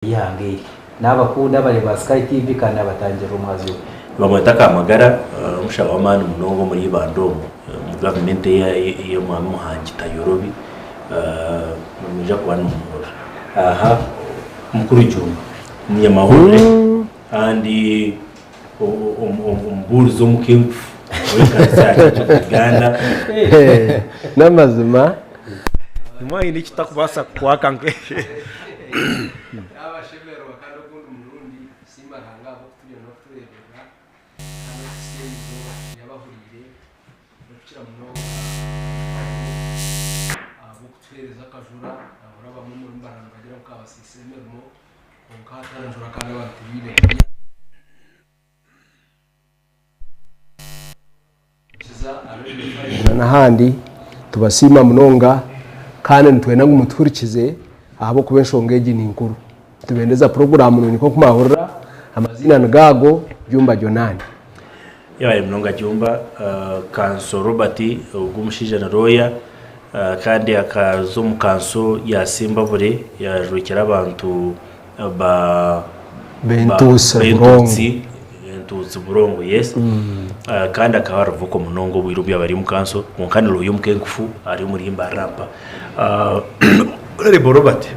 Eihanga eri. Nabakunda abareebi ba Sky TV kandi nabatangirira omwazyo ogu. Nibamweta Kamagara, omushaho w'amaani munonga omuri Ibanda omu, omu gavumenti ey'omwami Muhangi Tayorobi, nimwija kuba nimuhurira. Aha Mukuru Jumba, omunyamahurire kandi omubuurizi omuka enkufu ow'ekanisa ya Church of Uganda. N'amazima. Nimwo haine ekitakubaasa kukwaka nk'ekyo. Nabashemererwa kandi ogundi murundi siima Ruhanga ahabw'okuturinda n'okutureeberera kandi okuhitsya eri izooba tukiri abahuriire n'okukira munonga ahabw'okutuheereza akajura nahurira abamwe omuri Mbarara nibagira ngu kabasiisire emirimo kwonka hatariho njura kandi abantu tibaine kurya. N'ahandi tubasiima munonga kandi nitwenda ngu mutuhurikize ahabw'okuba enshonga egi ni nkuru. Nitubendeza puroguraamu nungi nk'oku mwahurira, amaziina nigo ago, Jumba Jonani. Yebare munonga Jumba. Kanso Robert ogu omushaija ni lawyer kandi akaza omu kanso ya Sembabule yajwekyera abantu ba B'entuutsi Burongo. Entuutsi Burongo yes. Kandi akaba ari vocal munonga obwire obu yaaba ari omu kanso kwonka ni lawyer omuka enkufu ari omuri Mbarara. Honourable Robert.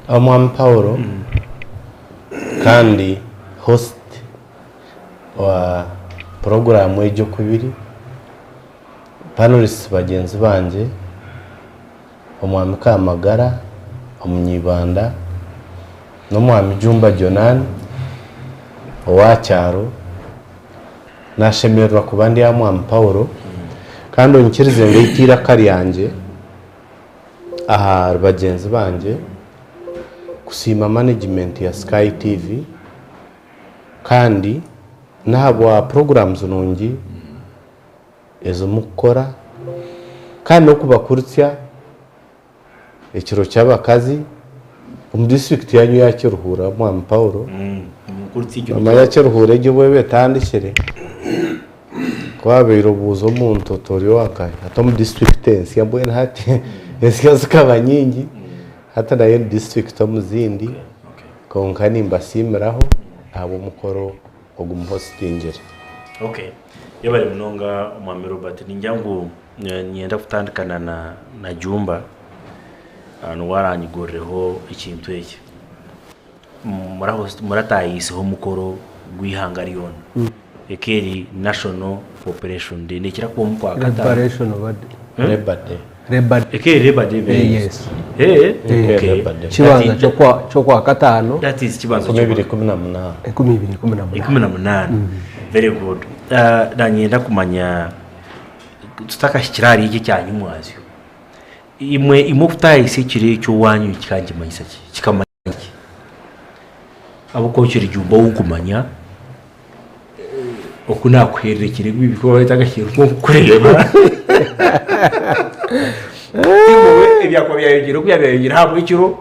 Omwami Paulo kandi host wa puroguraamu egi oku biri, panelists bagyenzi bangye, Omwami Kamagara, Omunyaibanda, n'Omwami Jumba Jonan owa kyaro. Nashemererwa kuba ndi aha Mwami Paulo, kandi onyikirize ngaite eiraka ryangye ahari bagyenzi bangye kusiima management ya Sky TV kandi n'ahabwa programs nungi ezi mukukora kandi n'okubakuritsya ekiro ky'abakazi omu disiturikiti yaanyu eya Kiruhura Mwami Paulo. Noomanya Kiruhura egyo obu eba etandikire, ku waabaire obuuza omuntu oti ori owa nkahi? Hati omu disiturikiti ensya mbwenu hati ensya zikaba nyingi, hati nayo ni disiturikiti omu zindi kwonka nimbasiimiraho ahabw'omukoro ogu muhositingire. Yebare munonga Omwami Robert. Ningira ngu niinyenda kutandikana na Jumba niwe aranyigurireho ekintu eki. Muratahiiseho omukoro gw'eihanga ryona eka eri National Population Day nekira kuba omu Kwakataano. Labour Day. Eka eri Labour Day Eh, yes. Kibanza ky'Okwakataano. That is kibanza 2018. 2018. 18. Very good. Nanyenda kumanya tutakahikire ahari eki ekya nyimwazyo, imwe imwe okutaahisa ekiro ekyo owaanyu kikangimanyisa ki? Kikamanyisa ki? Ahabw'okuba okiri Jumba ou nkumanya, oku naakuheerire ekiro ebi bikaba bitakahikire nk'okukureeba. Tiimuwe ebyakuba byayongyire oku byayongyire ahabw'ekiro.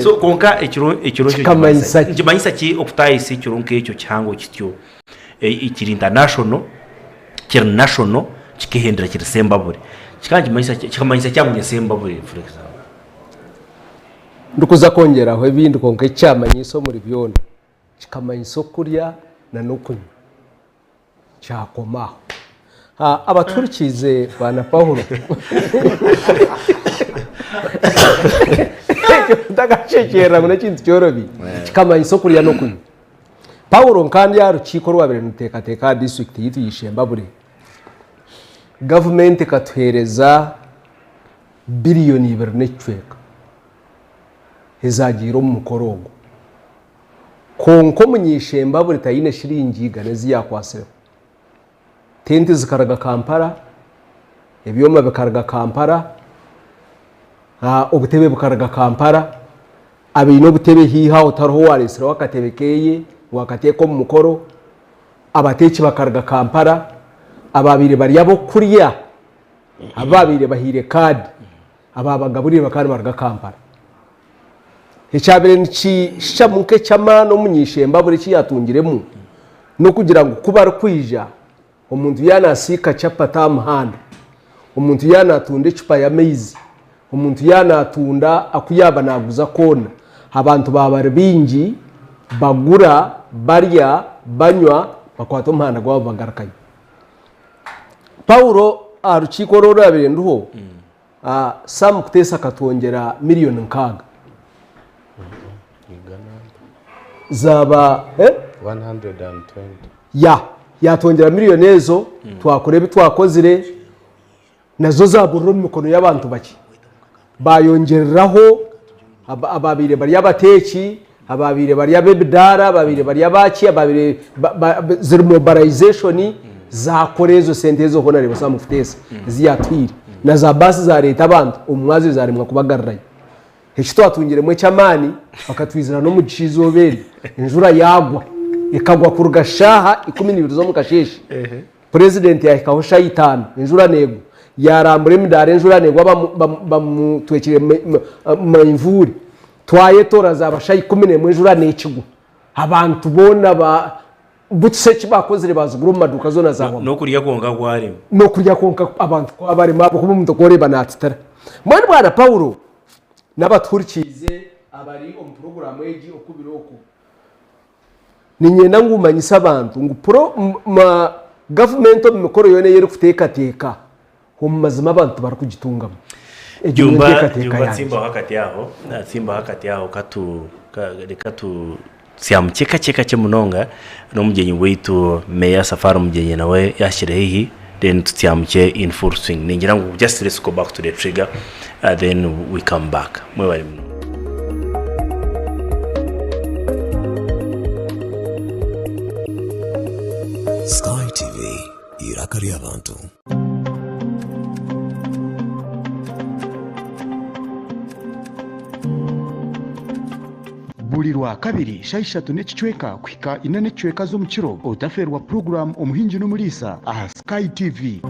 So kwonka ekiro ekiro ekyo Kikamanyisa ki? Nikimanyisa ki okutaahisa ekiro nk'ekyo kihango kityo? Kiri international, kiri national, kikehendera kiri Sembabule. Kikaba nikimanyisa ki? Kikamanyisa ki aha munyasembabule for example? Ndikuza kwongyeraho ebindi kwonka ekyamanyiso omuri byona kikamanyisa okurya n'okunywa kyakoma aho. Abatuhurikiize Bwana Paulo ekyo otakakyekyerera ngu n'ekintu kyorobi kikamanyisa okurya n'okunywa. Paulo nka ndi aha rukiiko orwabaire niruteekateeka aha disiturikiti yaitu ya Ishembabure, gavumenti ekatuheereza biriyoni ibiri n'ekicweka ezaagiire omu mukoro ogwo. Kwonka omuny'eishembabure taine shiringi igana ezi yaakwatsireho. Tenti zikaruga Kampala, ebyoma bikaruga Kampala, obutebe bukaruga Kampala, abaine obutebe haihi aho tihariho owaaretsireho akatebe keye ngu akateeke omu mukoro, abateeki bakaruga Kampala, abaabaire bari ab'okurya abu baabaire bahaire kaadi abaabagaburiire bakaba nibaruga Kampala. Ekyabaire nikishushamu nk'eky'amaani omuny'eishembabure eki yaatungiremu n'okugira ngu ku barikwija omuntu yaaba naasiika chapati aha muhanda, omuntu yaaba naatunda ecupa y'amaizi, omuntu yaaba naatunda aku yaaba naaguza koona, abantu baaba bari baingi. Bagura, barya, banywa, bakwata omuhanda gwabo bagarukayo. Paulo aha rukiiko oru orwabaire nduho, Sam Kutesa akatwongyera miriyoni nkaaga. Zaaba eh? 120. Ya, yatwongyera miriyoni ezo, twakora ebi twakozire, nazo zaburira omu mikono y'abantu bakye. Bayongyereraho ababaire bari abateeki, ababaire bari ab'ebidaara, ababaire bari abaki, ababaire ziri mobilization zakora ezo sente ezo hoona Sam Kutesa ezi yatuhaire. Na za baasi zareeta abantu omu mwazyo zaremwa kubagarurayo. Eki twatungiremu eky'amaani, bakatwizira n'omugisha eizooba eryo enjura yaagwa, ekagwa kuruga shaaha 12 z'omu kasheeshe. Purezidenti yaahikaho shaaha itaano enjura neegwa, yaarambura emidaara enjura neegwa bamutwekire manvuuri. Twayetoora zaaba shaaha 11 enjura neekigwa. Abantu boona ba butsi eki baakozire baazigura omu maduuka zoona zaahwamu. N'okurya kwonka kwarema. N'okurya kwonka abantu kwabarema ahabw'okuba omuntu ku oreeba naatitira. Mbwenu bwana Paulo n'abatuhurikiize abari omu puroguraamu egi oku biri oku, Niinyenda ngu manyise abantu ngu puro ma gavumenti omu mikoro yoona ei erikuteekateeka, omu mazima abantu tibarikugitungamu. Egyo niyo Jumba, nteekateeka Jumba yangye. tsimbaho akati aho, tsimbaho akati aho katu ka reka tu tusyamukye kakye kakye munonga n'omugyenyi waitu Meeya Safari Mugyenyi nawe yaahikire haihi then tutsyamukye in full swing. Ningira ngu just let's go back to the trigger then we come back. Mwebare munonga. Sky TV, eiraka ry'abantu. Buri Rwakabiri shaaha ishatu n'ekicweka kuhika ina n'ekicweka z'omukiro, otafeerwa puroguraamu Omuhingi n'Omuriisa aha Sky TV.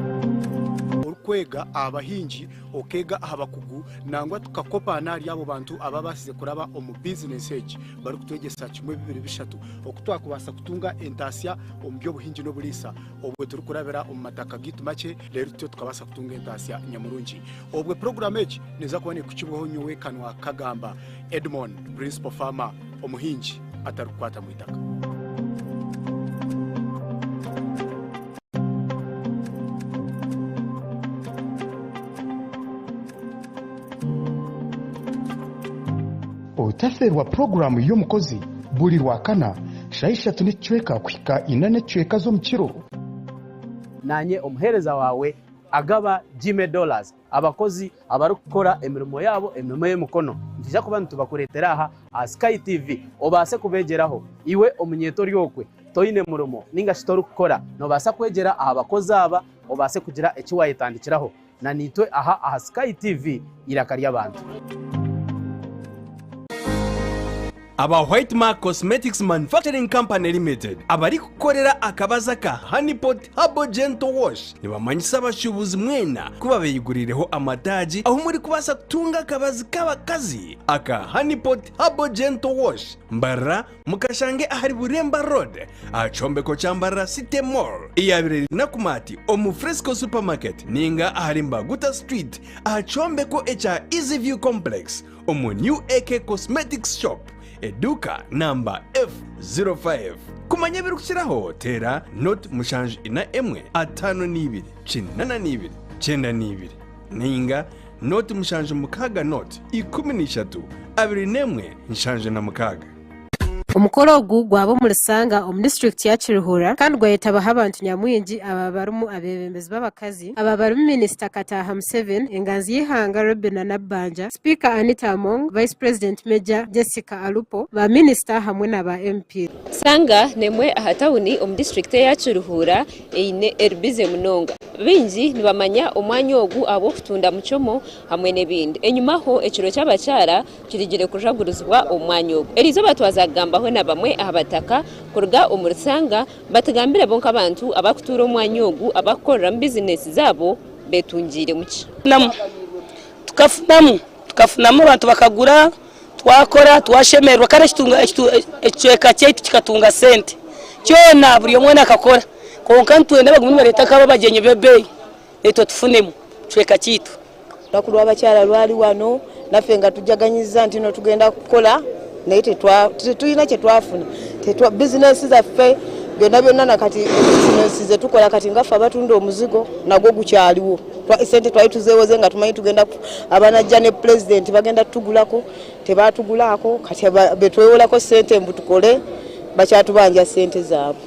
Orikwega aha bahingi, okeega aha bakugu nangwa tukakopa n'ahari abo bantu ababaasize kuraba omu bizinesi egi barikutwegyesa kimwe bibiri bishatu oku twakubaasa kutunga entaasya omu by'obuhingi n'oburiisa obwo turikurabira omu mataka gaitu makye reero tutyo tukabaasa kutunga entaasya nyamurungi. Obwo puroguraamu egi neeza kuba neekukibwaho nyowe Kanwa Kagamba Edmond, Principal Farmer, omuhingi atarikukwata mu itaka. Otafeerwa puroguraamu y'omukozi buri Rwakana shaaha ishatu n'ekicweka kuhika ina n'ekicweka z'omukiro. Naanye omuheereza waawe agaba Jimmy Dollars. Abakozi abarikukora emirimo yaabo emirimo y'emikono nitwija kuba nitubakureetera aha aha Sky TV obaase kubeegyeraho. Iwe omunyeeto ori okwe toine murimo ninga shi torikukora noobaasa kwegyera aha bakozi aba obaase kugira eki waayetandikiraho na naitwe aha aha Sky TV eiraka ry'abantu. Aba White Mark Cosmetics Manufacturing Company Limited abarikukorera akabazi aka Honey Pot Herbal Gentle Wash nibamanyisa abashuubuzi mwena ku babeyiguriireho amataagi ahu murikubaasa kutunga akabazi k'abakazi aka Honey Pot Herbal Gentle Wash. Mbarara mukashange ahari Buremba Road aha kyombeko kya Mbarara City Mall eyabaire eri Nakumatt omu Fresco Supermarket ninga ahari Mbaguta Street aha kyombeko ekya Easy View Complex omu New AK Cosmetics Shop, eduuka namba F05. Kumanya ebirikukiraho teera nought 74 52 82 92 nainga nought 76 nought 13 21 76. Omukoro ogu gwaba omuri Sanga omu disiturikiti ya Kiruhura kandi gwayetabaho abantu nyamwingi aba barimu abeebembezi b'abakazi, aba barimu Minisita Kataaha Museveni, enganzi y'eihanga Robinah Nabbanja, Sipiika Anita Among, Vice President Major Jessica Alupo, ba minisita hamwe na ba MP. Sanga n'emwe aha tawuni omu disiturikiti eya Kiruhura eine eri bize munonga. Baingi nibamanya omwanya ogu ahabw'okutunda muchomo hamwe n'ebindi. Enyimaho ekiro ky'abakyara kirigire kujagurizibwa omu mwanya ogu. Eriizooba twaza kugambaho na bamwe aha bataka kuruga omuri Sanga batugambire bo nk'abantu abarikutuura omu mwanya ogu abarikukoreramu bizinesi zaabo betungiiremu ki. Tukafunamu, tukafunamu abantu bakagura, twakora, twashemererwa kare ekicweka kyaitu kikatunga sente kyona buri omwe weena akakora kwonka nitwenda bagume nibareeta nk'abo abagyenyi b'ebeeyi naitwe tufunemu ekicweka kyaitu. Olunaku lw'abakyala lwali wano naffe nga tujaganyiza nti no tugenda kukola. Naye tetulina kye twafuna. Bizinensi zaffe byonna byonna na kati bizinensi ze tukola kati nga ffe abatunda omuzigo nagwo gukyaliwo. Sente twali tuzeewoze nga tumanyi tugenda abanajja ne pulezidenti bagenda tutugulako, tebaatugulaako. Kati be twewolako sente mbu tukole bakyatubanja sente zaabwe.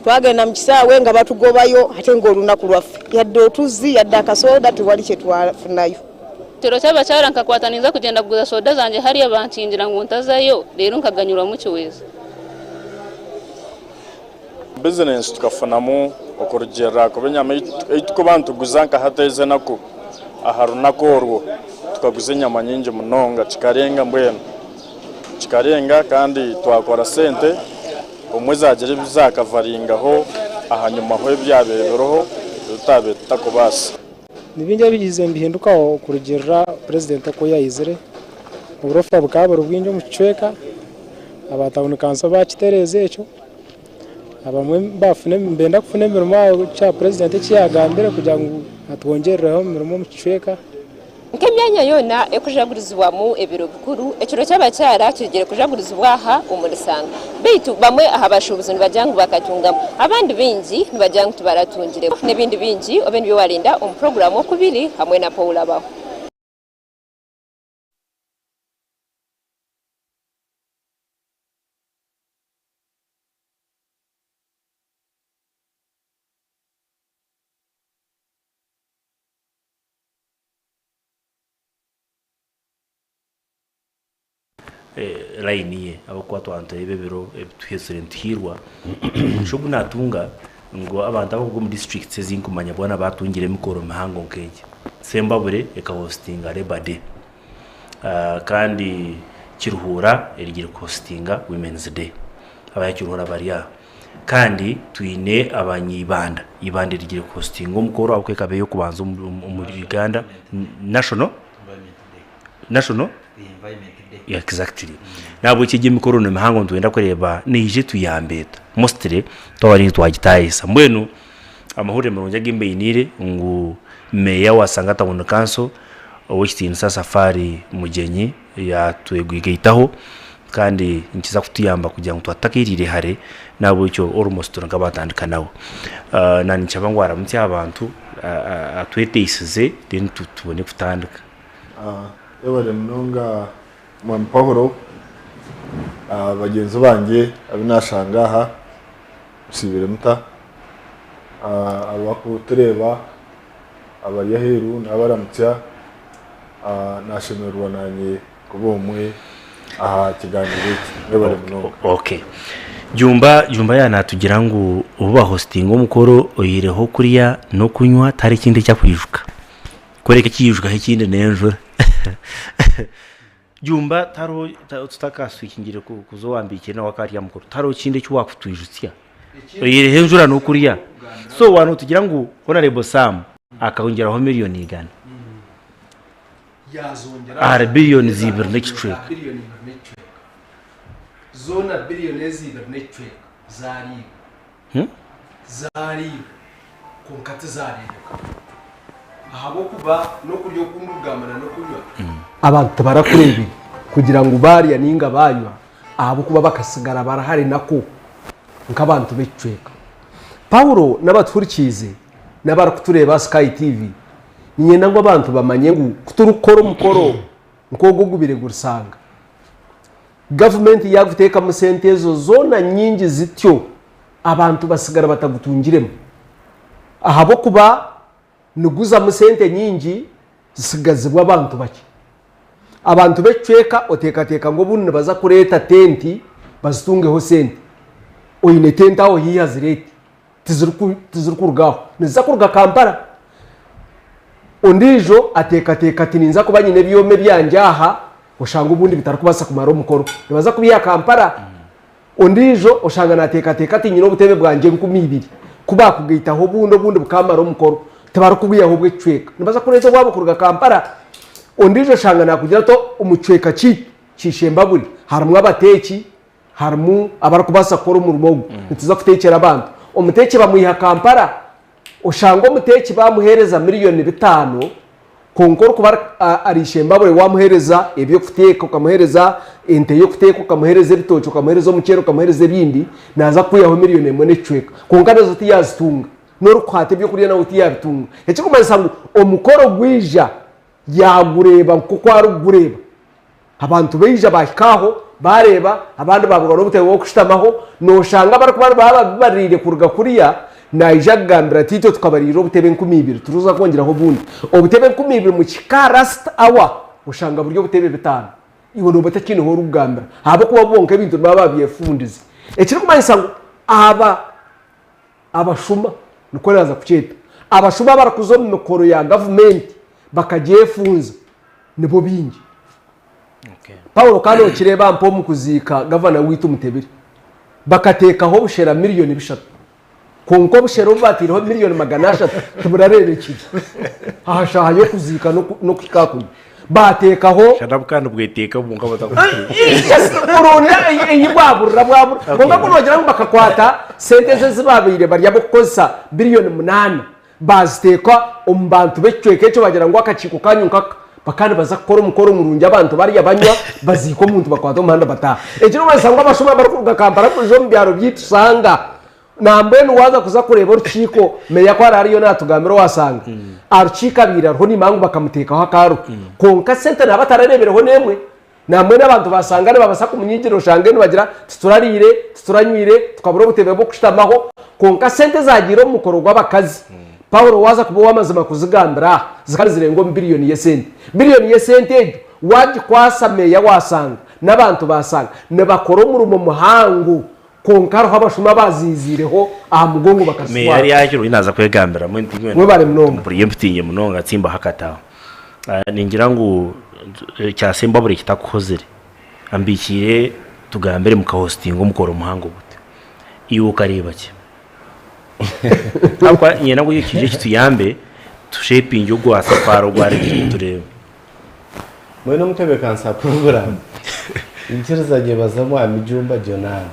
Twagenda mu kisaawe nga batugobayo ate ng'olunaku lwaffe yadde otuzzi yadde akasooda tewali kye twafunayo. Ekiro ky'abakyara nkakwata ninza kugyenda kuguza soda zangye hariya bankingira ngu ntazayo reero nkaganyurwamu kiweeza. Bizinensi tukafunamu okurugiirira ahakuba enyama ei turikuba nituguza nka hati ezi enaku aha runaku orwo tukaguza enyama nyingi munonga kikarenga mbwenu kikarenga kandi twakora sente obumwe zaagira ebi zaakavaringaho ahanyima ho ebyabaire biriho ebi twabaire tutakubaasa. Ni bingi ebiize nibihindukaho kurugiirira purezidenti oku yaizire. Oburofa bukaba buri bwingi omu kicweka, aba tawuni kanso baakitereeza ekyo. Abamwe nibenda kufuna emirimo aha purezidenti eki yaagambire kugira ngu atwongyerereho emirimo omu kicweka. Nk'emyanya yoona erikujagurizibwamu ebiro bikuru, ekiro ky'abakyara kirugire kujagurizibwa aha omuri Sanga. Beitu bamwe aha bashuubuzi nibagira ngu bakatungamu, abandi baingi nibagira ngu tibaratungiremu. N'ebindi bingi obe nibyo warinda omu puroguraamu Okubiri hamwe na Paul Abaho. Layini ye ahabw'okuba twaba nitureeba ebiro ebi tuhezire nituhiirwa, omugisha ogu naatunga ngu abantu abarikuruga omu disiturikiti ezi ndikumanya boona baatungire emikoro mihango nk'egi. Sembabure ekahositinga Labour Day kandi Kiruhura erigire kuhositinga Women's Day. Abanyakiruhura bari aha. Kandi twine abanyaibanda, Ibanda erigire kuhositinga omukoro ahabw'okuba ekaba ey'okubanza omuri Uganda national, national exactly. Nahabwekyo egyo emikoro ni mihango nitwenda kureeba neija etuyamba eta mostly twaba nitwe twagitaahisa. Mbwenu amahurire marungi agu mbainiire ngu meeya wa Sanga Town Council Ow'ekitiinisa Safari Mugyenyi yatwegaitaho kandi nikiza kutuyamba kugira ngu twatakairiire hare nahabwekyo almost turi nk'abatandika nawe. Naninshaba ngu aramutsye abantu atweteisize then tubone kutandika. Webare munonga Mwami Paulo, bagyenzi bangye abu nashanga aha musiibire muta? Abarikutureeba abari aheeru naabaramutsya, naashemererwa naanye kuba omwe aha kigaaniiro eki. Mwebare munonga. Okay. Jumba, Jumba yaaba naatugira ngu obu bahositinga omukoro oihireho okurya n'okunywa tihariho ekindi eki akwijuka. Kureka eki yaijukaho ekindi n'enjura. Jumba tihariho tutakaswikingire kuza owa Mbiikire nawe akaba ari aha mukoro, tihariho ekindi eki waakutwijutsya? Oihireho enjura n'okurya. So waaba nootugira ngu Honarebo Sam akongyeraho miriyoni igana ahari biriyoni ibiri n'ekicweka. Biriyoni ibiri n'ekicweka. Zoona biriyoni ezi ibiri n'ekicweka zaariibwa. Zaariibwa kwonka tizaareebeka. Ahabw'okuba n'okurya oku ndikugamba na n'okunywa. Abantu tibarakureebire kugira ngu baarya nainga baanywa ahabw'okuba bakasigara bari hare nako nk'abantu b'ekicweka. Paulo n'abatuhurikiize n'abarikutureeba aha Sky TV, niinyenda ngu abantu bamanye ngu ku turikukora omukoro nk'ogu ogubaire guri Sanga, gavumenti yaaguteekamu sente ezo zoona nyingi zityo, abantu batsigara batagutungiremu ahabw'okuba niguzamu sente nyingi zitsigazibwa abantu bakye. Abantu b'ekicweka oteekateeka ngu obundi nibaza kureeta tenti bazitungeho sente. Oine tenti aho haihi azireete, tizirikuruga aho, niziza kuruga Kampala. Ondiijo ateekateeka ati ninza kuba nyine ebyoma ebyangye aha, oshanga obundi bitarikubaasa kumara omukoro, nibaza kubiiha Kampala. Ondiijo oshanga naateekateeka ati nyine obutebe bwangye 2000, ku baakugaitaho obundi, obundi bukaamara omukoro. Tibarikubwihaho obw'ekicweka. Nibaza kureeta obwabo kuruga Kampala. Ondiijo oshanga naakugira ati omu kicweka kyaitu ky'Eishembabure harimu abateeki, harimu abarikubaasa kukora omurimo ogu. Nituza kuteekyera abantu. Omuteeki bamwiha Kampala. Oshanga omuteeki baamuheereza miriyoni bitaano. Kwonka orikuba ari ishembabure waamuheereza eby'okuteeka, okamuheereza ente y'okuteeka, okamuheereza ebitookye, okamuheereza omuceeri, okamuheereza ebindi, naaza kukwihaho miriyoni emwe n'ekicweka. Kwonka nazo tiyaazitunga. N'orikuhaata ebyokurya nawe tiyaabitunga. Ekirikumanyisa ngu omukoro gwija yaagureeba nk'oku arikugureeba. Abantu baija baahika aho baareeba, abandi baaburwa n'obutebe bw'okushutamaho, nooshanga abarikuba baaba bibariire kuruga kuriya, naija akugambira ati itwe tukabariira obutebe 2000, turikuza kwongyeraho obundi. Obutebe 2000 mukihika aha last hour oshanga buri obutebe bitaano. Iwe nooba otakiine ahu orikugambira ahabw'okuba bo bonka ebintu nibaba baabyefundize. Ekirikumanyisa ngu aba abashuma nikwo naaza kukyeta, abashuma abarikuza omu mikoro ya gavumenti bakagyefunza nibo baingi. Paulo kandi okireeba mpa omu kuziika gavana waitu Mutebile, bakateekaho obushera miriyoni bishatu kwonka obushera obu baataireho miriyoni 300 tiburareebekire aha shaaha y'okuziika n'okuhika aha kunywa. Baateekaho. Shana kandi bweteeka bwonka Burundu ei bwaburira bwabura. Kwonka ku noogira ngu bakakwata sente ezi ezi baabaire bari ab'okukozesa biriyoni munaana Baaziteeka omu bantu b'ekicweka ekyo bagira ngu akakiiko kaanyu nkaka. Bakaba nibaza kukora omukoro murungi abantu barya banywa baziika omuntu bakwata omuhanda bataaha. Ekirikumanyisa ngu abashuma abarikuruga Kampala kwija omu byaro byaitu shanga nambwenu waaza kuza kureeba orukiiko meeya ku araabe ariyo naatugambira owasanga arukiiko abaire ariho niimanya ngu bakamuteekaho akaaro kwonka sente naaba atarareebireho n'emwe. Nambwenu abantu basanga nibabasa kumunyigira oshange nibagira titurariire, tituranywire, tukabura obutebe bw'okushutamaho, kwonka sente ezagiire omu mukoro gw'abakazi Paulo waaza kuba ow'amazima kuzigambira aha zikaba nizirenga omu biriyoni y'esente. Biriyoni y'esente egyo wagikwasa meeya wasanga n'abantu basanga nibakora omurimo muhango kwonka hariho abashuma abaziiziireho aha mugongo Meeya bakazitwara. ari aha kiro naaza kwegambiramu Mwebare munonga. Mpuriire mputinye munonga tsimbaho akataho. Ningira ngu ekyasemba buri kitakuhozire ambikiire tugambire mukahositinga omukoro muhango gutyo iwe okareeba ki? Ahabw'okuba niinyenda ngu kiije kituyambe tushepingye ogwa safaari ogwaregire tureebe. Mbwenu omutebeekanisa puroguraamu, nyikiriza nyebaze Mwami Jumba Jonani.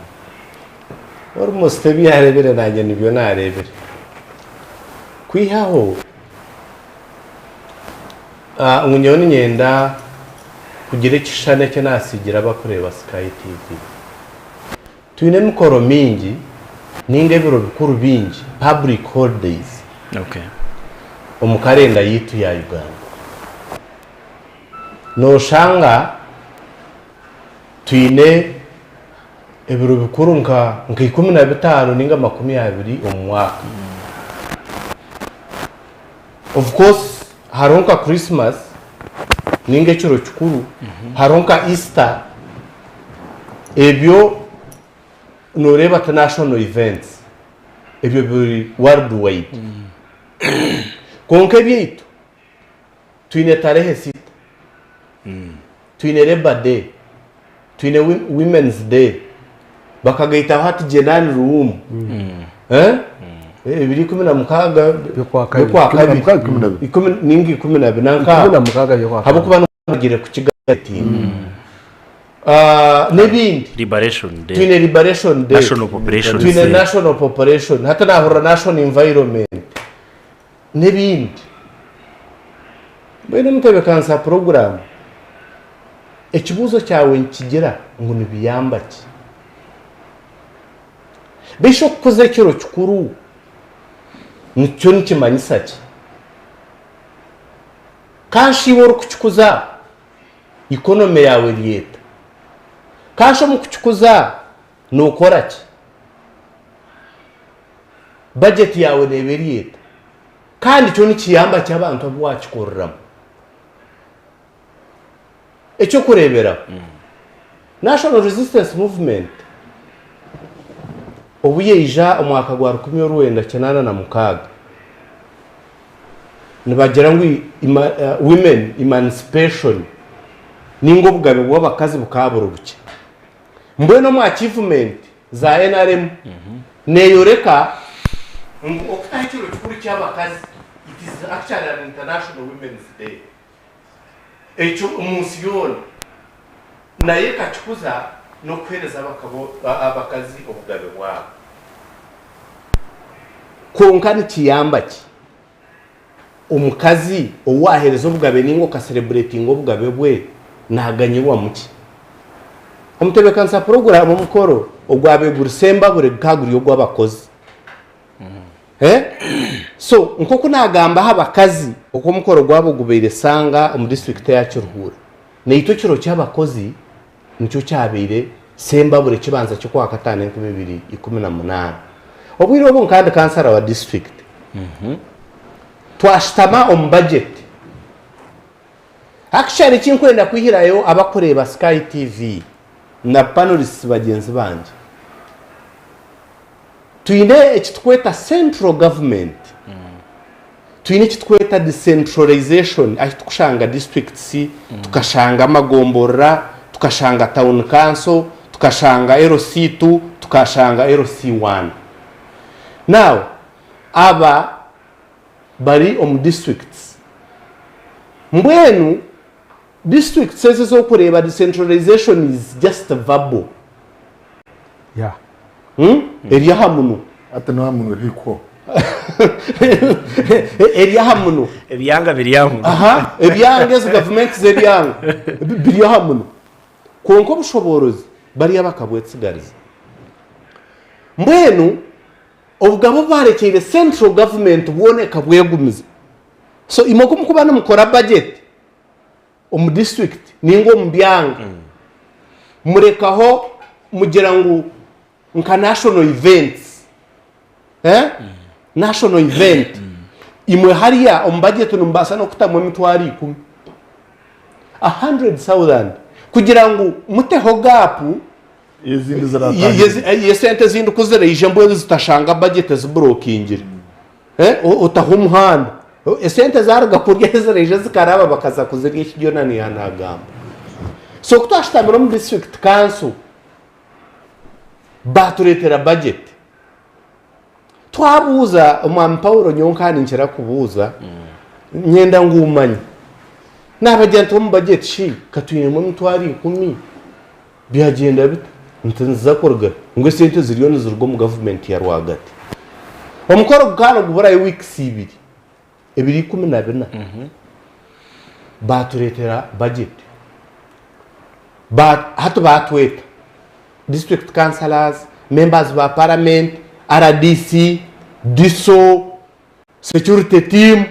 Almost ebi yaareebire naanye nibyo naareebire. Kwihaho ngu nyowe niinyenda kugira ekishushani eki naatsigira abarikureeba Sky TV. Twine emikoro mingi ninga ebiro bikuru bingi, public holidays, omu karenda yaitu ya Uganda. Noshanga twine ebiro bikuru nka 15 ninga 20 omu mwaka. Of course hariho nka Christmas ninga ekiro kikuru, hariho nka Easter, ebyo noreeba ti national events, ebyo biri world wide. Kwonka ebyaitu twine tarehe sita, twine Labour day, twine Women's Day, bakagaitaho hati Jenan Luwum, ebiro 16 by'okwakabiri ninga 14 nk'aho ahabw'okuba niho bagiire kukigatinga n'ebindi. Liberation Day. Twine Liberation Day, National Population twine Day. National Population, hati nahurira National Environment n'ebindi. Mbwenu omutebeekanisa puroguraamu, ekibuuzo kyawe nikigira ngu nibiyamba ki? Beitu okukuza ekiro kikuru nikyo nikimanyisa ki? Kanshi iwe orikukikuza economy yaawe eri eta? Kanshi omu kukikuza nookora ki? Bajeti yaawe neeba eri eta? Kandi kyo nikiyamba ki abantu abu waakikoreramu? Eky'okureeberaho, National Resistance Movement obu yaija omu mwaka gwa 1986, nibagira ngu women emancipation ninga obugabe bw'abakazi bukaba buri bukye. Mbwenu omu achievement za nrm neeyoreka ngu okutaho ekiro kikuru ky'abakazi it is actually an international women's day ekyo omu nsi yoona nayo ekakikuza n'okuheereza abakazi obugabe bwabo. Kwonka nikiyamba ki? Omukazi ou waaheereza obugabe nainga okaserebureetinga obugabe bwe naaganyirwamu ki? Omutebeekanisa puroguraamu omukoro ogwabaire guri Sembabule gukaba guri ogw'abakozi. So nk'oku naagamba aha bakazi oku omukoro gwabo gubaire Sanga omu disiturikiti eya Kiruhura, naitwe ekiro ky'abakozi nikyo kyabaire Sembabule ekibanza ky'okwakataano 2018. Obwire obu nkaba ndi kansara wa disiturikiti. Twashutama omu bajeti. Actually ekinkwenda kwihirayo abakureeba Sky TV na panelists bagyenzi bangye, twine ekitukweta central government, twine ekitukweta decentralization ahi tukushanga districts, tukashanga amagomborora, tukashanga town council, tukashanga LC2, tukashanga LC1. Now aba bari omu districts. Mbwenu districts ezi ez'okureeba decentralization is just verbal. Yeah. Hmm? Eri aha munwa. Hati n'aha munwa erihikwaho. Eri aha munwa. Ebyanga biri aha munwa. Aha, ebyanga ezi gavumenti z'ebyanga biri aha munwa. Kwonka obushoboorozi bariya bakabwetsigariza. Mbwenu Obugabe obu baarekyeire central government bwona ekabwegumiza. So imwe ku mukuba nimukora budget omu district ninga omu byanga, murekaho mugira ngu nka national events, eh? National event, imwe hariya omu budget nimubaasa n'okutamu emitwaro ikumi, 100,000 kugira ngu muteho gap Ezindi ziratangira. Esente ezindi ku ziraija mbwenu zitashanga budget eziburokingire. Otaho omuhanda. Esente zaruga kurya ziraija zikaraba bakaza kuzirya eki Jonah yaanagamba. So ku twashutamire omu district council baatureetera budget. Twabuuza omwami Paulo nyowe nkaba ninkira kubuuza nyenda ngu mmanye. Naabagira nti omu budget shi ka twinemu emitwaro ikumi Byagyenda bita? Nti niziza kuruga ngu esente ziriyo niziruga omu gavumenti ya rwagati. Omukoro gukaba niguburayo weeks ibiri, ebiro 14, baatureetera budget. Ba hati baatweta, district councillors, members ba parliament, rdc, DISO, security team,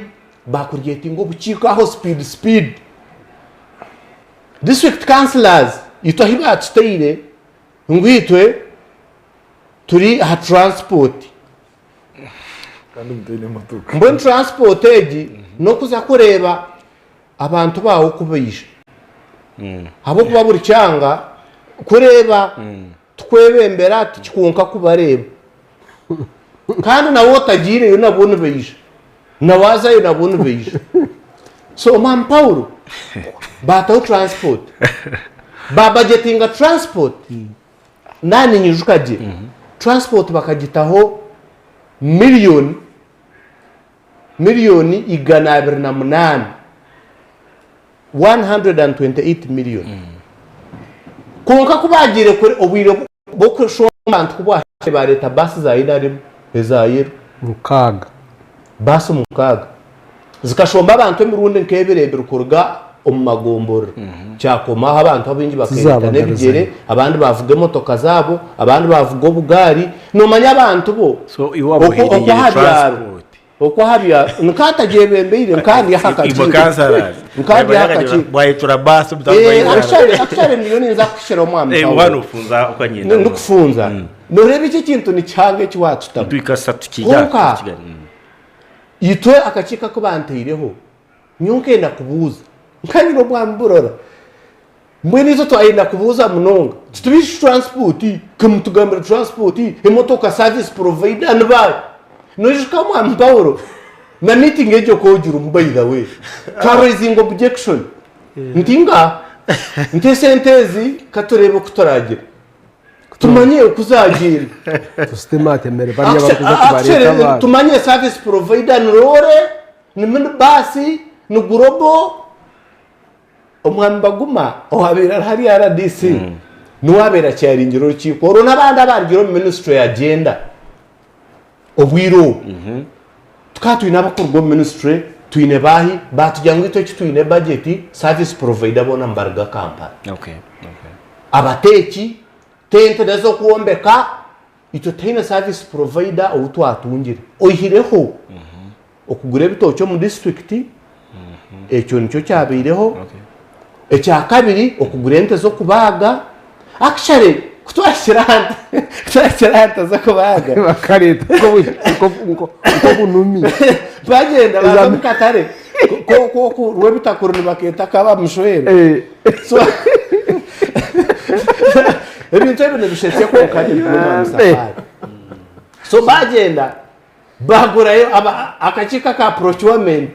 baakuryetinga obukiiko aho speed speed. District councillors itwe ahi baatutaire ngu itwe turi aha transport. Kandi mutaine emotoka. Mbwenu transport egi n'okuza kureeba abantu baawe oku baija. Ahabw'okuba buri kyanga kureeba Tikwebembera ti kwonka kubareeba. Kandi nawe otagiireyo nabwo nibaija. Na waazayo nabwo nibaija. So Omwami Paulo baataho transport. Baabajetinga transport, naaba ninyijuka gye, transport bakagitaho million, million 208. 128 million. Kwonka ku baagiire kure obwire bw'okushomba abantu ku bwahikire baareeta baasi za NRM eza yero. Mukaaga. Baasi mukaaga. Zikashomba abantu emirundi nk'ebiri ebiri kuruga omu magomborora. Kyakoma aho abantu abaingi bakereeta n'ebigyere, abandi baavuga emotoka zaabo, abandi baavuga obugaari. Noomanya abantu bo So iwe wabuheereire okwo aha byaro. transport. Okwo aha byaro nka atagyebembeire nka ndi aha Imwe kakiiko. councillors. Nka ndi aha kakiiko. Bwayetura baasi mutano Eh, gwa actually, actually ndiyo ninza kuhikira omwami Eh, Paulo. wano ofunza okanyenda. Ndikufunza. Noreeba eki ekintu ni kihango eki waatutamu. Twikasa tukija. Kwonka itwe akakiiko aku bantaireho, nyowe nkenda kubuuza. Nka nyine omwami Burora. Mbwenu itwe twayenda kubuuza munonga tuti beitu transport kamutugambira transport emotoka service provider ni baahi? Noijuka mwami Paulo na meeting egyo ku ogirimu by the way twa raisinga objection nti nga nti esente ezi katureebe oku turagira tumanye oku zagiire Tusitematemere bariya barikuza kubareeta Actually, abantu. tumanye service provider ni loore ni minibus ni global Omwami Baguma owabaire ari hariya rdc niwe abaire akyaringire orukiiko orwo n'abandi abarugire omu ministry ya gender obwire obu. Tukaba twine abakuruga omu ministry, Twine baahi? Baatugira ngu itwe eki twine budget, service provider boona nibaruga Kampala. Abateeki, tente n'ez'okwombeka, itwe tihaine service provider ou twatungire. Oihireho okugura ebitookye omu disiturikiti, ekyo nikyo kyabaireho. Ekyakabiri, okugura ente z'okubaaga. Actually, ku twahikire aha nte, ku twahikire aha nte z'okubaaga. Bakareeta nk'obunumi. Bagyenda baza omu katare rw'ebitakuri nibakeeta akaba mushwere. So ebintu ebi nibishetsya kwonka nibiguma omu safari. So bagyenda bagurayo akakiiko aka procurement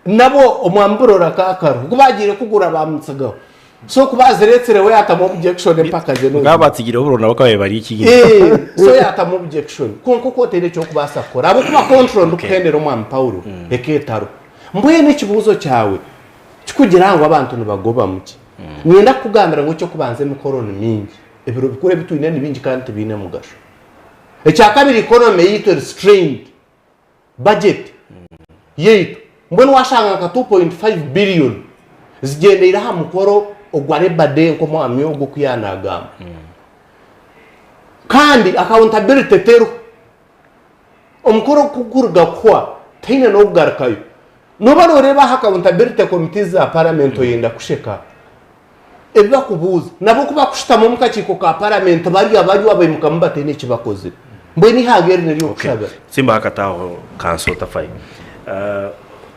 Nabwo omwami Burora ka kariho. Ku baagiire kugura baamutsigaho. So ku baazireetsire we yaatamu objection empaka ze Bakaba batsigireho Burora nabo bakaba bari ekiina. Eh, so yaatamu objection. Kwonka oku otaine eki orikubaasa kukora ahabw'okuba control ndikuhendera omwami Paulo ekeetaro. Mbwenu ekibuuzo kyawe kikugira ngu abantu nibagobamu ki? Niinyenda kukugambira ngu eky'okubanza emikoro ni mingi. Ebiro bikuru ebi twine ni bingi kandi tibiine mugasho. Ekyakabiri economy yaitu eri strained. Budget yaitu mbwenu washanga nka 2.5 billion zigyendeire aha mukoro ogwa Labour Day nk'omwami ogu oku yaanagamba. Kandi accountability teriho. Omukoro ku guruga kuhwa tihaine n'okugarukayo. Nooba nooreeba aha accountability committees za parliament oyenda kusheka ebi bakubuuza. Nabo ku bakushutama omu kakiiko ka parliament barya banywa baimukamu bataine eki bakozire. Mbwenu eihanga eri n'ery'okushabira. Simba akataaho kanso otafayo.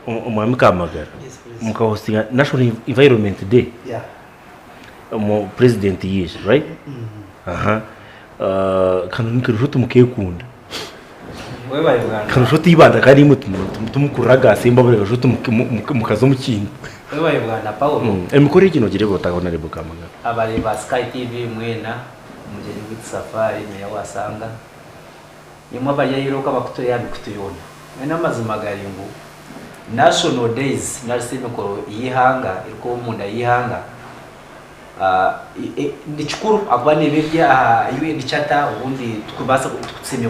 Omwami Kamagara, mukahostinga National Environment Day, omu president yaija, right? Aha. Kanu nikirusha oti mukekunda. Webale bwana. Karusha oti ibanda kandi imwe timukurira aga Simba karusha oti mukaza omu kindi. Webale bwana Paulo. Emikoro egi nogireeba ota Honorable Kamagara? Abareeba Sky TV mwena, omugyenyi gwaitu Safari, meeya wa Sanga, nimwe abari ahirooko abakutureeba aha mikutu yoona. Mbwenu amazima gari ngu National Days nari shi emikoro y'eihanga erikuba omunda y'eihanga ni kikuru ahakuba neeba eri aha UN Charter obundi tukubaasa tusemeriire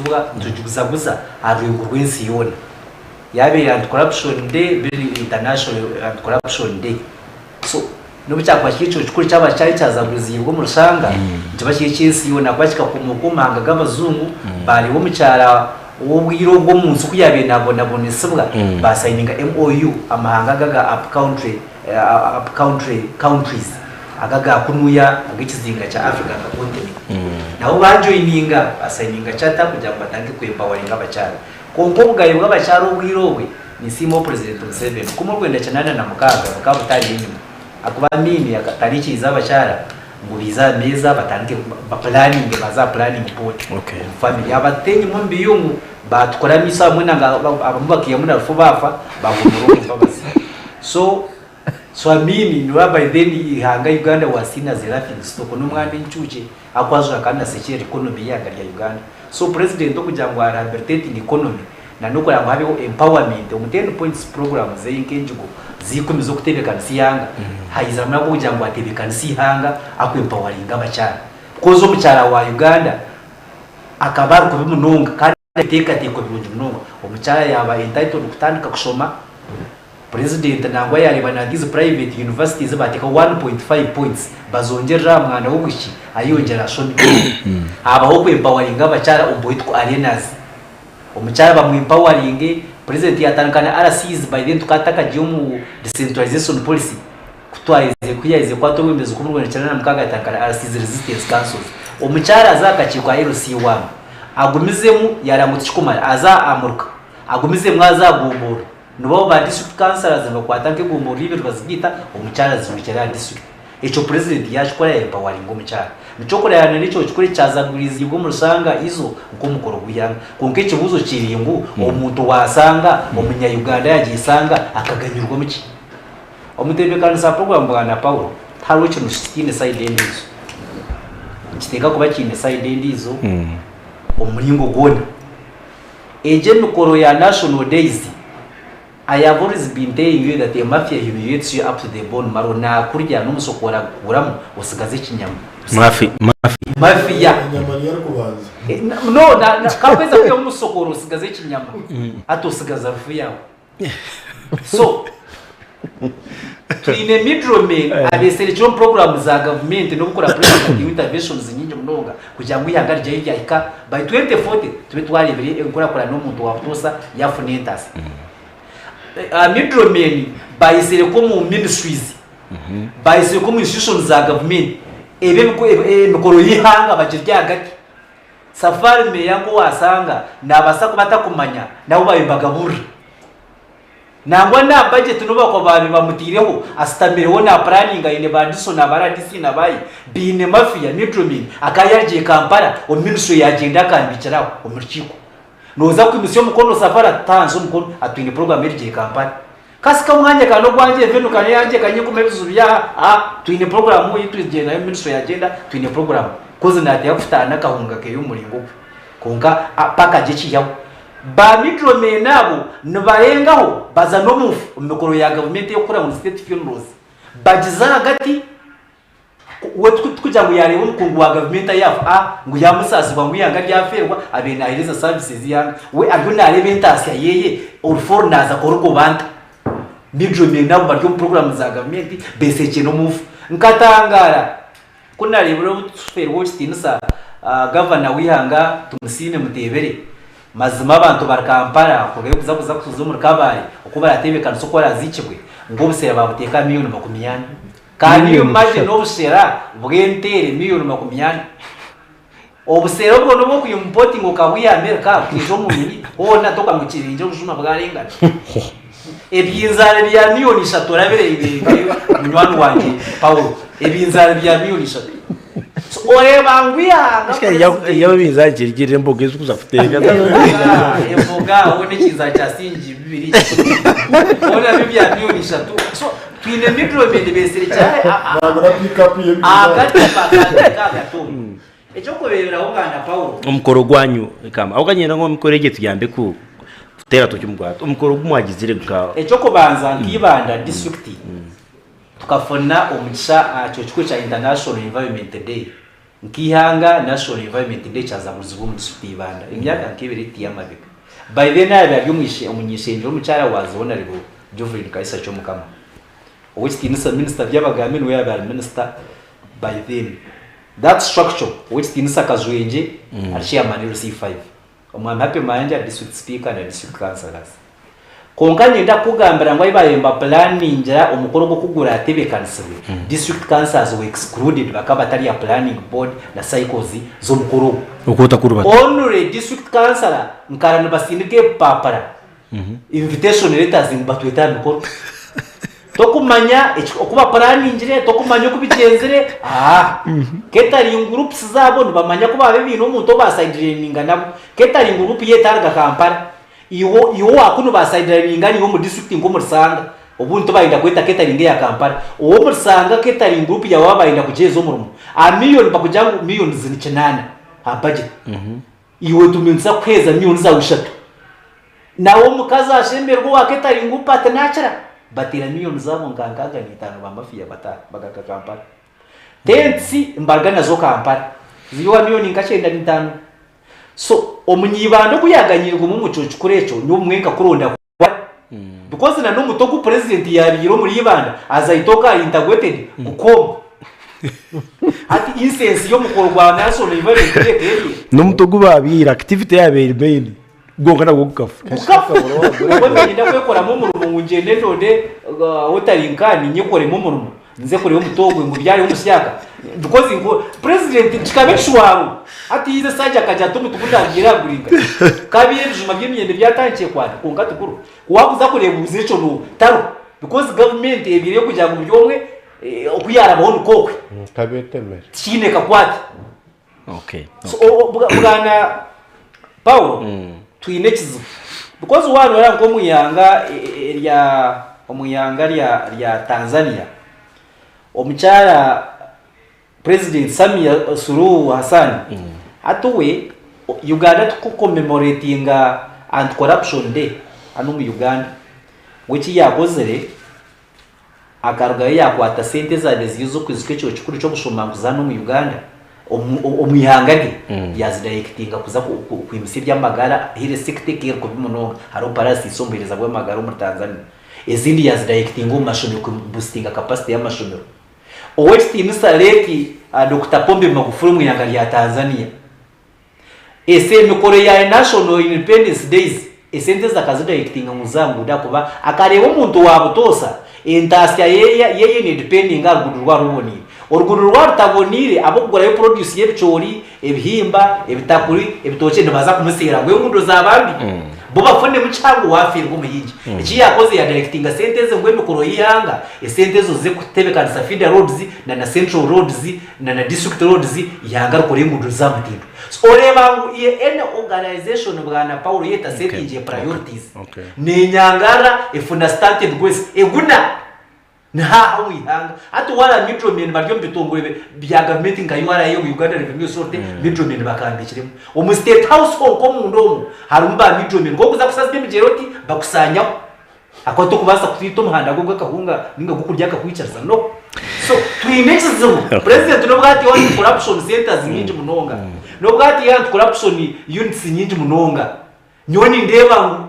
kuba nitugizaguza aha rwengo rw'ensi yoona. Yaaba eri Anti Corruption Day biri International Anti Corruption Day. So n'obu kyakuba kiri ekiro kikuru kyaba kyari kyazaguriziibwe omu Rushanga, nikiba kiri eky'ensi yoona ahakuba kikakomooka omu mahanga g'abajungu, baareeba omukyara w'obwire obwo omu nsi oku yaabaire naabonabonesibwa, baasayininga MOU amahanga aga aga up country, up country countries aga aga kunuya ag'ekizinga kya Africa nka continent. Nabo baajoyininga, baasayininga charter kugira ngu batandike ku empawaringa abakyara. Kwonka obugabe bw'abakyara obwire obwe ninsiima Purezidenti Museveni kuma 1986 bukaba butari enyima ahakuba Amin tariikiriza abakyara ngu baije aha meeza batandike bapulaninge baze aha planning board omu family. Abata enyima omu biyungu baatukora amaisho abamwe nanga abamwe bakaihamu na rufu baafa baahumura omu mbabazi. So so Amin noreeba by then eihanga Uganda was seen as a laughing stock n'omwana encuukye ahakuba akaba nasekyerera economy y'eihanga rya Uganda. So Purezidenti okugira ngu a rehabilitating economy na n'okureba ngu habeho empowerment omu ten points program zeye nk'engigo z'ikumi z'okutebeekanisa eihanga, haiziramu n'akokugira ngu atebeekanise eihanga aku empawaringa abakyara. Because omukyara wa Uganda akaba ari kubi munonga kandi ebiteekateeko birungi munonga. Omukyara yaaba entitled kutandika kushoma, Purezidenti nangwa yaareeba na these private universities baateekaho 1.5 points bazongyerera aha mwana w'omwishiki ayeyongyere ashome. Haabaho oku empawaringa abakyara omu political arenas. Omukyara bamu empawaringe, Purezidenti yaatandika na RCs by then tukaba tutakagiire omu decentralization policy. Ku twaherize ku yaaherize kukwata obwebembezi bw'omu 1996 yaatandika na RCs Resistance Councils. Omukyara aze aha kakiiko ka LC1 agumizemu yaareeba ngu tikikumara aze aha Amuruka agumizemu aze aha Gomborora. Nibo abo ba district councillors nibakwata nk'egomborora ibiri bazigaita, omukyara azijwekyera aha district. Ekyo president yakikora ya empawaringa omukyara. Nikyo kureba n'ekyo kikuru ekyazaguriziibwe omu Rushanga izo nk'omukoro gw'eihanga. Kwonka ekibuuzo kiri ngu omuntu wa Sanga, omunya Uganda yagyesanga akaganyirwamu ki? Omutebeekanisa wa puroguraamu Bwana Paulo, tihariho kintu kitaine sayidi endiijo. Nikiteekwa kuba kiine sayidi endiijo omu muringo gwona. Egi emikoro ya National Days. I have always been telling you that a mafia humiliates you up to the bone marrow nakurya n'omusokora agukuramu osigaza ekinyama. Mafi, mafia. Mafia. Enyama niyo arikubanza. Eh, No, na, na, kakweza kwihamu omusokoro osigaza ekinyama. Hati osigaza rufu yawe. So, twine middlemen abeeserekire omu puroguraamu za gavumenti n'obukora president interventions nyingi munonga kugira ngu eihanga rigye ahi ryahika by 2040 tube twareebire enkurakurana n'omuntu wa butoosha yaafuna entaasa. Middlemen bayesereka omu ministries, bayesereka omu institutions za gavumenti, ebi emikoro y'eihanga bagiri ahagati. Safari meeya nk'owasanga naabaasa kuba atakumanya nabo baabaire nibagaburira. Nangwa na budget nobu bakuba baabaire bamutaireho ashutamireho na puraninga aine ba DISO na ba RDC na baahi baine mafia, middlemen, akaba yarugiire Kampala omu ministry yaagyenda akambikira aho omu rukiiko. Nooza kwimutsya omukono Safari ati ta ahansi omukono ati twine puroguramu erugire Kampala. Kasika omwanya ka n'ogwangye revenue ka n'eyangye ka nyekume ebizibu byaha aha twine puroguramu ei twine nayo ministry yagyenda twine puroguramu kozi naateera kufutaana n'akahunga keye omu muringo gwe kwonka paka gye ekiihaho. Ba middlemen abo nibarengaho baza n'omufu omu mikoro ya gavumenti ey'okukora ngu ni state funerals bagiza ahagati We tikugira ngu yaareeba omukungu wa gavumenti ahi yaafa, a ngu yaamusaasibwa ngu eihanga ryaferwa, abaire naaheereza services z'eihanga. We ariyo naareeba entaasya yeeye, orufu oru naaza kurugoba nta? Middlemen abo bari omu puroguraamu za gavumenti beeseekye n'omu nfu. Nkatangaara ku naareebire obu tuferwa ow'ekitiinisa gavana w'eihanga Tumusiime Mutebile. Mazima abantu bari Kampala kurugayo kuza kuza kutuuza omuri Kabale oku baraateebekanisa oku araaziikibwe, ngu obuseera baabuteeka aha miiyoni makumi ana. Can you imagine obushera bw'enteere million 40? Obuseera obwo n'obwoku importinga okabwiha America bukaija omu nyonyi hoona toka ngu kiringye obujuma bwarengana. Ebinzaari bya million ishatu orabireebire munywani wangye Paul, ebinzaari bya million ishatu. So oreeba ngu eihanga president. Yaba ebinzaari kirigirira emboga ezikuza kuteeka. Emboga hoona ekinzaari kya siringi bibiri kikumi hoona nabyo bya million ishatu. So Twine middlemen beeserekyere Nagura pick-up y'ebinzaari. ahagatimba akandika agatunga. Eky'okureeberaho Bwana Paulo. Omukoro gwanyu kama aho kanyenda ngu emikoro egi etuyambe ku kuteera toki omu gwata omukoro ogu mwagizire guka Eky'okubanza nka Ibanda disiturikiti tukafuna omugisha aha kiro kikuru kya International Environment Day nk'eihanga National Environment Day kyazagurizibwa omu disiturikiti ya Ibanda emyaka nk'ebiri eti ey'amabega. By then yaabaire ari omuny'ishengyero omukyara wa Honourable Jovelyn Kalisa Kyomukama. Ow'ekitiinisa Minisita Byabagambi niwe yaabaire ari Minisita by then. That structure, Ow'ekitiinisa Kajwengye ari Chairman LC5, Omwami Happy Mayanja ari District Speaker na District Councillors. Kwonka niinyenda kukugambira ngu ahi baabaire nibapulaningira omukoro ogwo ku guraatebeekanisibwe, District Councillors were excluded, bakaba batari aha planning board na cycles z'omukoro ogwo. Okwota kurubata. Only District Councillor nkara nibasindika ebipaapara Invitation letters ngu batwete aha mikoro. Tokumanya oku bapuraningire, tokumanya oku bigyenzire, aah. Catering groups zaabo nibamanya ku baabe baine omuntu ou basaidirayininga nabo. Catering group yo etaruga Kampala. Iwe iwe owa kunu basaidirayininga naiwe omu district nk'omuri Sanga, obundi tibayenda kweta catering eya Kampala. Ow'omuri Sanga catering group yaawe baaba bayenda kugyeza omurimo, aha million bakugira ngu millions ni kinaana aha budget. Iwe tumintuza kuheeza million zaawe ishatu. Nawe omukazi ashemererwa owa catering group ati nakira. Bateera million zaabo nka nkaaga na itaano ba mafia bataaha bagaruka Kampala. Tents mbaruga nazo Kampala ziri owa million nka kyenda na itaano. So omunyeibanda oku yaganyiirwemu omu kiro kikuru ekyo nyowe obumwe nkakuronda kwa because na n'omuti ogu president yabiire omuri Ibanda as I talk ari integrated gukooma. Hati incense y'omukoro gwa National Environment Day ekaba eri N'omuti ogu baabiire activity yaaba eri main gwonka nagwo gukafa. Gukafa. Mbwenu niinyenda kwekoramu omurimo ngu ngyende ndonde watering can nyekoremu omurimo nze kureeba omuti ogwe ngu byareho omusyaka because ngu president kikaba ekishwaro hati yize Saaja akagira ati omuti gundabiire aha guri nkahi kabiire ebijuma by'emiyembe byatandikire kwana kwonka tikuriho. Ku waakuza kureeba obuze ekyo tariho because gavumenti ebaire ey'okugira ngu buri omwe oku yaarabaho nikwo okwe. Nkabetemere. Tikiine kakwate. Okay. So, bwana Paulo twine ekizibu because warora nk'omu ihanga erya omu ihanga rya rya Tanzania omukyara President Samia Suluhu Hassan hati we Uganda tukucommemoratinga anti corruption day hanu omu Uganda. We eki yaakozire, akarugayo yaakwata sente ezaabaire ziri ez'okwijuka ekiro kikuru ky'obushomankuzi hanu omu Uganda, omu ihanga rye, yaazidayirekitinga kuza kwimutsya eby'amagara health sector ekaba eri kubi munonga, hariho paralysis omu buheereza bw'amagara omuri Tanzania. Ezindi yaazidayirekitinga omu mashomero kubusitinga capacity y'amashomero. Ow'ekitiinisa Late Dokita Pombe Magufuli omu ihanga rya Tanzania, Ese emikoro ya National Independence Days esente ezi akazidayirekitinga ngu za nguudo ahakuba akareeba omuntu wa butoosa entaasya yeye nedipendinga aha ruguudo rwaaba ruboniire. Oruguudo rwaaba rutaboniire ab'okugurayo produce y'ebicoori, ebihimba, ebitakuri, ebitookye nibaza kumuseera ngu enguudo zaaba mbi bo bafunemu kihango waafeerwa omuhingi. Eki yaakoze yadayirekitinga sente ezi ngu emikoro y'eihanga esente ezo zize kutebeekanisa feeder roads na na central roads na na district roads ihanga rikore enguudo za mutindo. So oreeba ngu ye any organization bwana Paulo yo etasetingiye priorities nenyangarra efuna stunted growth eguna nihaaha omu ihanga. Hati waraba middlemen bari omu bitongore bya gavumenti nka URA omu Uganda Revenue Authority middlemen bakambikiremu. Omu state house honka omunda omwo harimu ba middlemen ku orikuza kusazibwa emigyera oti bakusaanyaho. Ahakuba tokubaasa kutwita omuhanda gwe gw'akahunga ninga gw'okurya akakwikiriza no. So twine ekizibu. President n'obu ataiheho anti corruption centers nyingi munonga, n'obu ataiheho anti corruption units nyingi munonga, nyowe nindeeba ngu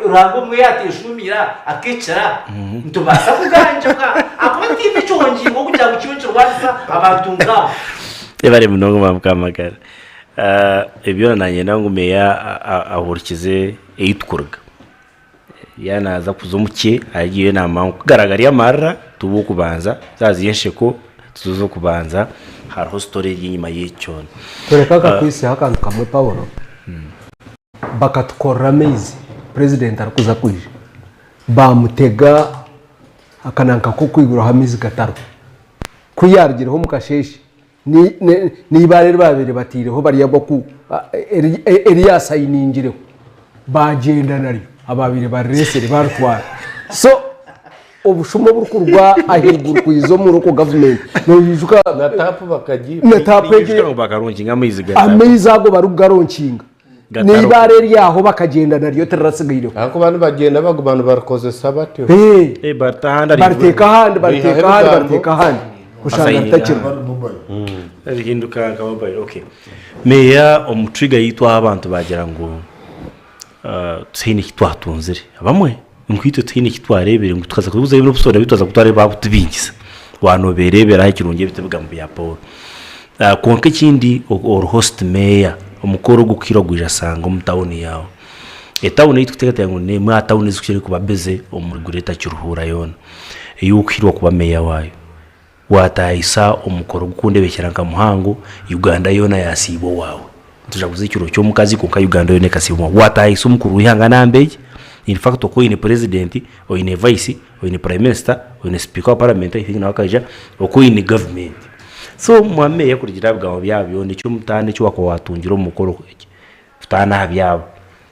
Ruhanga obumwe yaateshuumira akekira, nitubaasa kugangibwa ahakuba tihaine ekyongyirwe kugira ngu kibe nikirwanisa abantu nk'abo. Yebare munonga Maama Mukamagara. Ebyo nanyenda ngu meeya ahurikize ei tukuruga. Yaaba naaza kuza omu kye agiire naamanya ngu kugaragara amarira tiwe w'okubanza, zaaba ziri ensheko tizo z'okubanza hariho story eri enyima y'eki kyona. Kureka akakwitsireho akantu kamwe Paulo, bakatukorera amaizi president arikuza kwija bamutega akananka k'okwiguraho amaizi gatariho, ku yarugireho omu kasheeshe N'eibaare eri baabaire bataireho bari ab'oku eri yaasayiningireho baagyenda naryo abaabaire barireetsire baaritwara. So obushuma oburikuruga ahaiguru kwija omu local government noijuka Na taapu bakagiiba. Na taapu egyo Niijuka ngu bakaronkinga amaizi ga taapu. Amaizi ago barikugaronkinga. Gatariho. N'eibaare eri aho bakagyenda naryo tirirasigaireho. Ahakuba nibagyenda baguma nibarikozesa batyo. Eh. Barita ahandi Bariteeka ahandi, bariteeka Baihaho ahandi, ebigambo. bariteeka ahandi. Oshanga ritakiriho. Rihinduka nka mobile okay. Meeya omu trigger yaitu aha abantu baagira ngu tihaine eki twatunzire. Abamwe nkaitwe tihaine eki twareebire ngu tukaza kubuuza n'obusoda beitu twaza kutwara baabutubingisa. Waaba noobereebera aha ekirungi ebi tibigambo bya Paul. Kwonka ekindi ori host meeya, omukoro ogu kukira ogwija shanga omu tawuni yaawe. Etawuni ei turikuteekateeka ngu n'emwe aha tawuni ezikukira kuba busy omuri Greater Kiruhura yoona, ei orikuhirwa kuba meeya waayo. Waatahisa omukoro gurikundebekyera nka muhango, Uganda yoona yaasiiba owaawe. Nitujaguza ekiro ky'omukazi kwonka Uganda yoona ekasiiba owaawe. Waatahisa omukuru w'eihanga namba egi, in fact okaba oine purezidenti, oine vayisi, oine prime minister, oine sipiika wa paramenti I think nawe akaija, okaba oine gavumenti. So mwami meeya kurugiirira aha bigambo byabo byona, eky'omutaano eki waakuba waatungire omu mukoro kutaana aha byabo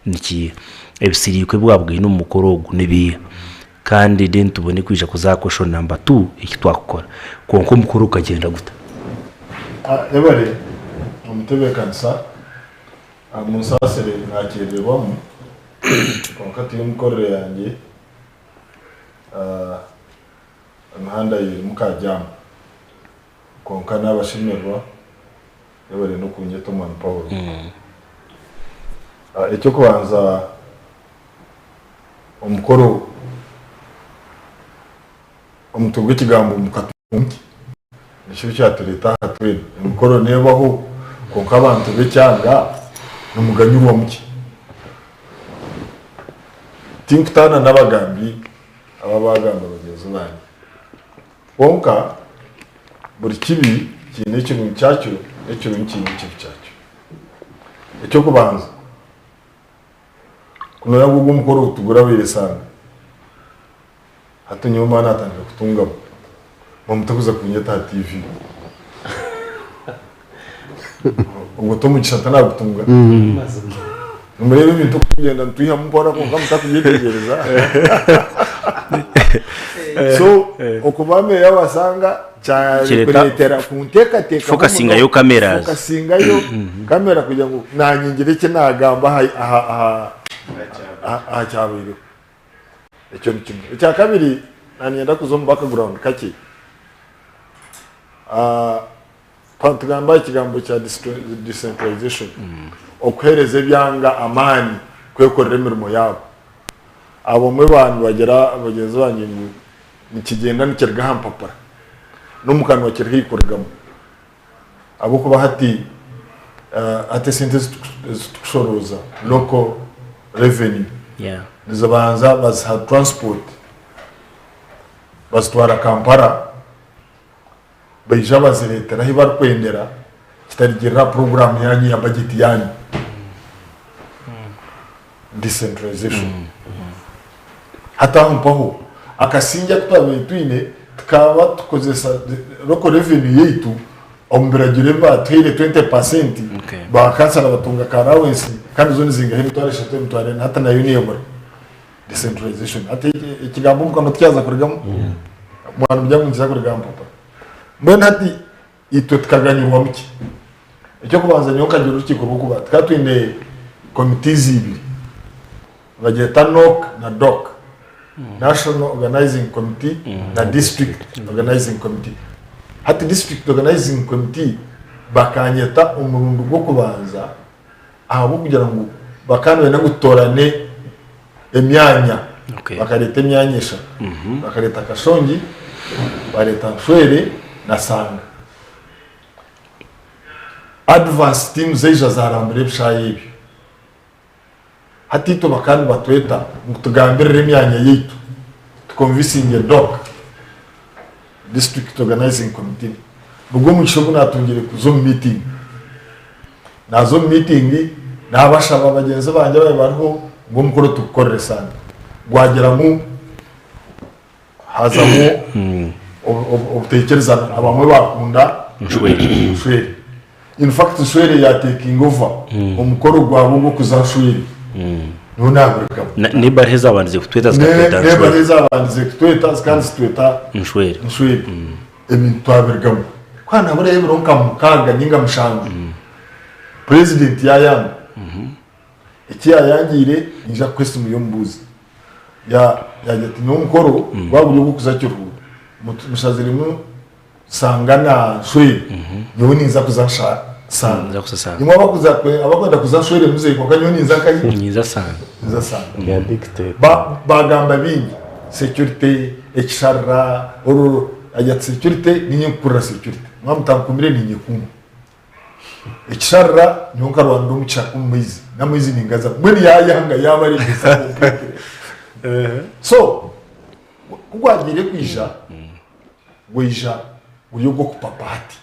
nikiiha? Ebisiriiko ebi waabugaine omu mukoro ogu nibiiha? Kandi then tubone kwija kuza aha question number two eki twakukora. Kwonka omukoro gukagyenda guta? Yebare omutebeekanisa, munsaasire naakyerererwamu kwonka tiyo mikorere yangye, emihanda erimu ka jaamu kwonka naabashemererwa yebare n'okunyeta omwami Paulo. Eky'okubanza Omukoro, omutwe gw'ekigambo mukatungi nikyo kyatureeta aha twena. Emikoro neebaho kwonka abantu b'ekyanga nimuganyirwamu ki? Tinkutaana n'abagambi aba abaagamba bagyenzi bangye. Kwonka buri kibi kiine ekirungi kyakyo n'ekirungi kiine ekibi kyakyo. Eky'okubanza. Ku nooreeba ngu ogwo omukoro tigurabaire sande, hati nyowe mba naatandika kutungamu, bamuta kuza kunyeta aha TV. Ogwo t'omugisha ntanagutunga. Nimureeba ebintu oku tukugyenda nitwihamu mpora kwonka mutakubyetegyereza. So okuba meeya wa Sanga kyarikureetera kunteekateekaho Fokasingayo muno, cameras. Fokasingayo kamera kugira ngu naanye ngire eki naagamba aha aha aha aha kyabaireho. Ekyo ni kimwe. Ekya kabiri, naniinyenda kuza omu background kakye. Twaba nitugamba aha kigambo kya decentralization, okuheereza ebyanga amaani kwekorera emirimo yaabo. Abamwe baaba nibagira bagyenzi bangye ngu nikigyenda nikiruga aha mpapura, n'omu kanwa kiri haihi kurugamu. Ahabw'okuba hati hati esente ezi turikushorooza, local revenue, nizibanza baziha transport bazitwara Kampala, baija bazireetera ahu barikwendera kitarigirira aha puroguraamu yaanyu ya bajeti yaanyu. Decentralization. Hati aho mpaho akasingye aku twabaire twine tukaba tukozesa local revenue yaitu omu biragiro ebi baatuhaire 20% ba kansara batunga ka allowance kandi zo nizingahi emitwaro eshatu emitwaro ena hati nayo neebura. Decentralization. Hati ekigambo omu kanwa tikyaza kurugamu mwana muryango nikiza kuruga aha mpapura. Mbwenu hati itwe tukaganyirwamu ki? Eky'okubanza nyowe nkagira orukiiko rw'okuba tukaba twine committees ibiri nibagyeta NOC na DOC, National Organizing Committee na District Organizing Committee. Hati District Organizing Committee bakanyeta omurundi gw'okubanza ahabw'okugira ngu bakaba nibenda ngu tutoorane emyanya. Bakareeta emyanya eshatu. Bakareeta Kashongi, bareeta Nshwere na Sanga. Advance team zaija zarambura ebishaayi ebyo. Hati itwe bakaba nibatweta ngu tugambirire emyanya yaitu, tukonvisinge DOC, District Organizing Committee. Nigwo omugisha ogu naatungire kuza omu meeting. Naaza omu meeting, naabashaba bagyenzi bangye abaabaire bariho ngu omukoro tugukorere Sande. Gwagiramu hazamu obutaikirizana, abamwe baakunda Nshwere. In fact Nshwere ya taking over omukoro gwabo ogw'okuza Nshwere. Niho naagurugamu. N'ebaruha ezaabandize kutweta zikatweta N'ebaruha ezaabandize kutweta zikaba nizitweta Nshwere. Nshwere. Ebintu twabirugamu. Ku haanaburayo ebiro nka mukaaga nainga mushanju, purezidenti yaayanga. Eki yaayangiire, naija kukuha esimu y'omubuuzi. Yaagira ati nyowe omukoro gwaba guri ogw'okuza Kiruhura, mushaziremu Sanga na Nshwere, nyowe ninza kuza Sanga. Imwe abakwenda kuza Nshwere muze, kwonka nyowe ninza nkahi? Ninza Sanga. Ninza Sanga. Baagamba bingi, security, ekisharara, oruro, agira ati security niinye nkukurira security, mwaba mutankumire niinye kuuma. Ekisharara nyowe nkarwanira omu kishaka omu maizi, n'amaizi ningazamu, mbwenu yaayanga yaabareegyesa completely. So ku gwagiire kwija, gwaija guri ogw'okupapa hati.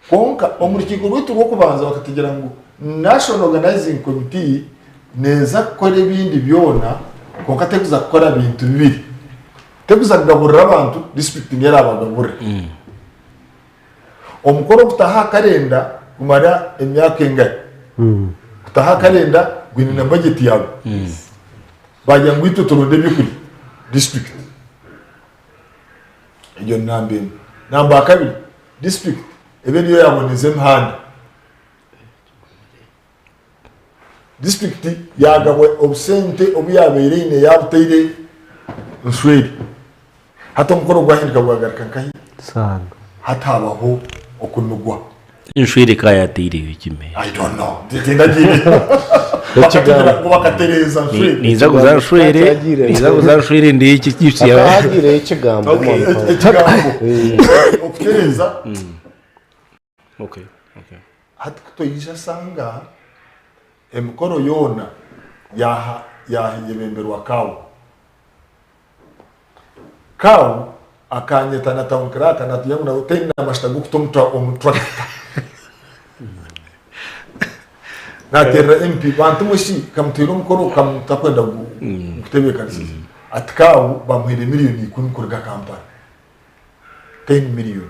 Kwonka omu rukiiko rwaitu rw'okubanza bakatugira ngu National Organizing Committee neeza kukora ebindi byona kwonka terikuza kukora bintu bibiri. Terikuza kugaburira abantu, disiturikiti niyo eraabagaburire. Omukoro ogutaha aha karenda gumara emyaka engahi? Kutaha aha karenda gwine na bajeti yagwo. Baagira ngu itwe turonde ebyokurya disiturikiti. Egyo ni namba emwe. Namba ya kabiri, disiturikiti ebe niyo yaaboneza emihanda. Disiturikiti yaagabwa obusente obu yaabaire eine yaabutaire nshweri. Hati omukoro gwahinduka gwagaruka nkahi? Hati habaho okunugwa. Enshwere eka yateireyo ki I don't know. Tindagiire. Bakatugira ngu bakatereeza nshwere. Ninza kuza nshwere, ninza kuza nshwere ndi eki chips Hakaba hagiireyo ekigambo Okay, omu ekigambo. Okutereeza. Okay, okay. Hati ku twaija sanga emikoro yoona yaha yayebemberwa Kawu. Kawu akanyeta na town clerk natugira ngu nawe taine namashita gokuta omu tractor. Naterera MP bantu mwe shi kamuteire omukoro kamutakwenda gutebekanisize. Ati Kawu bamuhaire miriyoni ikumi kuruga Kampala. 10 million.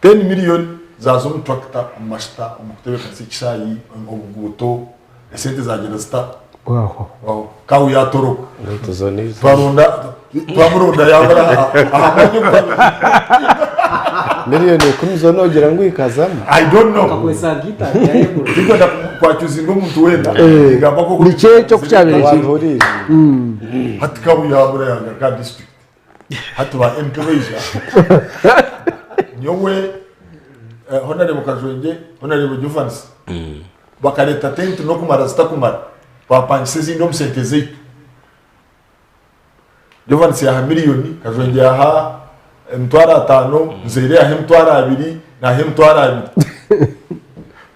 10 million zaaza omu tractor, omu mashita, omu kutebeekanisa ekishaayi, obuguuto, esente zaagyenda zita? Bwahwaho. Kawu yaatoroka. Twaronda, twamuronda yaabura aha mwanya ogu twabaire. Miliyoni ikumi zo noogira ngu ikazamu? I don't know. Tinkwenda kwakyuzinga omuntu weena. Ningamba nk'oku Niki ekyo ku kyabaire kiri? Hati Kabuyambura yagaruka aha district. Hati ba MP baija. Nyowe eh, Honorable Kajwengye, Honorable Jovansi bakareeta tenti n'okumara zitakumara. Twapangisa ezindi omu sente zaitu. Jovansi yaaha miriyoni, Kajwengye yaaha emitwaro ataano, Nzeire yaaha emitwaro abiri, naaha emitwaro abiri.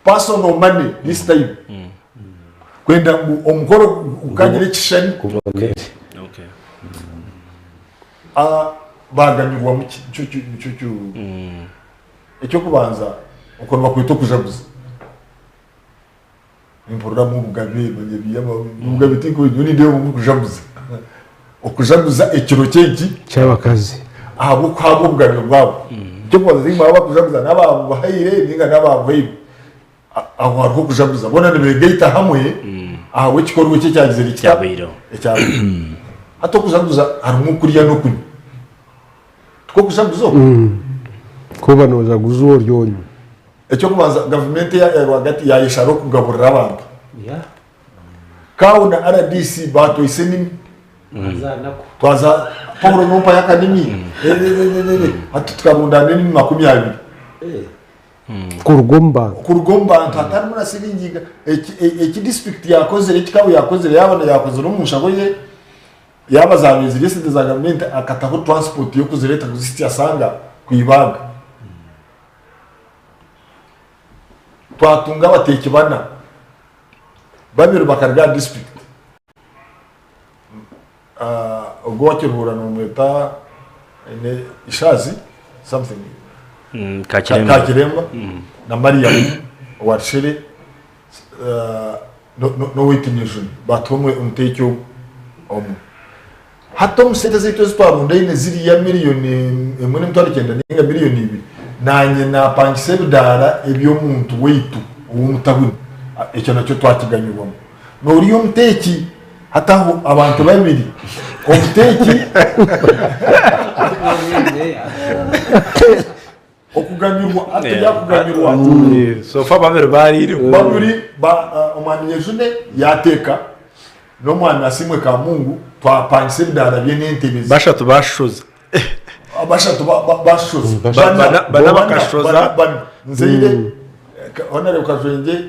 Personal money this time. Kwenda ngu omukoro gukagira ekishushani. Ah, baaganyirwamu ki? Nikyo ki- nikyo ki- Eky'okubanza okwo nibakweta okujaguza. Nimpuriramu obugabe manya ebyama obugabe tinkubi nyowe nindeeba obu burikujaguza. Okujaguza ekiro ky'enki? Ky'abakazi. Ahabw'okuhabwa obugabe bwabo. Eky'okubanza tinkumanya waaba bakujaguza n'abaabubahaire ninga n'abaabuhairwe. Aho hariho okujaguza. Boona nibeegaita hamwe ahabw'ekikorwa eki ekyagizire kita? Ekyabaireho. Hati okujaguza harimu okurya n'okunywa. Tikwo kujaguza okwo? Kuba noojaguza ori onywa. Eky'okubanza gavumenti eya rwagati yaayeshara okugaburira abantu. Kawo na rdc baatwaisa enimi. Twaza Paul nompayo akanimi hati tukarundaana enimi 20. Kuruga omu bantu. Kuruga omu bantu hatarimu na siringi eki disiturikiti yaakozire eki Kawo yaakozire yaaba yaakozire omu nshaho ye yaaba zaabaire ziri esente za gavumenti akataho transport y'okuzireeta kuzihitsya Sanga kwibaaga. Twatunga abateeki bana, babiri bakaruga aha disiturikiti, ogwo owa Kiruhura nomweta aine Ishaazi something Kakiremba na Mariam owa Rushere n'owaitu Nyejuni baatuha omuteeki omwe. Hati omu sente zaitu ezi twarundaine ziriya miriyoni emwe n'emitwaro kyenda ninga miriyoni ibiri, naanye naapangisa ebidaara eby'omuntu waitu ow'omu tawuni. Ekyo nakyo twakiganyirwamu. N'oriya omuteeki, hati aho abantu babiri, omuteeki Okuganyirwa hati byakuganyirwa. So far babiri bariireho. Babiri ba omwami Nyejune yateeka n'omwami Asiimwe Kamungu twapangisa ebidaara bye n'entebe ze. Bashatu bashoza. Bashatu bashoza. Bana bakashoza. Bana. Nzeire Honorable Kajwengye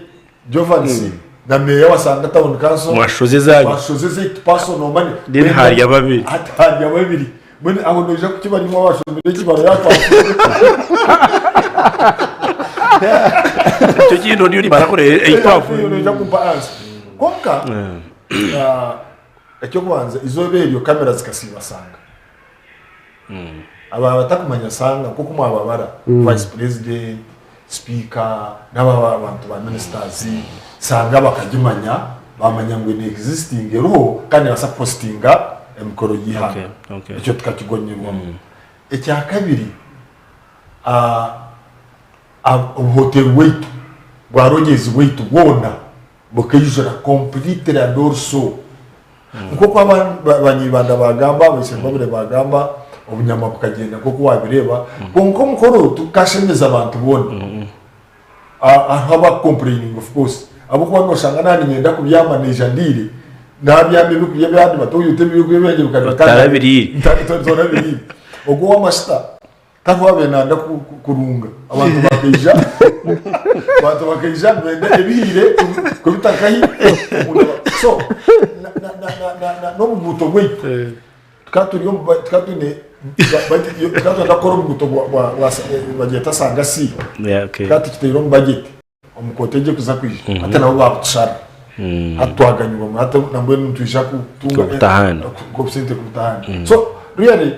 Jovansi na meeya wa Sanga Town Council. Mwashoza ezanyu. Twashoza ezaitu personal money. Then harya babiri. Hati harya babiri. Mbwenu aho noija kukiba nimwe abashomire ekibaro yaatwashoza. Ekyo kintu ndiyo nimara kureba ei twavuye. Noija kumpa answer. Kwonka eky'okubanza eizooba eryo kamera zikasiiba Sanga. Aba abatakumanya Sanga nk'oku mwababara Vice President, Speaker n'aba abantu ba ministers Sanga bakagimanya bamanya ngu ene existing eriho kandi nebaasa kuhostinga emikoro y'eihanga. Ekyo tukakigonyerwamu. Ekyakabiri obuhoteri bwaitu bwa Rogers bwaitu bwona bukaijura completely and also Nk'oku abanyaibanda baagamba, abaishembabure baagamba, obunyama bukagyenda nk'oku waabireeba. Kwonka omukoro tigukashemeza abantu boona. Hariho abakukompureyininga of course ahabw'okuba nooshanga naaba niinyenda kubyama naija ndiire, naabyama ebyokurya ebyandi bati oitu ebyokurya byangye bikaba Otarabiriire. Otarabiriire. Ogwo ow'amashita Tariho owaabaire naayenda kurunga. Abantu bakaija abantu bakaija nibenda ebihiire kubita nkahi so n'obuguuto bwaitu tukaba turi omu tukaba twine tukaba twenda kukora obuguuto bwa bagyeta sanga C tukaba tukitaire omu bajeti omu kooti egi erikuza kwija hati nabo baabutushara hati twaganyirwamu hati nambwenu nitwija kutunga Kuruta ahandi. obusente kuruta ahandi so really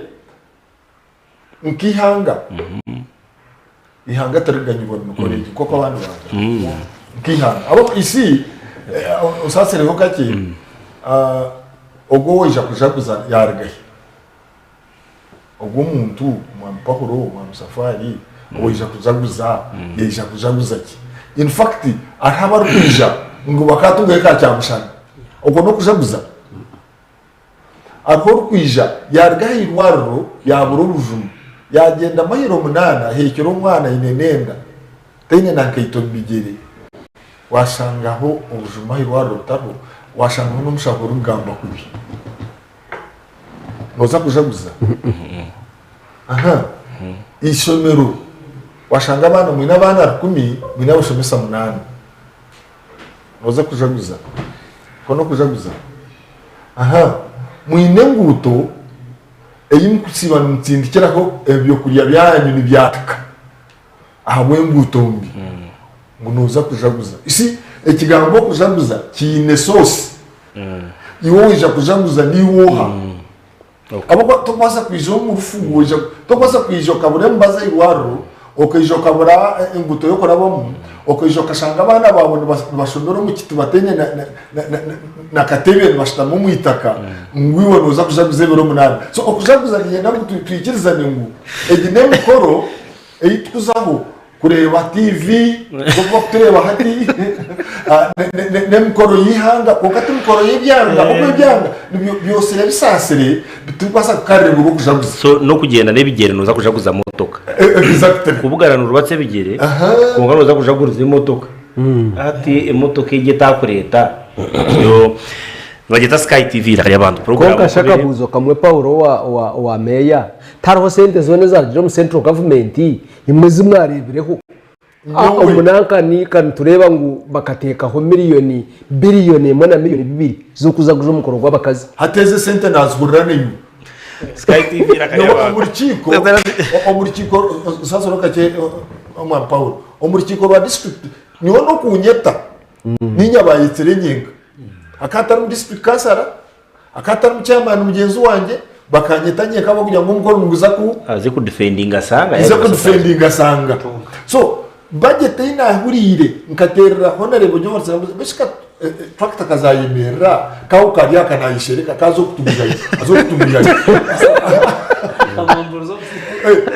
Nk'eihanga, eihanga tiriganyirwa mu mikoro egi nk'oku abandi bantu. Nk'eihanga. Ahabw'okuba you see, eh, osaasireho kakye, ah, ogwo owaija kujaguza yaaruga hi? Ogwo omuntu, Omwami Pahulo, Omwami Safari, owaija kujaguza, yaija kujaguza ki? In fact, hariho abarikwija ngu bakaatungayo ka kyamushana. Okwo n'okujaguza? Hariho orikwija yaaruga aha irwariro yaabura obujumu. Yagyenda mayiro munaana aheekire omwana aine n'enda, taine na nkaito omu bigyere, washangaho obujuma aha irwariro butariho, washangaho n'omushaho orikugamba kubi. Nooza kujaguza? Aha. Eishomero, washanga abaana mwine abaana rukumi, mwine abashomesa munaana. Nooza kujaguza? Okwo n'okujaguza? Aha. Mwine enguuto ei murikusiiba nimutsindikiraho ebyokurya byanyu nibyatika ahabw'enguuto mbi. Ngu nooza kujaguza. You see, ekigambo okujaguza kiine source. Iwe waija kujaguza niiwe oha? Ahabw'okuba tokubaasa kwija omu rufu ngu waija, tokubaasa kwija okabura emibazi aha irwariro, okaija okabura enguuto y'okurabamu, okaija okashanga abaana baawe nibashomera omu kiti bataine na katebe nibashutama omu itaka, ngu iwe nooza kujaguza ebiro munaana. So okujaguza niinyenda ngu twikirizane ngu egi n'emikoro ei tukuzaho kureeba TV nk'oku barikutureeba hati n'emikoro y'eihanga kwonka ti mikoro y'ebyanga ahabw'okuba ebyanga byosire bisaasire titurikubaasa kukarira ngu b'okujaguza. So n'okugyenda n'ebigyere nooza kujaguza motoka. Kubugana noorubatsa ebigyere kwonka nooza kujaguriza emotoka. Hati emotoka egyo etaakureeta yo nibagyeta Sky TV eiraka ry'abantu Kwonka puroguraamu shi akabuuzo kamwe Paulo owa meeya, tihariho sente zoona ezarugire omu central government Imwe ezi mwareebireho? Omu nanka niika nitureeba ngu bakateekaho miriyoni biriyoni emwe na miriyoni bibiri z'okuzaguza omukoro gw'abakazi. Hati ezi esente naazihurira naiwe. Sky TV eiraka Nyowe ry'abantu. omu rukiiko, omu rukiiko, nsaasira okakye omwami Paulo, omu rukiiko rwa disiturikiti nyowe n'okunyeta niinye abaayetsire nyenka. Hakaba hatarimu disiturikiti kansara, Akaba atari chairman mugyenzi wangye bakanyeta nyenka ahabw'okugira ngu omukoro niguza ku Aze kudifendinga Sanga nze kudifendinga Sanga. So budget ei nahuriire nkateerera Honorable John Ssembuzi bishika tractor kazayemerera kaho kari aka nayeshereka kaza okutugurayo aza okutugurayo.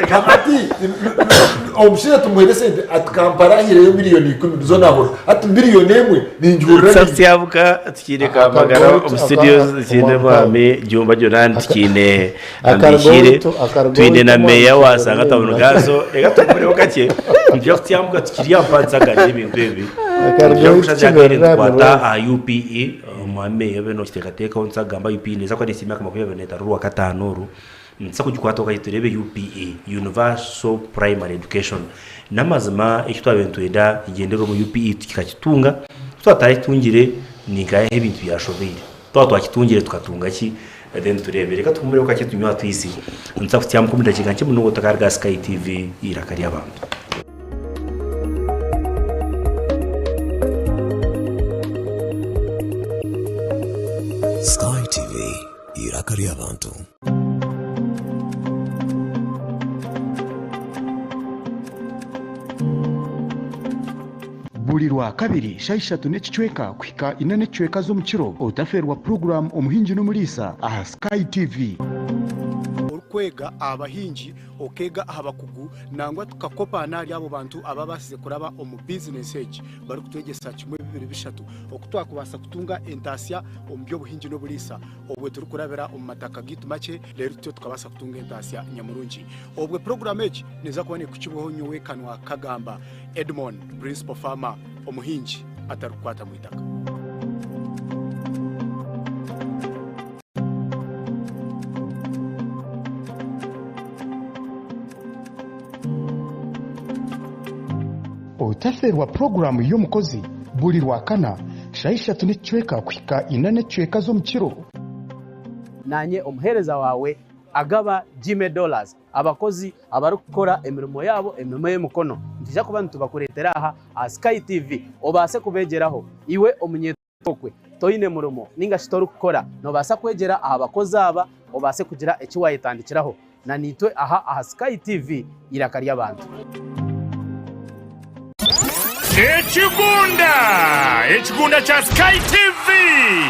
Hati omushaija tumuhaire esente ati Kampala ahireyo miriyoni ikumi nizo nahurira hati miriyoni emwe ningihurira niinye. Sasyabuka Tukiine Kamagara omu studios, tukiine Mwami Jumba Jonan, tukiine Ambihiire, twine na meeya wa Sanga Town Council. Reka tumureho kakye, nituja kutyambuka tukiri aha mpansagara y'ebintu ebi. Nituja kushazya akaire nitukwata aha UPE, Omwami Meeya obe nokiteekateekaho nituza kugamba UPE neeza kuba neesiima emyaka 25 Orwakataano oru. Nituza kugikwataho kakye tureebe UPE, Universal Primary Education. N'amazima eki twabaire nitwenda kigyendererwa omu UPE tukakitunga, ku twatarakitungire ninkahe ahu ebintu byashobeire. Twaba twakitungire tukatunga ki? Then tureebe. Reka tuhumureho kakye tunywe aha twizi. Nituza kutyambuka omu dakiika nkye munonga otakaruga aha Sky TV eiraka ry'abantu. Sky TV, eiraka ry'abantu. Buri Rwakabiri shaaha ishatu n'ekicweka kuhika ina n'ekicweka z'omukiro, otafeerwa puroguraamu Omuhingi n'Omuriisa aha Sky TV. Orikwega aha bahingi, okeega aha bakugu, nangwa tukakopaana ahari abo bantu ababaasize kuraba omu bizinesi egi barikutwegyesa kimwe bibiri bishatu oku twakubaasa kutunga entaasya omu by'obuhingi n'oburiisa. Obwe turikurabira omu mataka gaitu makye reero tutyo tukabaasa kutunga entaasya nyamurungi. Obwe puroguraamu egi neeza kuba neekukibwaho nyowe Kanwa Kagamba Edmond, Principal Farmer, omuhingi atarikukwata mu itaka. Otafeerwa puroguraamu y'omukozi buri Rwakana shaaha ishatu n'ekicweka kuhika ina n'ekicweka z'omukiro. Naanye omuheereza waawe agaba Jimmy Dollars, abakozi abarikukora emirimo yaabo emirimo y'emikono. Nitwija kuba nitubakureetera aha aha Sky TV obaase kubeegyeraho. Iwe omunyetokwe toine murimo ninga shi torikukora, noobaasa kwegyera aha bakozi aba obaase kugira eki waayetandikiraho. Na naitwe aha aha Sky TV, eiraka ry'abantu. Ekigunda! Ekigunda kya Sky TV!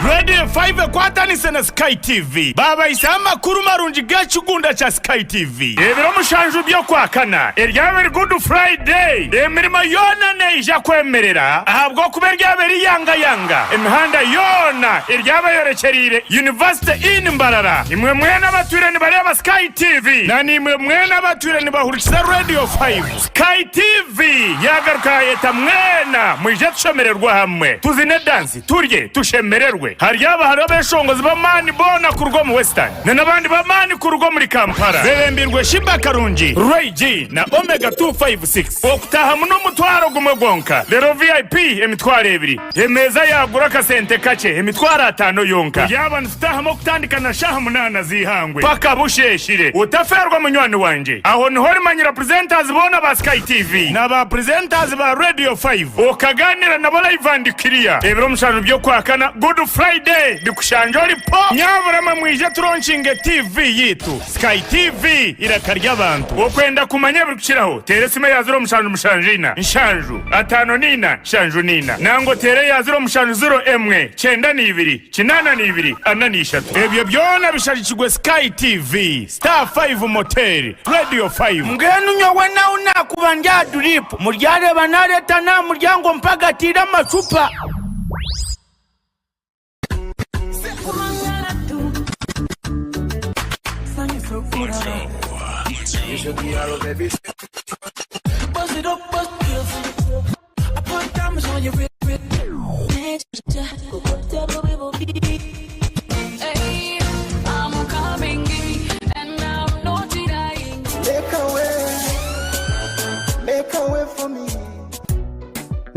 Radio 5 ekwatanise na Sky TV baabahisaho amakuru marungi g'ekigunda kya Sky TV. Ebiro mushanju by'Okwakana eryaba eri Good Friday, emirimo yoona neija kwemerera ahabw'okuba eryaba eri yangayanga. Emihanda yoona eryaba eyorekyereire University Inn Mbarara. Imwe mwena abatwire nibareeba Sky TV na naimwe mwena abatwire nibahurikiza Radio 5, Sky TV yaagaruka yaayeta mwena mwije tushemererwe hamwe, tuzine dansi, turye, tushemererwe. Haryaba hariho abeshongozi b'amaani boona kuruga omu Western na n'abandi b'amaani kuruga omuri Kampala bebembirwe Sheebah Karungi, Ray G na Omega 256. Okutahamu n'omutwaro gumwe gwonka, reero VIP emitwaro ebiri. Emeeza yaagura akasente kakye emitwaro ataano yonka. Turyaba nitutahamu okutandika na shaaha munaana z'eihangwe paka busheeshire. Otafeerwa munywani wangye. Aho niho orimanyira presenters boona ba Sky TV na ba presenters ba Radio 5 okaganira nabo live and clear. Ebiro mushanju by'okwakana, Good Friday, bikushangye ori po! Nyabura mwe mwije turonkinge TV yitu. Sky TV, eiraka ry'abantu. Okwenda kumanya ebirikukiraho, teera esimu eya 0774 754 74 nangwa oteere eya 0701 92 82 43. Ebyo byona bishagikirwe Sky TV, Star 5 Motel, Radio 5. Mbwenu nyowe nahu naakuba ndi aha duriipu, muryareeba naareeta n'aha muryango mpagatiire amacupa.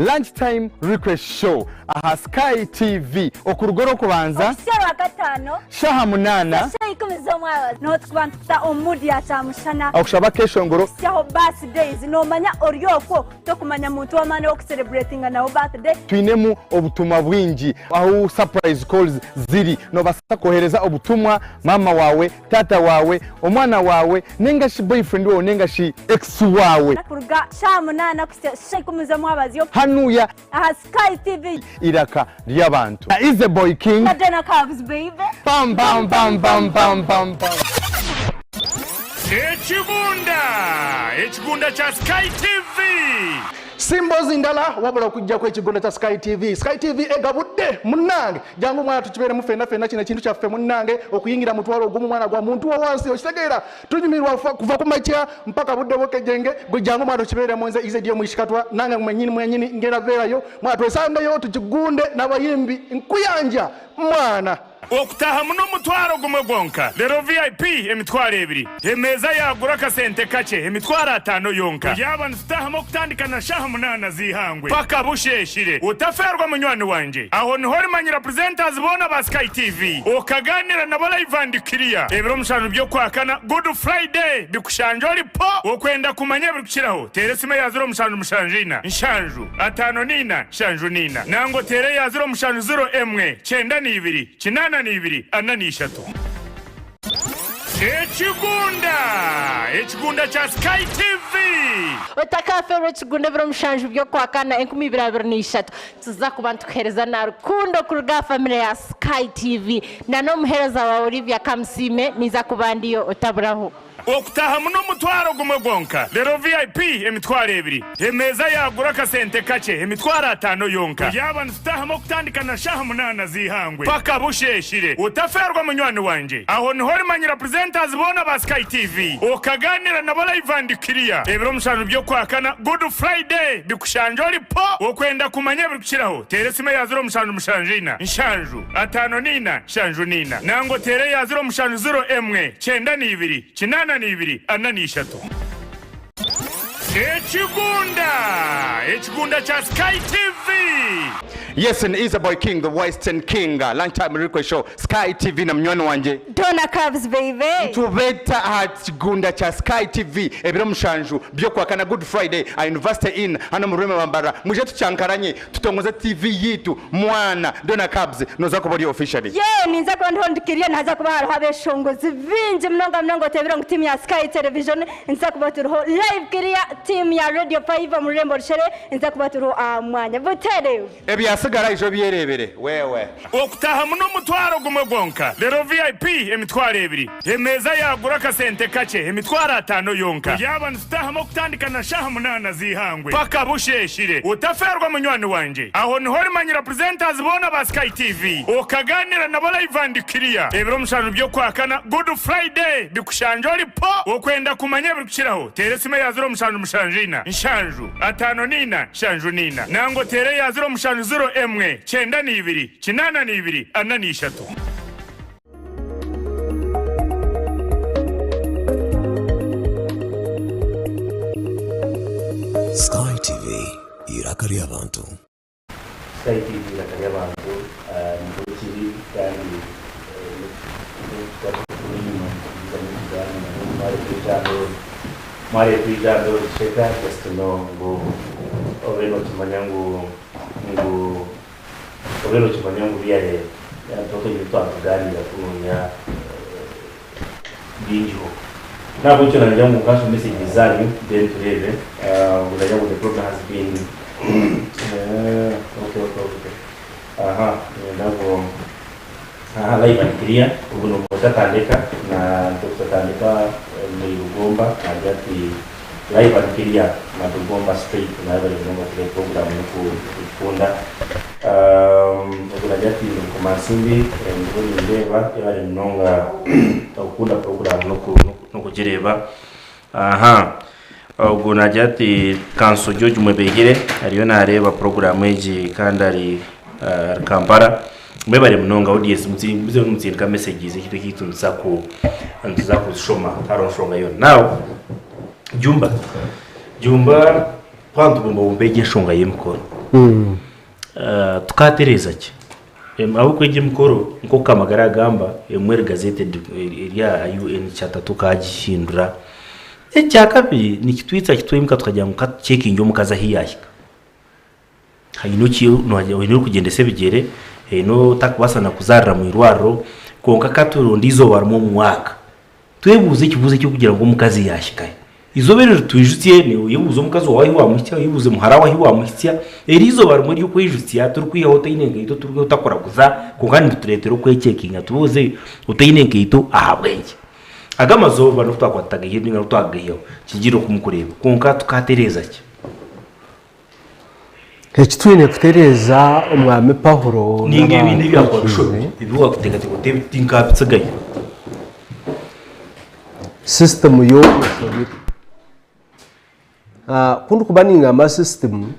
Lunch time request show aha Sky TV okuruga orwokubanza Okuhitsya Orwakataano shaaha munaana shaaha ikumi z'omwabazyo niho turikuba nituta omu mood ya kyamushana okushaba akeshongoro kuhitsyaho birthdays noomanya ori okwo tokumanya muntu w'amaani ow'okucelebratinga nawe birthday. Twinemu obutumwa bwingi ahu surprise calls ziri nobaasa kohereza obutumwa maama waawe, taata waawe, omwana waawe ninga shi boyfriend waawe ninga shi ex waawe. Kuruga shaaha munaana kuhitsya shaaha ikumi z'omwabazyo. Hanuya. Aha Sky TV. Iraka ry'abantu. Na Easy Boy King. Na Donna Cubs baby. Bam bam bam bam bam bam bam. Ekibunda! Ekigunda kya Sky TV! Si mboozi ndala wabula okujjako ekigunda kya Sky TV. Sky TV egabudde munnange, jangu mwana tukibeeremu ffenna ffenna, kino ekintu kyaffe munnange, okuyingira mutwalo ogumu mwana gwa muntu wa wansi, okitegeera? Tunyumirwa kuva ku makya mpaka budde bwekejenge, gwe jangu mwana tukibeeremu. Nze Ize Dio Mwishikatwa, nange mwenyini mwenyini ngenda beerayo mwana, twesangeyo tukigunde n'abayimbi nkuyanja mwana. Okutahamu n'omutwaro gumwe gwonka, reero VIP emitwaro ebiri. Emeeza yaagura akasente kakye emitwaro ataano yonka. Turyaba nitutahamu okutandika na shaaha munaana z'eihangwe paka busheeshire. Otafeerwa munywani wangye. Aho niho orimanyira presenters boona ba Sky TV okaganira nabo live and clear. Ebiro mushanju by'okwakana, Good Friday, bikushangye ori po! Okwenda kumanya ebirikukiraho, teera esimu eya 0774 7 54 74 nangwa oteere eya 0701 92 82 43. Ekigunda! Ekigunda kya Sky TV! Otakaafeerwa ekigunda ebiro mushanju by'Okwakana 2023. Nituza kuba nitukuheereza na rukundo kuruga aha famire ya Sky TV. Na n'omuheereza waawe Olivia Kamusiime ninza kuba ndiyo otaburaho. Okutahamu n'omutwaro gumwe gwonka, reero VIP emitwaro ebiri. Emeeza yaagura akasente kakye emitwaro ataano yonka. Turyaba nitutahamu okutandika na shaaha munaana z'eihangwe paka busheeshire. Otafeerwa munywani wangye. Aho niho orimanyira presenters boona ba Sky TV okaganira nabo live and clear. Ebiro mushanju by'Okwakana, Good Friday, bikushangye ori po! Okwenda kumanya ebirikukiraho, teera esimu eya 0774 7 54 74 nangwa oteere eya 0701 92 82 43. Ekigunda! Ekigunda kya Sky TV! Yes, and is boy king, the Western King, lunchtime request show, Sky TV na munywani wangye. Donna Cubs baby. Nitubeta aha kigunda kya Sky TV ebiro mushanju by'okwakana Good Friday aha University Inn hano omu rurembo Mbarara. Mwije tucyankaranye tutongoze TV yitu mwana Donna Cubs noza kuba ori officially. Yee ninza kuba ndiho ndikiriyo nihaza kuba hariho abeshongozi bingi munonga munonga otebire ngu tiimu ya Sky Television niza kuba turiho live kiriya tiimu ya Radio 5 omu rurembo Rushere niza kuba turiho aha mwanya. Butereevu. Ebyasigara ija obyereebere wewe. Okutahamu n'omutwaro gumwe gwonka, reero VIP 20,000, emeeza yaagura akasente kakye 50,000 yonka. Turyaba nitutahamu okutandika na shaaha munaana z'eihangwe paka busheeshire. Otafeerwa munywani wangye. Aho niho orimanyira presenters boona ba Sky TV, okagaaniira nabo live and clear. Ebiro mushanju by'Okwakana, Good Friday, bikushangye ori po! Okwenda kumanya ebirikukiraho, teera esimu eya 0774 7 54 74 nangwa oteere eya 0701 92 82 43. Sky TV, eiraka ry'abantu. Sky TV eiraka ry'abantu nikwo kiri kandi enyima nitugumizamu nitugaaniira mwareetwa eijambo risheka just to know ngu obe nokimanya ngu ngu obe nokimanya ngu biyareeba twaba twatugaaniira kunoonya bingiho. Nahabwekyo nagira ngu nkansome messages zanyu then tureebe. Ngu nagira ngu the problem has been okay okay okay aha niinyenda ngu aha live and clear ogu n'omukozi Tandeka na Dokita Tandeka omuri Rugomba naagira ati live and clear na Rugomba straight naaba bari munonga kureeba program n'okugikunda. Ogu naagira ati ndi Bukomansimbi ndiho nindeeba yebare munonga okukunda puroguraamu n'okugireeba. Aha ogu naagira ati Kanso George Mwebehire ariyo naareeba puroguraamu egi kandi ari Kampala. Mwebare munonga audience mugumize nimutsindika messages ekintu ekyaitu nituza kuzishoma tihariho nshonga yoona. Now Jumba, Jumba Twaba nitubumbabumba egi enshonga y'emikoro, tukatereeza ki? Ahabw'okuba egi emikoro nk'oku Kamagara agamba, emwe eri gazetted eri aha UN Charter tukagihindura. Ekyakabiri nikitwitsa kitwemka tukagira ngu katucekinge omukazi ahu yaahika. Haine oine orikugyendesa ebigyere, haine otarikubaasa na kuzaarira omu irwariro, kwonka katuronde eizooba rimwe omu mwaka Twebuuze ekibuuzo eky'okugira ngu omukazi yaahikahi. Eizooba eryo ritwijutsye, oyebuuze omukazi waawe ahu waamuhitsya, oyebuuze muhara waawe ahu waamuhitsya. Eri eizooba rimwe ery'okweijutsya turikwihaho otaine nkaito, turikwihaho otakuraguza, kwonka niritureetera okwekyekinga tubuuze otaine nkaito ahabw'enki. Ago amazooba n'obu twakuba tutagaihireho nainga n'obu twakugaihaho, kigiire oku mukureeba. Kwonka tukaatereeza ki? Eki twine kutereeza Omwami Paulo Ninga ebindi ebyakuba n'abakuratsi bishobi ebi waakuteekateeka oti ebi tinkaabitsigayo. Sisitemu yo eshobire. Ku ndikuba ningamba sisitemu,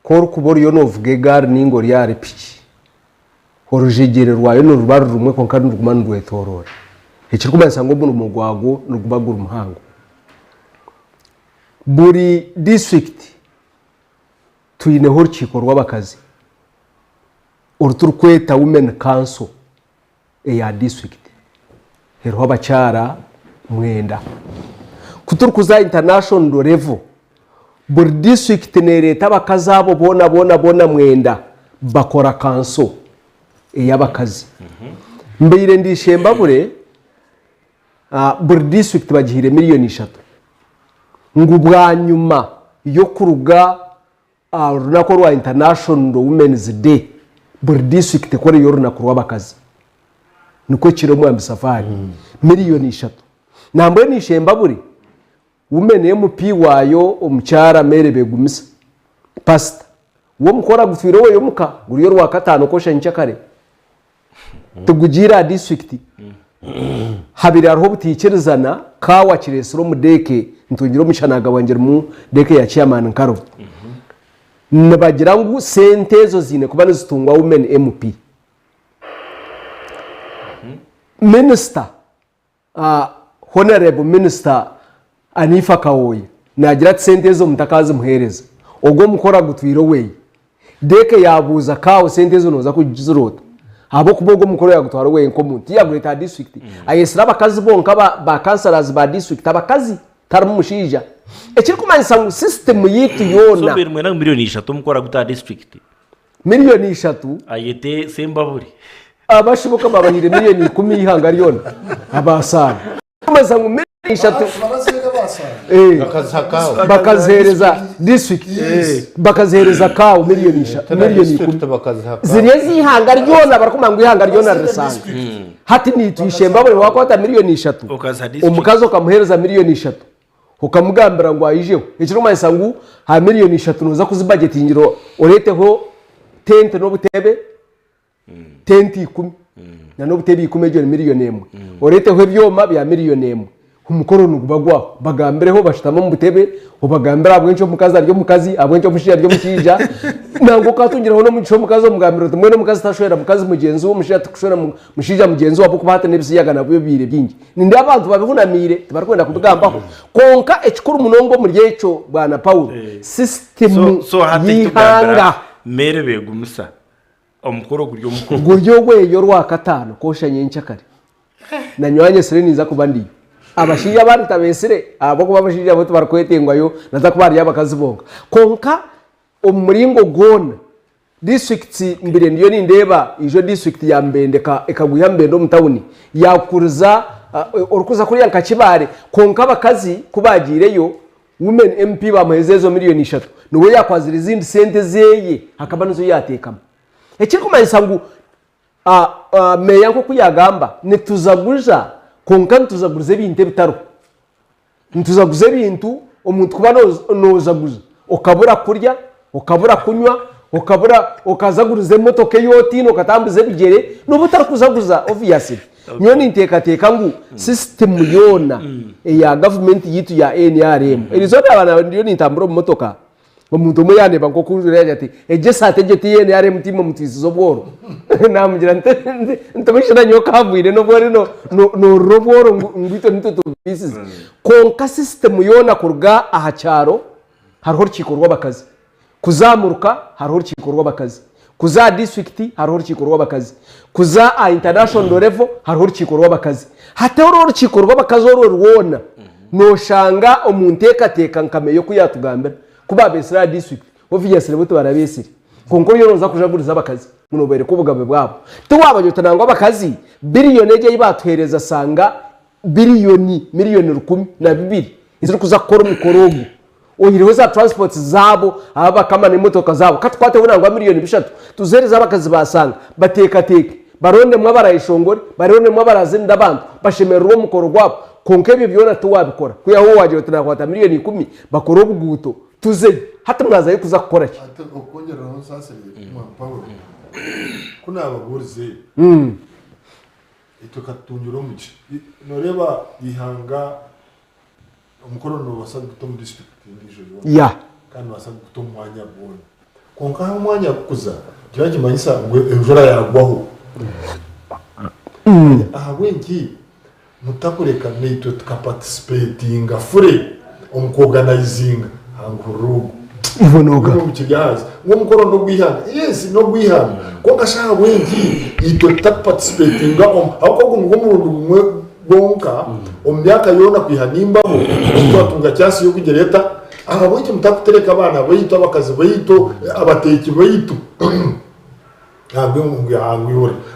ku orikuba oriyo noovuga egaari ninga ori ahari piki, orujegyere rwayo niruba ruri rumwe kwonka niruguma nirwetoroora. Ekirikumanyisa ngu omurimo gwagwo niguba guri muhango. Buri disiturikiti twineho orukiiko rw'abakazi oru turikweta Women Council eya disiturikiti eriho abakyara mwenda. Ku turikuza international level, buri disiturikiti neereeta abakazi abo boona boona boona mwenda bakora kanso ey'abakazi. Mbaire ndi Ishembabure, Buri disiturikiti bagihaire miriyoni ishatu ngu bwanyima y'okuruga aha runaku orwa International Women's Day buri disiturikiti ekoreyo orunaku rw'abakazi. Nikwo kiri Omwami Safari. Miriyoni ishatu. Nambwenu Ishembabure Women MP waayo omukyara Mary Begumisa, Pasita, we omukoro agutwire owe omuka guri orwakataano kwosha nyenkyakare. Tigugiire aha disiturikiti. Habire hariho obutaikirizana, kaawa kireetsire omu deeke, ntungire omugisha naagabwa ngirimu deeke ya chairman Nkarubo. Nibagira ngu sente ezo ziine kuba nizitungwa women MP. Minisita Honourable Minister Anifa Kawooya naagira ati sente ezo mutakazimuheereza, ogwo omukoro agutwire oweye. Deeke yaabuuza Kaawo sente ezo nooza kugiziroota ota? Ahabw'okuba ogwo omukoro yaagutwara oweye nk'omuntu tiyagureeta aha disiturikiti. Ayetsire abakazi bonka ba councillors ba disiturikiti abakazi tarimu mushaija. Ekirikumanyisa ngu system yaitu yoona. So mwena ngu 3,000,000 omukoro agute aha disiturikiti? 3,000,000. Ayete Sembabule. Abashoboka babahaire 1,000,000 eihanga ryona abasaana. Kumanyisa ngu Ishatu bakazihereza district bakazihereza kawo miliyoni 10 ziri ez'ihanga ryona barikumanya ngu ihanga ryona ririsanga hati nitwishemba buri wakwata miliyoni 3 omukazi okamuhereza miliyoni 3 okamugambira ngu aijeho ekirikumanyisa ngu aha miliyoni 3 noza kuzibajetingira oreteho tente n'obutebe tenti ikumi na n'obutebe ikumi egyo ni miriyoni emwe oreeteho ebyoma bya miriyoni emwe omukoro niguba gwaho bagambireho bashutame omu butebe obagambire ahabw'enki omukazi ari omukazi ahabw'enki omushaija ari omushaija nangwa okatungiraho n'omugisha omukazi omugambira oti mbwenu omukazi tashwera mukazi mugyenzi we omushaija takushwera mushaija mugyenzi we ahabw'okuba hati n'ebisiyaga nabyo bibaire bingi nindeeba abantu babihunamiire tibarikwenda kubigambaho kwonka ekikuru munonga omuri ekyo bwana Paul sisitimu So, so hati y'eihanga tugambira mere begumisa Omukoro guri omukoro. Guri ogweyo orwakataano kwosha nyenkyakare. Na nyowe anyesire ninza kuba ndiyo. Abashaija abandi ntabeesire ahabw'okuba abashaija bo tibarikwetengwayo naza kuba hariyo abakazi bonka. Kwonka omu muringo gwona districts mbire ndiyo nindeeba ijo district ya Mubende ekagwiha Mubende omu tawuni yakuriza orikuza kuriya nka Kibaale kwonka abakazi ku baagiireyo Women MP bamuheza ezo miriyoni ishatu niwe yakwazire ezindi sente ezeye akaba nizo yateekamu. Ekirikumanyisa ngu meeya nk'oku yagamba nituzaguza kwonka nituzaguriza ebintu ebitariho. Nituzaguza ebintu omuntu kuba nozaguza okabura kurya, okabura kunywa, okabura okazaguriza emotoka ei otiine okatambuza ebigyere nooba otarikuzaguza obviously. Nyowe ninteekateeka ngu sisitimu yoona eya gavumenti yaitu ya NRM, erizooba naaba ndiyo nintambura omu motoka, omuntu omwe yaandeeba nk'oku njwaire yaagira ati, Egyo esaati egyo ti NRM tiimwe mutwisize obworo? Naamugira nti, nti busha nanyowe okaabwire n'obu ori noorira obworo ngu itwe nitwe tubwisize. Kwonka sisitimu yoona kuruga aha kyaro hariho orukiiko rw'abakazi. Kuza aha muruka hariho orukiiko rw'abakazi, kuza aha disiturikiti hariho orukiiko rw'abakazi, kuza aha international level hariho orukiiko rw'abakazi. Hati oru orukiiko rw'abakazi orwo rwona nooshanga omu nteekateeka nka meeya oku yaatugambira ku baabeetsire aha disiturikiti obviously bo tibarabeetsire kwonka oriyo nooza kujaguriza abakazi ngu noobooreka obugabe bwabo. Tiwaabagira oti nangwa abakazi biriyoni egi ei baatuheereza shanga biriyoni miriyoni 12 ezirikuza kukora omukoro ogu. Oihireho za transports zaabo ababakama n'emotoka zaabo, ka tukwateho nangwa miriyoni bishatu tuziheereze abakazi ba Sanga bateekateeke, barondemu abarayeshongore, barondemu abarazinire abantu, bashemererwe omukoro gwabo. Kwonka ebyo byona tiwaabikora. Kwihaho waagira oti naakwata miriyoni ikumi bakore obuguuto tuzeyo. Hati mwazayo kuza kukora ki? Hati okwongyereraho nsaasire Mwami Paulo, ku naababuurize, itwe katutungire omugisha. Nooreeba eihanga Omukoro noobaasa kuguta omu disiturikiti endiijo yoona Yeah. kandi noobaasa kuguta omu mwanya gwona. Kwonka ahu omwanya gukuza nikiba nikimanyisa ngu enjura yaagwaho. Ahabw'enki mutakureka naitwe tukaparticipatinga fully omu kuorganizinga? Hanguhurira ogu. Iwe nooga. Mbwenu kiri ahansi. Ngu omukoro n'ogw'eihanga. Yes, n'ogw'eihanga. Kwonka shi ahabw'enki itwe tutakuparticipatinga omu ahabw'okuba ogu nigwo murundi gumwe Kwonka omu myaka yoona kwiha nimbaho, obu twatunga chansi y'okugira eta, ahabw'enki mutakutereka abaana baitu, abakazi baitu, abateeki baitu ngu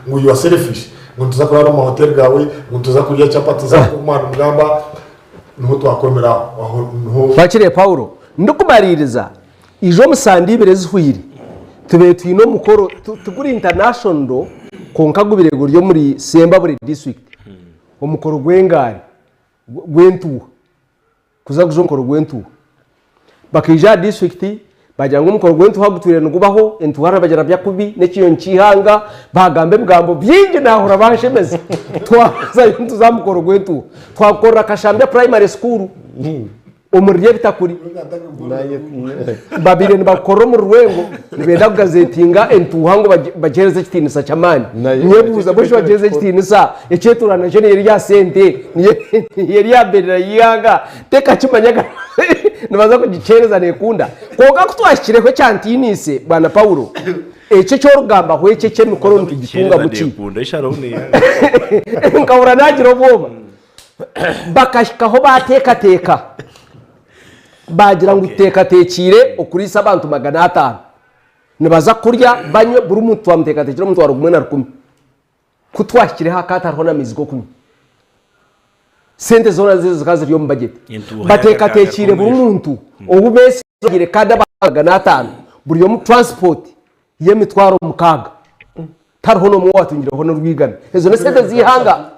ngu you are selfish, ngu nituza kuraara omu mahoteri gaawe, ngu nituza kurya chapati zaawe nk'oku mwanimugamba, niho twakomera aho, aho niho. Bakire Paulo, Ndikumariiriza, ija omu sande ibiri ezihweire tubaire twine omukoro, tiguri international kwonka gubaire guri omuri Sembabule district, omukoro gw'engaari gw'entuuha, kuza kuza omukoro gw'entuuha. Bakaija aha district bagira ngu omukoro gw'entuuha gutwire nigubaho, entuuha nibagirabya kubi n'ekinyonyi ky'eihanga, baagamba ebigambo bingi naahurira banshemeza. Twazayo nituza aha mukoro gw'entuuha, twagukorera Kashambya primary school. Omuri Ryebitakuri babaire nibakukorera omuri Rwengo nibenda kugazetinga entuuha ngu bagihereze ekitiinisa ky'amaani. Nyebuuza mbwenu shi bagihereze ekitiinisa ekyetuura nakyo niyo eri aha sente niyo eri aha bendera y'eihanga tekakimanya nibaza kugikyereza nekunda. Kwonka ku twahikireho ekyantiiniise bwana Paulo ekyo eki orikugambaho ekyo eky'emikoro nitugitungamu ki? Nkahurira naagira obwoba. Bakahikaho baateekateeka, baagira ngu tuteekateekiire okuriisa abantu 500. Nibaza kurya, banywe, buri muntu twamuteekateekyera omutwaro gumwe na rukumi. Ku twahikireho hakaba hatariho n'amaizi g'okunywa. Sente zoona zizo zikaba ziri omu bajeti. Bateekateekiire buri muntu ou beesigire kandi abantu 500 buri omwe transport y'emitwaro 6. Tariho n'omwe owaatungireho n'orwigana. Ezo n'esente z'eihanga.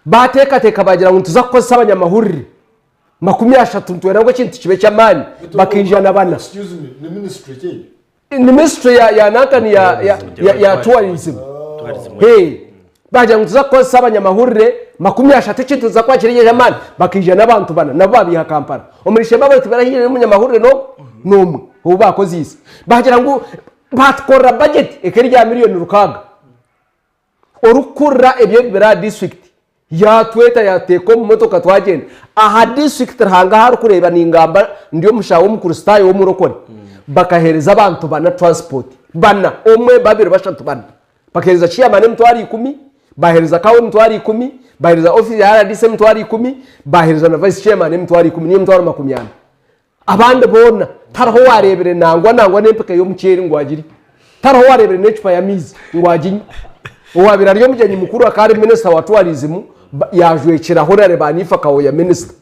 Baateekateeka baagira ngu nituza kukozesa abanyamahurire 30 nitwenda ngu ekintu kibe eky'amaani bakaija na bana. Excuse me, ni ministry ki egyo? Ni ministry ya ya nankani ya ya ya, ya tourism. Hey, bagira ngu tuza kukozesa abanyamahurire 30 ekintu tuza kuba kiri eky'amaani bakaija n'abantu bana nabo babiiha Kampala. Omuri Ishembabare bari tibarahiire n'omunyamahurire n'omwe n'omwe ou bakoziise. Bagira ngu batukorera budget eka eri ya miriyoni 6. Orikukurira eby'ebibira aha disiturikiti yaatweta yatuteeka omu motoka twagyenda. Aha disiturikiti Ruhanga ahu arikureeba ningamba ndi omushaho w'omukristaayo w'omurokore, bakaheereza abantu bana taransipoti, bana, omwe, babiri, bashatu, bana. Bakaheereza ceyamaani emitwaro ikumi, baaheereza kawa emitwaro ikumi, baaheereza ofiisi ya rdc emitwaro ikumi, baaheereza na vayisi ceyamaani emitwaro ikumi, niyo emitwaro 40. Abandi boona tariho owaareebire nangwa nangwa n'empika y'omuceeri ngu agirye. Tariho owaareebire n'ecupa y'amaizi ngu aginywe. Owaabaire ari omugyenyi mukuru akaba ari minisita wa tourism yaajwekyera Honare Banifa Kawoya minisita.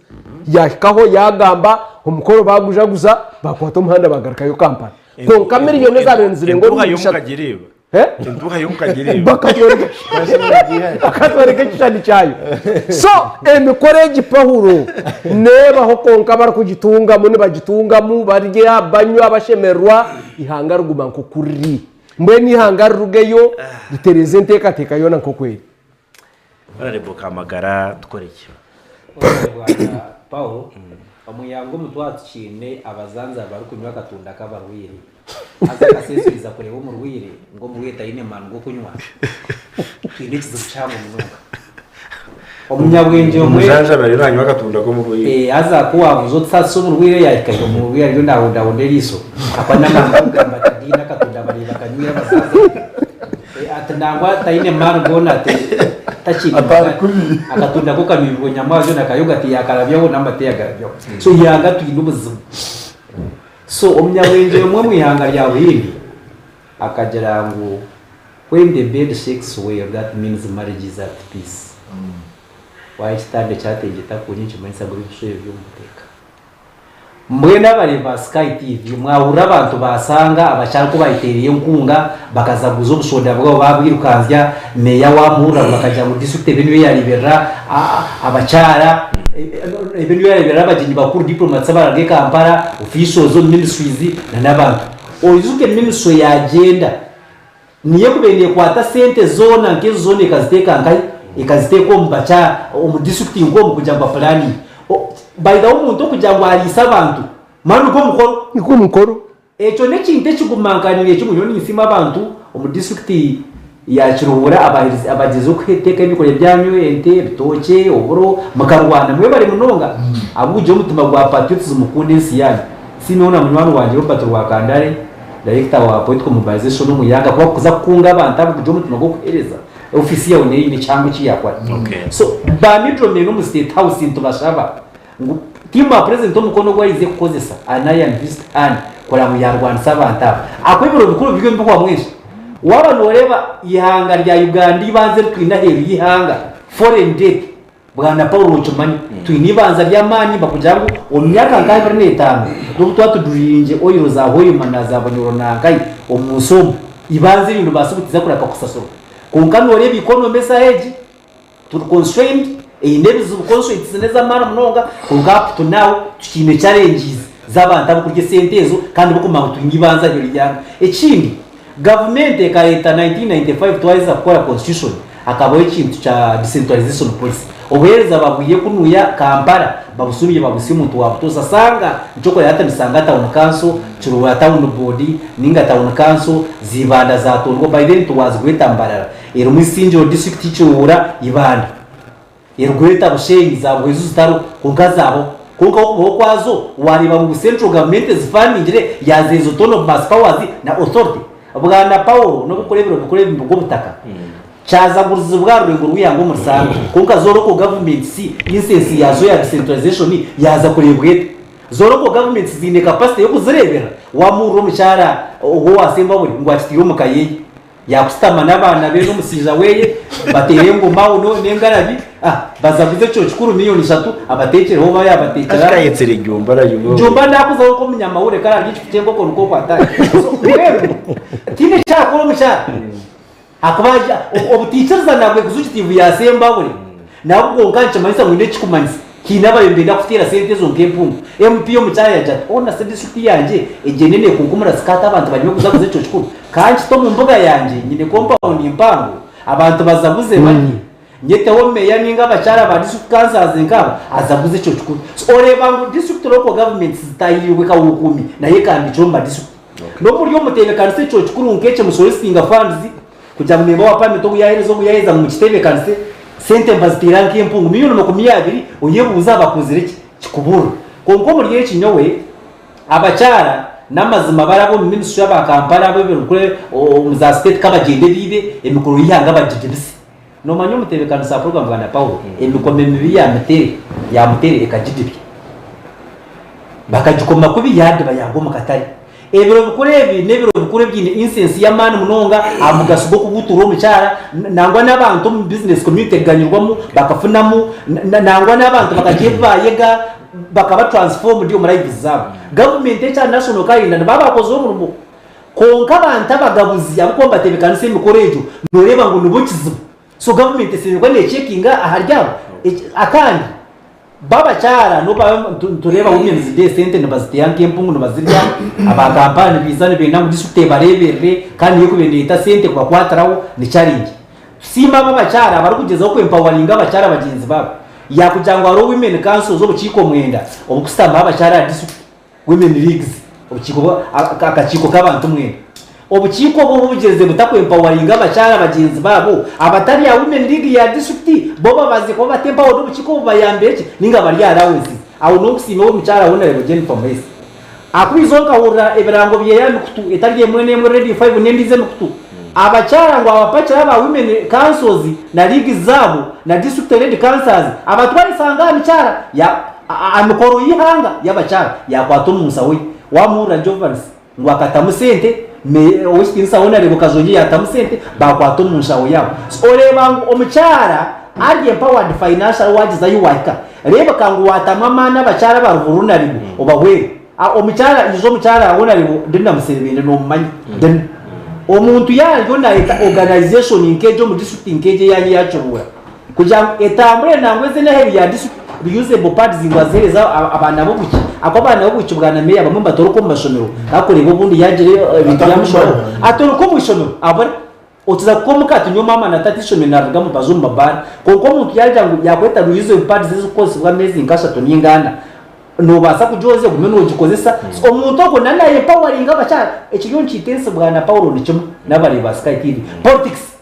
Yaahikaho yaagamba, omukoro baagujaguza, baakwata omuhanda baagarukayo Kampala. Kwonka miriyoni ezaabaire nizirenga Entuuha obuhumbi y'omuka bishatu. gireeba. Eh? Entuuha y'omuka gireeba. Bakatworeka bakatworeka ekishushani kyayo. So emikoro egi Paulo neebaho kwonka abarikugitungamu nibagitungamu barya banywa bashemererwa ihanga riguma nk'oku riri. Mbwenu ihanga rirugeyo ritereeze enteekateeka yoona nk'oku eri. Honorable Kamagara tukore ki? Bwana Paul, omu ihanga omu twaba tukiine abazanza barikunywa akatunda k'abarwaire. Haza akasesuriza kureeba omurwaire ngu omurwaire taine maani g'okunywa. Twine ekizibu kihango munonga. Omunyabwengye omwe Omujanjabi ariyo nanywa akatunda k'omurwaire. Eh, haza ku waabuza oti saasisa omurwaire yaahika haihi omurwaire ariyo naahundahunda eriiso ahakuba n'amaani g'okugamba ati againe akatunda bareeba akanywire abazaazane. Eh, ati nangwa taine maani goona ati takiine magara. Akatunda ko kanywibwe nyamwazyo na kayogati yaakarabyaho n'amate yaagarabyaho. So eihanga twine obuzibu. So omunyabwengye omwe omu ihanga rya Buhindi akagira ngu when the bed shakes well that means marriage is at peace. Waaba ekitanda ekyatengyeta kuunya nikimanyisa ngu ebishwere biri omu buteeka. Mbwenu abareebi ba Sky TV mwahurira abantu baasanga abakyara ku bayeteereire enkunga bakazaguza obushoda bwabo baabwirukanzya, meeya waamuhurira ngu akagira ngu disiturikiti ebe niyo yaareeberera abakyara, ebe niyo yaareeberera abagyenyi bakuru, diplomats abararuga e Kampala, officials omu ministries n'abantu. Oijuke ministry yaagyenda niyo ekubaire neekwata sente zoona nk'ezo zoona ekaziteeka nkahi? Ekaziteeka omu bakyara, omu disiturikiti nk'omu kugira ngu bapulaninge. By the way omuntu okugira ngu ariise abantu, mani nigwo mukoro. Nigwo mukoro. Ekyo n'ekintu ekigumanganiire kimwe. Nyowe ninsiima abantu omu disiturikiti ya Kiruhura abagyerizeho kuteeka ebyokurya byanyu, ente, ebitookye, oburo, mukarwana. Mwebare munonga ahabw'okugira omutima gwa patriotism kukunda ensi yaanyu. Nsiimeho na munywani wangye Robert Rwakandare, Director wa Political Mobilisation omu ihanga kuba kuza kukunga abantu abo kugira omutima gw'okuheereza. Ofiisi yaawe neyo eine ekihango eki yaakora. So ba middlemen omu State House nitubashaba Ngu tiimu ya purezidenti omukono ogu aije kukozesa an iron fist hand kureba ngu yarwanisa abantu aba. Ahakuba ebiro bikuru biri omu bihwamu ensha. Waaba noreeba eihanga rya Uganda eibanza eri twine aheeru y'eihanga, foreign debt, Bwana Paul okimanya, twine eibanza ry'amaani bakugira ngu omu myaka nka 25 n'obu twaba tudrilinge oil za Hoima na za Bunyoro na nkahi omu nsi omu, eibanza eryo niribaasa obutiiza kureka kusasurwa. Kwonka noreeba economy esaaha egi, Turi constrained, eine ebizibu constraints n'ez'amaani munonga kwonka up to now tukiine challenges z'abantu abakurya esente ezo kandi barikumanya ngu twine eibanza aheeru y'eihanga. Ekindi, gavumenti ekareeta 1995 twaheza kukora constitution hakabaho ekintu kya decentralization policy. Obuheereza babwiire kunuya Kampala babusubye babutsya omuntu wa butoosha sanga nikyo orikureeba hati nisanga town council, Kiruhura town board ninga town council z'Ibanda zatondwa by then it was Greater Mbarara. Erimu Isingiro disiturikiti Kiruhura, Ibanda. Erigweta Bushenyi za Buhweju zitariho kwonka zabaho. Kwonka okubaho kwazo wareeba ngu central government ezifandingire yaziheereza autonomous powers na authority. Bwana Paul nobu orikureeba ebiro bikuru ebi bw'obutaka kyazagurizibwa aha rurengo rw'eihanga omuri Sanga kwonka zo local governments instance yazo ya decentralization yaza kureebwa eta? Zo local governments ziine capacity y'okuzireeberera? Wamuhurira omukyara ogwo owa Sembabule ngu akitiire omuka yeye. Yakusitama n'abaana be n'omushaija weye bateere engoma aho no- n'engarabi ah, bazaguze ekiro kikuru miliyoni ishatu abateekyereho oba yabateekyera. Akayetsire Jumba na Jumba. Jumba nakuzaho nk'omunyamahurire kare arya ekifu ky'enkoko nikwo okwatari. So mbwenu tihaine ekyakora omukyara. Ahakuba haija obutaikirizana bwa executive ya Sembabule nabwo bwonka nikimanyisa ngu haine ekikumanyisa haine ababaire nibenda kuteera sente ezo nk'empungu. MP omukyara yagira ati hoona se district yangye egyende nekunkumura sikaati abantu bareme kuzaguza ekiro kikuru ka nkite omu mbuga yangye nyine compound mpango abantu bazaguze barye nyeteho meeya ninga abakyara ba district councillors nkaaba azaguze ekiro kikuru. So oreeba ngu district local governments zitaahirirwe kahuukuumi nayo ekandikire omu ma district. N'obu muri omuteebekanisa ekiro kikuru nk'ekyo musolicitinga funds kugira ngu member wa parliament ogu yaheereza ogu yaheereza ngu mukiteebekanise, sente nibaziteera nk'empungu milioni 20 oyebuuza bakozire ki? Kikuburira. Kwonka omuri eki nyowe abakyara n'amazima bari ab'omu ministry aba Kampala ab'ebiro bikuru omu za state kabagyende biibe emikoro y'eihanga bagigibise. Noomanya omuteebekanisa wa puroguraamu Bwana Paul, emikomo emibi ya Mutere ya Mutere ekagidibya. Bakagikoma kubi yaadiba yaagwa omu katare. Ebiro bikuru ebi n'ebiro bikuru ebiine incense y'amaani munonga aha mugasho gw'okubuuturwa omukyara, nangwa n'abantu omu business community kuganyirwamu bakafunamu, nangwa n'abantu bakagira ebi baayega bakaba transformed omu lives zaabo. Gavumenti ekya National Calendar nibaba baakozire omurimo. Kwonka abantu abagabuzi ahabw'okuba nibatebeekanisa emikoro egyo nooreeba ngu nibo kizibu. So gavumenti eshemereire kuba neecekinga ahari abo. Akandi bo abakyara n'obu baabe nitureeba Women's Day esente nibaziteera nk'empungu nibazirya, aba Kampala nibaija nibenda ngu disiturikiti ebareeberere kandi niyo erikuba neeta sente kubakwatiraho ni challenge. Tusiime abo abakyara abarikugyezaho ku empawaringa abakyara bagyenzi baabo. Yaakugira ngu hariho women councils obukiiko mwenda obukusitamaho abakyara aha disiturikiti. Women Leagues, obukiiko bwa, akakiiko k'abantu mwena. Obukiiko obu obu bugyerize buta ku empawaringa abakyara bagyenzi baabo abatari aha Women League ya disiturikiti bo babaze kuba bata empowered obukiiko obu bubayambire ki ninga bari aha allowances. Aho n'okusiima owu omukyara Honourable Jennifer Muheesi. Ahakuba eizooba nkahurira ebirango byeye aha mikutu etari emwe n'emwe Radio 5 n'endiijo emikutu abakyara ngu abapakire aba Women Councils na Leagues zaabo na District Lady Councillors abatwarisa nga aha mikyara ya Aha mikoro y'eihanga y'abakyara yaakwata omu nshaho ye. Waamuhurira Jovanis ngu akatamu sente, ow'ekitiinisa Honourable Kazongi yaatamu sente, baakwata omu nshaho yaabo. So oreeba ngu omukyara ari empowered financially waagiza ahi waahika, reebeka ngu waatamu amaani abakyara abari vulnerable obahwere. Omukyara, ijo omukyara Honourable Dina Muserebende noomumanya, Dina. Omuntu yaaryo naayeta organisation nk'egyo omu district nk'egyo eyaanyu eya Kiruhura, Kugira ngu etambure nangwa eze n'aheeru ya disiturikiti, reusable pads ngu aziheereze abaana b'obwishiki ahakuba abaana b'obwishiki bwana meeya abamwe nibatoroka omu mashomero bakureeba obundi yaagira ebintu byamushobaho atoroka omu ishomero abure okiza kuka omuka ati nyowe maama na taata ishomero narirugamu baza omu mabaara kwonka omuntu yaagira ngu yaakweta reusable pads ezirikukozesibwa ameezi nk'ashatu ninga ana noobaasa kugyoza ogume noogikozesa so omuntu ogwo na nayempawaringa abakyara ekiriyo nikiita ensi bwana Paulo ni kimwe n'abareebi ba Sky TV politics.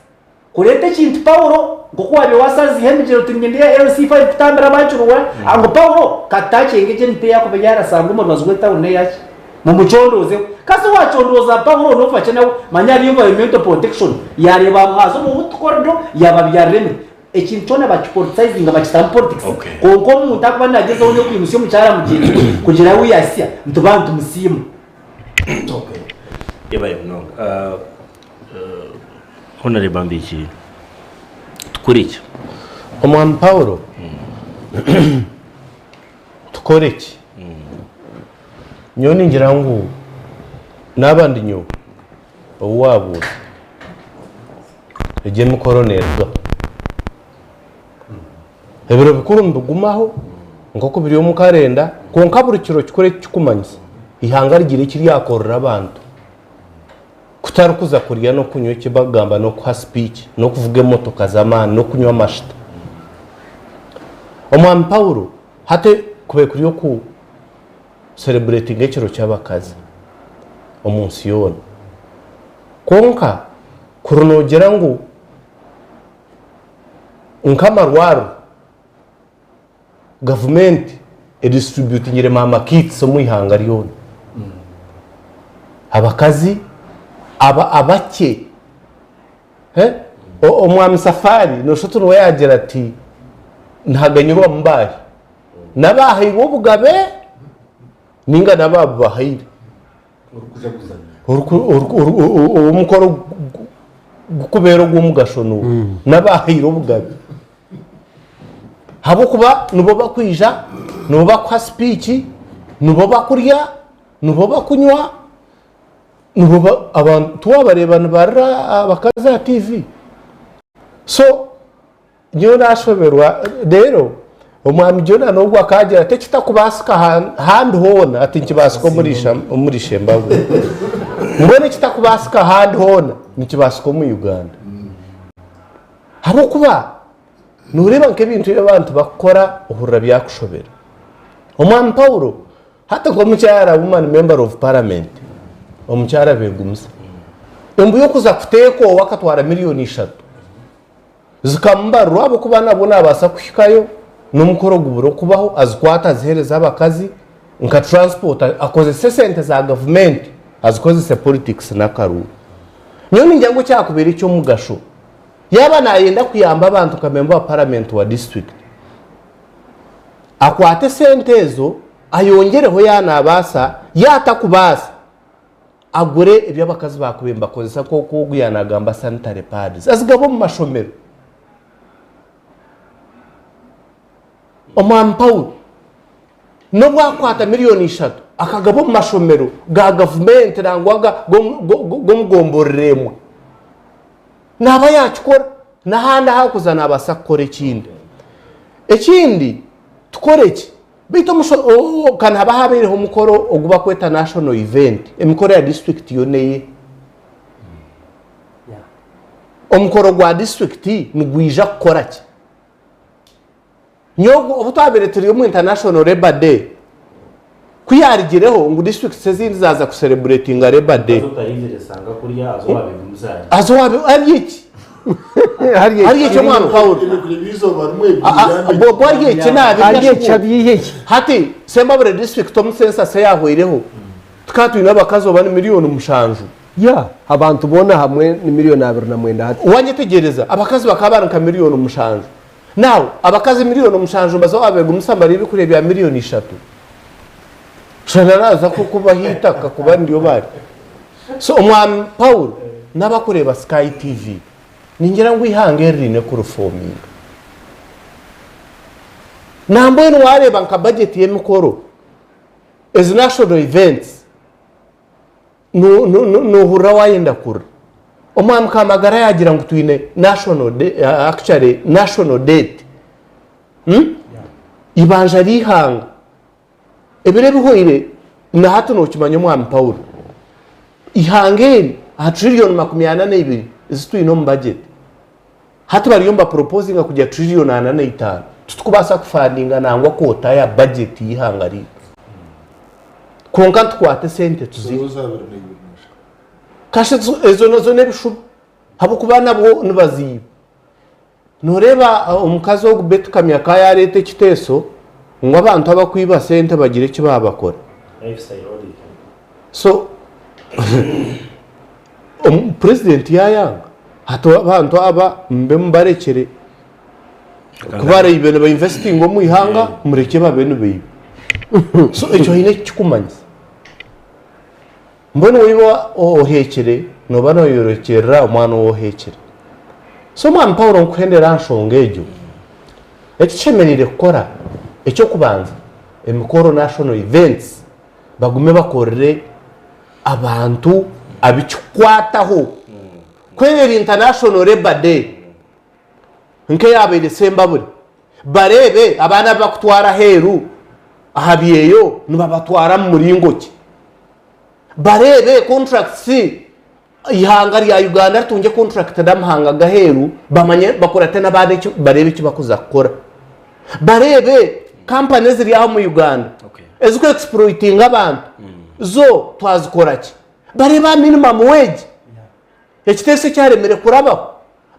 Kureeta ekintu Paulo, nk'oku waabaire waasaziiho emigyera oti niinyenda eya LC5 kutambira abankirura, ngu Paulo katakyenge gye emiti eyakuba yaarasanga omu rubaju rw'etawuni n'eyaki. Mumucondoozeho. Kasi waacondooza Paulo noofa ki nawe? Manya hariyo environmental protection, yaareeba ngu haaza omu wood corridor yaababyarira emiti. Ekintu kyona bakipolitisayizinga bakitamu politics, kwonka omuntu akuba naagyezaho n'okwimutsya omukyara mugyenzi we kugira ahu yaahitsya, nituba nitumusiima. Yebare munonga. Honourable Mbiki, tukore ki? Omwami Paulo, tukore ki? Nyowe ningira ngu naaba ndi nyowe ou waabuuza, egyo emikoro neerugaho. Ebiro bikuru nibigumaho nk'oku biri omu karenda, kwonka buri kiro kikuru eki kirikumanyisa, eihanga rigira eki ryakorera abantu. Kutari kuza kurya n'okunywa eki bakugamba n'okuha sipiiki n'okuvuga emotoka z'amaani n'okunywa amashita. Omwami Paulo hati kube kuri oku sereburetinga ekiro ky'abakazi omu nsi yoona. Kwonka kuri noogira ngu nk'amarwariro Gavumenti edisitributingire maama kits omu ihanga ryona. Abakazi aba abakye eh, Omwami Safari noshusha oti niwe yaagira ati nihaganyirwamu baahi? N'abaahairwe obugabe ninga n'abaabubahaire? Omukoro Gukubeera ogw'omugasho n'oha? N'abaahaire obugabe. Ahabw'okuba nibo bakwija, nibo bakuha sipiiki, nibo bakurya, nibo bakunywa, nibo ba- abantu tiwabareeba nibarira abakazi aha tiivi. So nyowe naashoberwa reero omwami Jonah n'ogwo akaagira ati ekitakubaasika handi hoona ati nikibaasika omuri Ishembabwe. Mbwenu ekitakubaasika ahandi hoona nikibaasika omu Uganda. Ahabw'okuba nooreeba nk'ebintu ebi abantu bakukora ohurira byakushobera. Omwami Paulo hati nk'omukyara woman member of parliament, omukyara Begumisa, embu y'okuza kuteeka owe akatwara miriyoni ishatu zikamubarirwa ahabw'okuba nabwo naabaasa kuhikayo n'omukoro gubure okubaho azikwate aziheereze abakazi nka transport akozese esente za gavumenti azikozese politics n'akaruuru. Nyowe ningira ngu ekyakubaire eky'omugasho yaaba nayenda kuyamba abantu nka memba wa paramenti wa disiturikiti akwate esente ezo ayongyereho yaaba nabaasa yaaba atakubaasa agure ebi abakazi baakubaire nibakozesa nk'oku ogu yaaba nagamba sanitary pads azigabe omu mashomero. Omwami Paulo n'obu akwata miriyoni ishatu akagaba omu mashomero ga gavumenti nangwa g'omu gomborora emwe, naaba yaakikora. N'ahandi ahu arikuza naabaasa kukora ekindi. Ekindi tukore ki? Beitu ka nihaba habaireho omukoro ogu barikweta national event, emikoro ya disiturikiti yoona eye. Omukoro gwa disiturikiti nigwija kukora ki? Nyowe obu twabaire turi omu International Labour Day, ku yaarigireho ngu districts ezindi zaaza ku celebratinga Labour Day. Haza owaabe ari eki? Ari eki omwami Paulo? Bw'obu ari eki naabirya Hati Sembabule district omu census eyaahweireho tukaba twine abakazi oba ni miriyoni mushanju. Ya, abantu boona hamwe ni miriyoni 29 hati. Wanyetegyereza, abakazi bakaba bari nka miriyoni mushanju. Now, abakazi miriyoni mushanju nibaza wabeegumisa bariyo ebyokurya bya miriyoni ishatu. Shana naaza kubaha eitaka kuba niryo bari. So omwami Paul n'abakureeba Sky TV, ningira ngu eihanga eri riine kurifominga. Nambwenu waareeba nka budget y'emikoro, ezi national events, Nohurira wayenda kurira. Omwami Kamagara yagira ngu twine national day, actually national debt. Hmm? Ibanja ry'ihanga. Ebiro ebihweire na hati nokimanya Omwami Paulo. Ihanga eri aha trillion 42 ezi twine omu budget. Hati bariyo nibaproposinga kugira trillion 45. Titukubaasa kufandinga nangwa kwota ya budget y'ihanga riitu. Kwonka nitukwata esente tuzirye. Kasha ezo nazo n'ebishuba ahabw'okuba nabwo nibaziiba. Nooreeba omukazi ogu Betty Kamya ka yaareeta ekiteeso ngu abantu abakwiba sente bagire eki baabakora. So purezidenti yaayanga hati abantu aba mube mubarekyere ku baraibe nibainvesitinga omu ihanga murekye babe nibaiba. So ekyo haine eki kirikumanyisa. Mbwenu waiba oheekire nooba nooyorekyerera omwana ou oheekire. So omwami Paulo nkuhendera aha nshonga egyo, eki tushemereire kukora eky'okubanza emikoro national events bagume bakorere abantu abikikukwataho. Ku eri international labour day nk'eyabaire Sembabule, bareebe abaana abu bakutwara aheeru aha byeyo nibabatwara mu muringo ki. Bareebe contracts eihanga rya Uganda ritungye contract n'amahanga g'aheeru bamanye bakurate n'abaana eki bareebe eki bakuza kukora. Bareebe kampani eziri aha omu Uganda eziriku exploitinga abantu zo twazikora ki? Bareebe aha minimum wage ekiteeso ekyaremire kurabaho.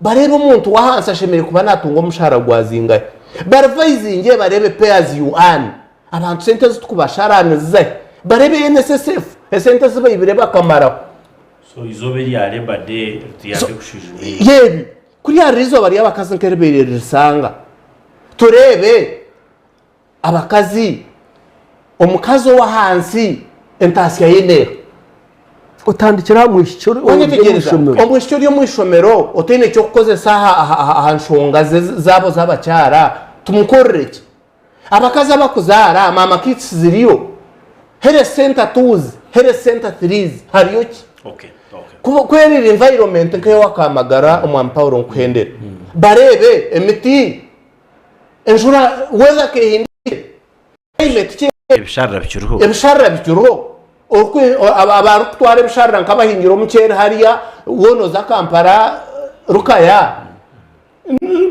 Bareebe omuntu w'ahansi ashemereire kuba naatunga omushaara gwa zingahi. Barivaizinge bareebe pay as you earn abantu sente ezi turikubashara niziza hi? Bareebe NSSF esente ezi baibire bakamaraho. So eizooba erya Labour Day rituyambe kushwijuma ebyo. Y'ebyo. Kuri hariho eizooba ry'abakazi nk'eribaire ririsanga, tureebe abakazi, omukazi ow'ahansi entaasya ye neeha? Otandikira aha mwishiki ori omu Wanyetegyereza? ishomero. Omwishiki ori omu ishomero otaine ky'okukozesa aha, aha, aha, aha nshonga ze zaabo z'abakyara tumukorere ki? Abakazi abakuzaara maama kits ziriyo, health center twos, health center threes hariyo ki? Okay, okay. Ku ku eriri environment nk'eyowakamagara omwami Paulo nkuhendere. Bareebe emiti, enjura weather kehindukire. Climate change. Ebisharira bikiriho. Ebisharira bikiriho. Abarikutwara ebisharira nk'abahingira omuceeri hariya, woona oza Kampala, Rukaya,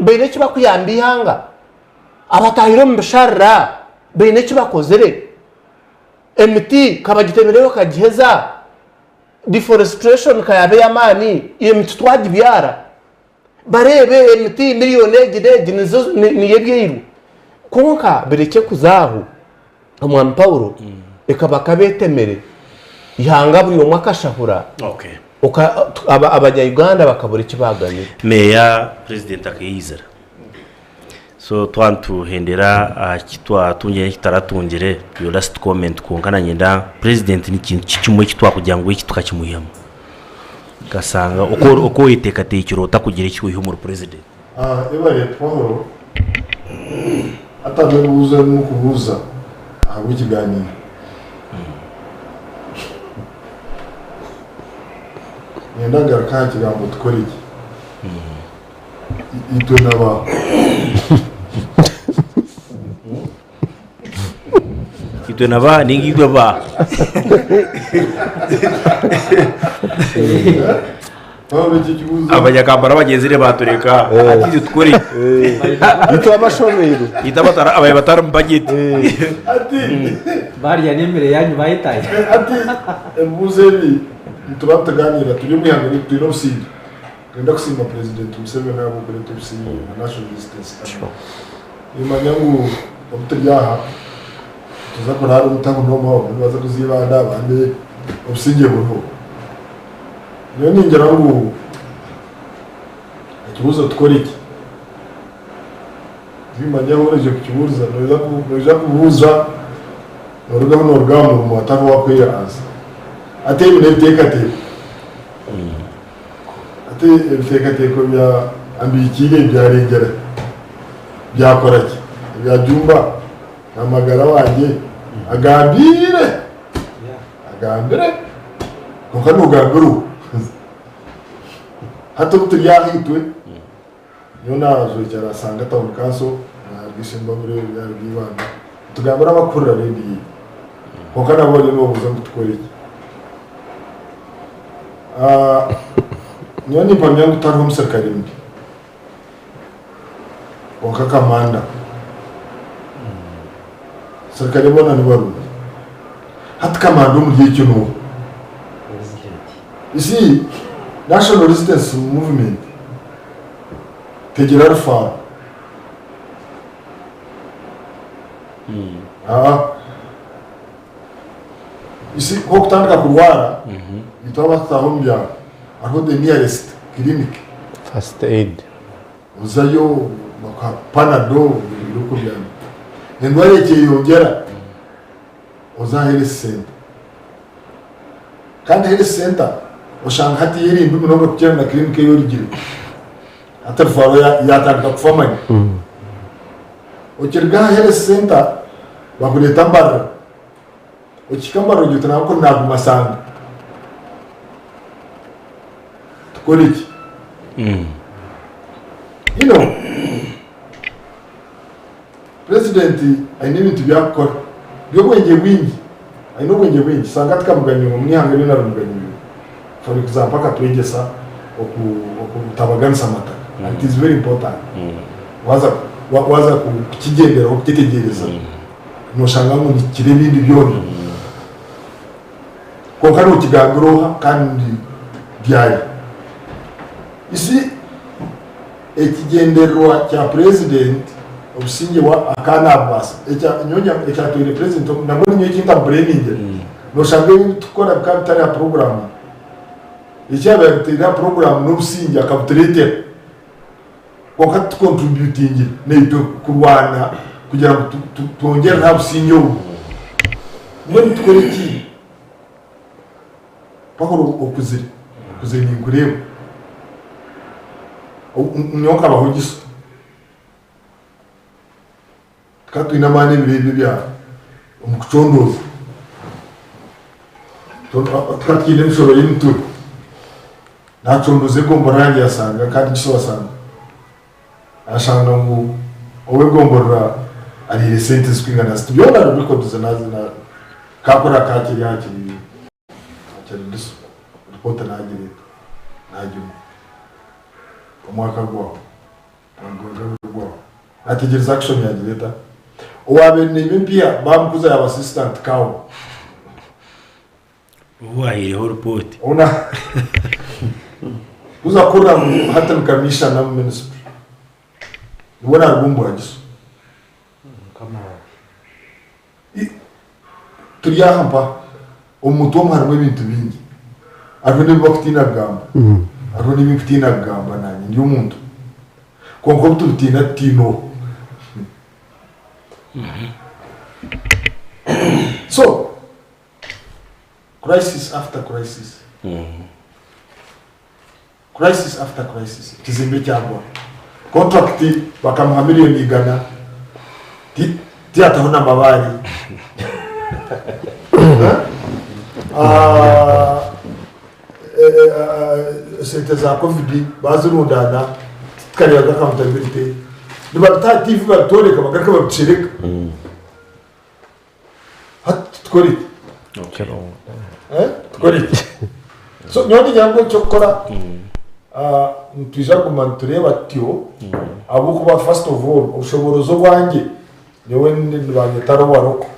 baine eki bakuyamba eihanga. Abatahire omu bisharira baine eki bakozire. Emiti kabagitemereyo bakagiheza, deforestation ka yaaba ey'amaani, emiti twagibyara. Bareebe emiti miriyoni egi n'egi nizo niyo ebyairwe. Kwonka birekye kuza aho, omwami Paulo ekaba kabeetemere ihanga buri omwe akashahura, abanya-Uganda bakabura eki baaganyira. Meeya purezidenti akeeyizira. So twaba nituhendera aha ki twatungire n'eki tutaratungire, your last comment kwonka nanyenda purezidenti ni kintu ki kimwe eki twakugira ngu eki tukakimwihamu? Okashanga oku oku oyeteekateekire ota kugira eki waiha omuri purezidenti? Ebare Paul hatariho ebibuuzo ebi murikubuuza ahabw'ekiganiiro. Niinyenda kugaruka aha kigambo tukore gye. Itwe na ba. Itwe na ba ninga itwe ba. Abanyakampala bagyenzire batureka ati itwe tukore Itwe abashobeirwe. Itwe ababaire batari omu bajeti. Barya n'emere yanyu bayetayo. Ati ebibuuzo ebi nituba nitugaaniira turi omu ihanga ryaitu twine obusingye. Nitwenda kusiima Purezidenti Museveni ahabw'okureeta obusingye na National Resistance Army. Nimanya ngu obu turi aha nituza kuraara omu tawuni omu abamwe nibaza kuza Ibanda abandi obusingye buriho. Nyowe ningira ngu ekibuuzo tukore ki? Tinkimanya ahu oraije kukibuuriza, noija kubuuza norugaho noruga aha murimo hatariho owaakuha ansa. Hati ebi n'ebiteekateeko. Hati ebiteekateeko bya Ambihikiire byarengyera byakora ki? Ebya Jumba na magara wangye agambire agambire kwonka nogambira oha? Hati obu turi aha itwe nyowe naajwekyera Sanga Town Council na Rwishemba omuri ebyaro bya Ibanda nitugambira abakuhurira rediyo egi kwonka nabo bariyo nibabuuza ngu tukore ki? Nyowe nimpamya ngu tihariho omuserukare mubi, kwonka kamanda abaserukare boona nibarungi. Hati kamanda omuri ekyo n'oha? You see, National Resistance Movement tegira rufaaro. You see, ku okutandika kurwara, itwe abatutaaha omu byaro, hariho the nearest clinic. First aid. Ozayo bakuha panado buri okubyama. Endwara ekyeyongyera, oza aha health center. Kandi health center oshanga hati yo eri mbi munonga kukira na clinic ei orugire. Hati rufaro yatandika kufa amani. Okiruga aha health center bakureeta Mbarara. Okihika Mbarara ogira oti nangwa kuri naguma Sanga. Tukore ki? You know, president aine ebintu byakukora by'obwengye bwingi. Aine obwengye bwingi. Sanga tikamuganyirwe omu ihanga ryona rimuganyirwe. For example akatwegyesa okutabaganisa amataka and it is very important. Waza waza kukigyenderaho kukyetegyereza noshanga ngu nikikira ebindi byona. Kwonka nokigambira oha kandi ryari? You see ekigyendererwa kya president obusingye bwa akanabubaasa nyowe ekyatwaire president nabwo ninyowe ekintamuburemingira Noshanga ebi turikukora bikaba bitari aha puroguraamu ye. Eki yaabaire abitaire aha puroguraamu n'obusingye akabutureetera. Kwonka titukontributingire naitwe kurwana kugira ngu twongyerere aha busingye obu. Mbwenu tukore ki? Pahuro okuzire, okuzire ninkureeba. Nyowe nkabaho giso. Tukaba twine amaani ebiro ebyo ebya omu kucondooza. Tukaba twine emishoro y'emituro. Naacondooza egomborora yangye yasanga kandi Giso asanga. Ashanga ngu ow'egomborora ariire sente zirikwingana ziti. Byona records kakora kakiri hakiri hakiri Giso. Ripoota naagireeta naagimuha. Omwaka gwawe. Gwawe. Naategyereza action yaagira eta. Owaabaire naiba empiiha baamukuza yaaba assistant cow. Ou waahaireho ripooti. Ou na Kuza kuhurira ngu hati ni commissioner omu ministry. Nibwo naaruga omu Bwagiso. Turi aha mpa, omu mutwe omu harimu ebintu bingi. Hariho n'ebi barikutiina kugamba, hariho n'ebi nkutiina kugamba naanye ndi omuntu. Kwonka obu tubitiina tutiina oha? So, crisis after crisis, crisis after crisis, ekizimbe kyagwa, contract bakamuha million igana, tiyataho n'amabaare. Esente za covid bazirundaana titukareebaga accountability, nibabita aha TV babitworeka bagaruka babikyereka. Hati tukore ki? Tukore ki? So nyowe niinyenda ngu eky'okukora nitwija kuguma nitureeba tutyo ahabw'okuba first of all obushoboorozi obwangye nyowe nibanyeta Lower Local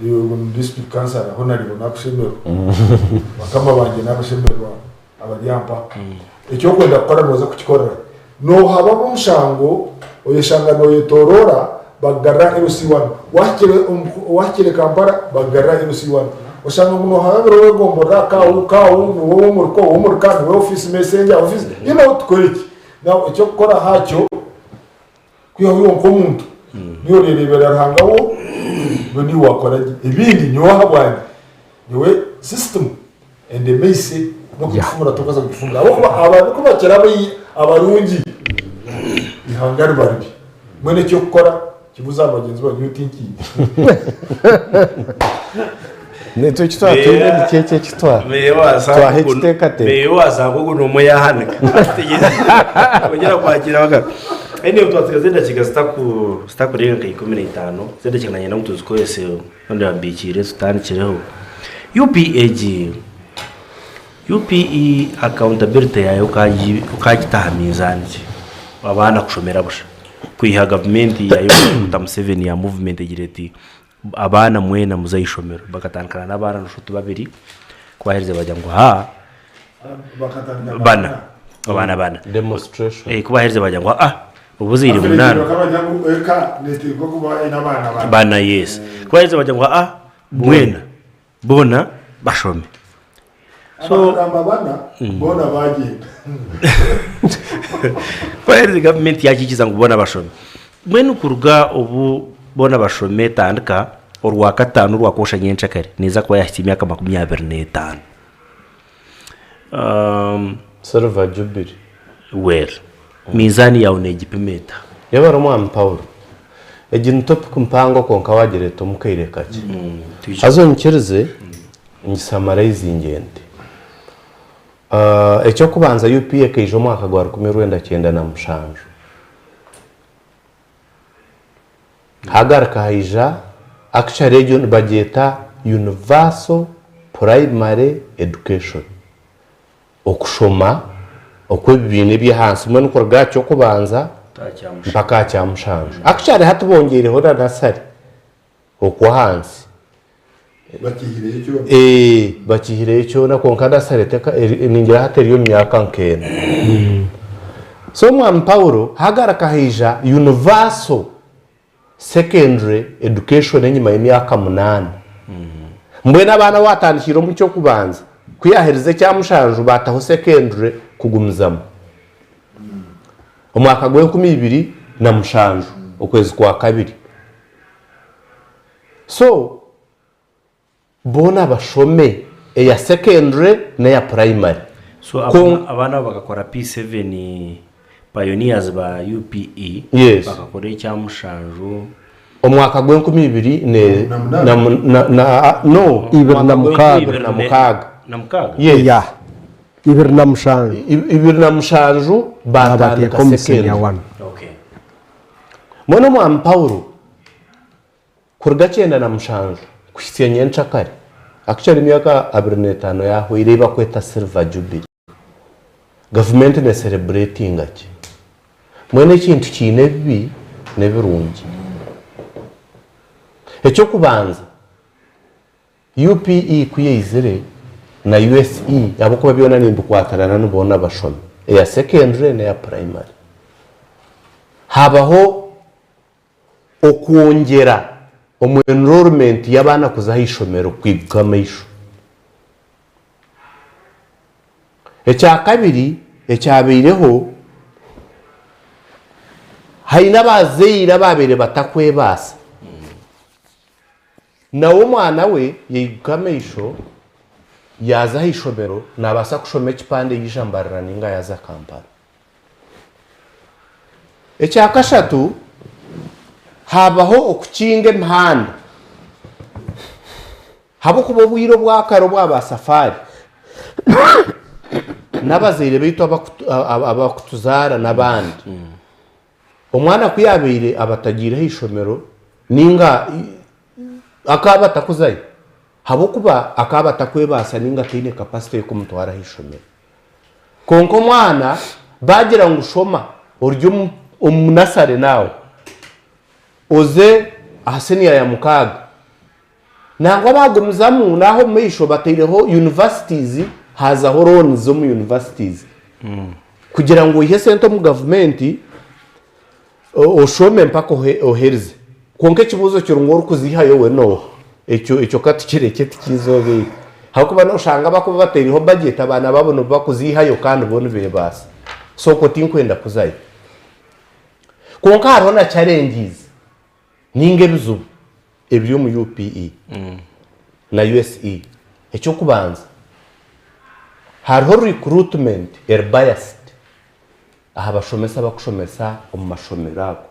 ogwo ni district councillor hoona ariho nakushemererwa bakama bangye nabashemererwa abari aha mpaha. Ekyokwenda kukora noza kukikorera hi? Nohaba omushango oyeshanga noyetoroora bakugarura LC1 wahikire Kampala bakugarura LC1 oshanga ngu nohababira owegomborora kawu kawu niwe owomurika owomurika niwe office messenger office you know tukore ki? Now ekyokukora hakyo Kwihaho iwe nk'omuntu niiwe oreereebera Ruhanga wo mbwenu niiwe waakora gye. Ebindi nyowe ahabwangye nyowe system endemeise n'okugifumura tokubaasa kugifumura ahabw'okuba ababi ku bakira abarungi eihanga riba ribi. Mbwenu eky'okukora kibuuze aha bagyenzi baawe nyowe tinkiine. Naitwe eki twatwine nikyo eki eki twaha ekiteekateeko. Meeya owasanga ogu n'omwe yaahanika Ongera kwakira abagabe. Anyway twatsigaza edakiika zitakurenga nka 15 edakiika nanyenda ngu tuzikozese obundi bambikiire tutandikireho. UPAG, UPE accountability yaayo okagita aha minzaani ki? Abaana kushomera busha kwiha gavumenti ya Yoweri Kaguta Museveni ya movement egira eti Abaana mwena muze aha ishomero. Bakatandikana n'abaana nshuti babiri, ku baaherize bagira ngu haa bana, abaana bana. Demonstration. Eh, ku baaherize bagira ngu aa obuzaire munaana. Bana yes. Ku baaherize bagira ngu aa mwena boona bashome. So Abakagamba bana boona bagyenda. Ku baaherize gavumenti yaakiikiza ngu boona bashome. Mbwenu kuruga obu boona bashome etandika, Orwakataano orwakwosha nyenkyakare neeza kuba yaahitsya emyaka 25. Silver Jubilee. Well, minzaani yaawe neegipima eta? Yebare Omwami Paulo. Egi ni topic mpango kwonka wagireeta omu kaire kakye. Haza onyikirize ngi summarizingye nti. Eky'okubanza UPA ekaija omwaka gwa 1997. Hagaruka haija actually egyo nibagyeta universal primary education. Okushoma okw'ebibiina eby'ahansi mbwenu kuruga aha ky'okubanza mpaka aha kyamushanju. Actually hati bongyeireho na nasari okw'ahansi. Bakiihireyo kyona? Eeh bakiihireyo kyona kwonka nasari ningira hati eri omu myaka nk'ena. So omwami Paulo hagaruka haija universal secondary education enyima y'emyaka munaana. Mbwenu abaana abu omu ky'okubanza ku yaaherize ekya mushanju baataho secondary kugumizamu. Omwaka gw'enkumi ibiri na mushanju okwezi kwa kabiri. So. Boona bashome eya secondary n'eya primary. So abaana abo bakakora P7 pioneers ba UPE Yes. bakakora ekya mushanju. Omwaka gw'enkumi ibiri ne na na na no Ibiri na mukaaga. Ibiri na mukaaga. Na mukaaga? Yes. Yeah. 27. 27 baatandika Baabateeka omu senior secondary. one. Okay. Mbwenu omwami Paulo Kuruga 97 kuhitsya nyencakare, actually emyaka 25 yahweire ei bakweta Silver Jubilee. Gavumenti ne celebratinga ki? Mbwenu ekintu kiine ebibi n'ebirungi. Eky'okubanza, UPE ku yaizire na USE ahabw'okuba byona nimbikwatirana ni boona bashomi, eya secondary n'eya primary, habaho Okwongyera omu enrollment y'abaana kuza aha ishomero kwiguka amaisho. Ekyakabiri ekyabaireho, haine abazaire abaabaire batakwebaasa, nawe omwana we yaiguka amaisho yaaza aha ishomero naabaasa kushoma ekipande yaija Mbarara nainga yaaza Kampala. Ekya kashatu, haabaho okukinga emihanda ahabw'okuba obwire obwa kare obwa ba safaari n'abazaire baitu abakutuzaara n'abandi, omwana ku yaabaire aba atagiire aha ishomero nainga akaaba atakuzayo ahabw'okuba akaaba atakwebaasa nainga ataine capacity y'okumutwara aha ishomero. Kwonka omwana baagira ngu shoma ori omu nasare naawe oze aha siniya ya mukaaga, nangwa baagumizamu n'aha omu maisho bataireho universities haazaho loans z'omu universities kugira ngu oihe esente omu gavumenti oshome mpaka oherize. Kwonka ekibuuzo kiri ngu orikuziihayo we n'oha? Ekyo ekyo ka tukirekye tikiizoobeire. Ahabw'okuba nooshanga abakuba bataireho budget abaana baabo nibo bakuziihayo kandi bo nibeebaasa. So okwo tinkwenda kuzayo. Kwonka hariho na challenges nainga ebizibu ebiri omu UPE na USE. Eky'okubanza, hariho recruitment eri biased. aha bashomesa abakushomesa omu mashomero ago.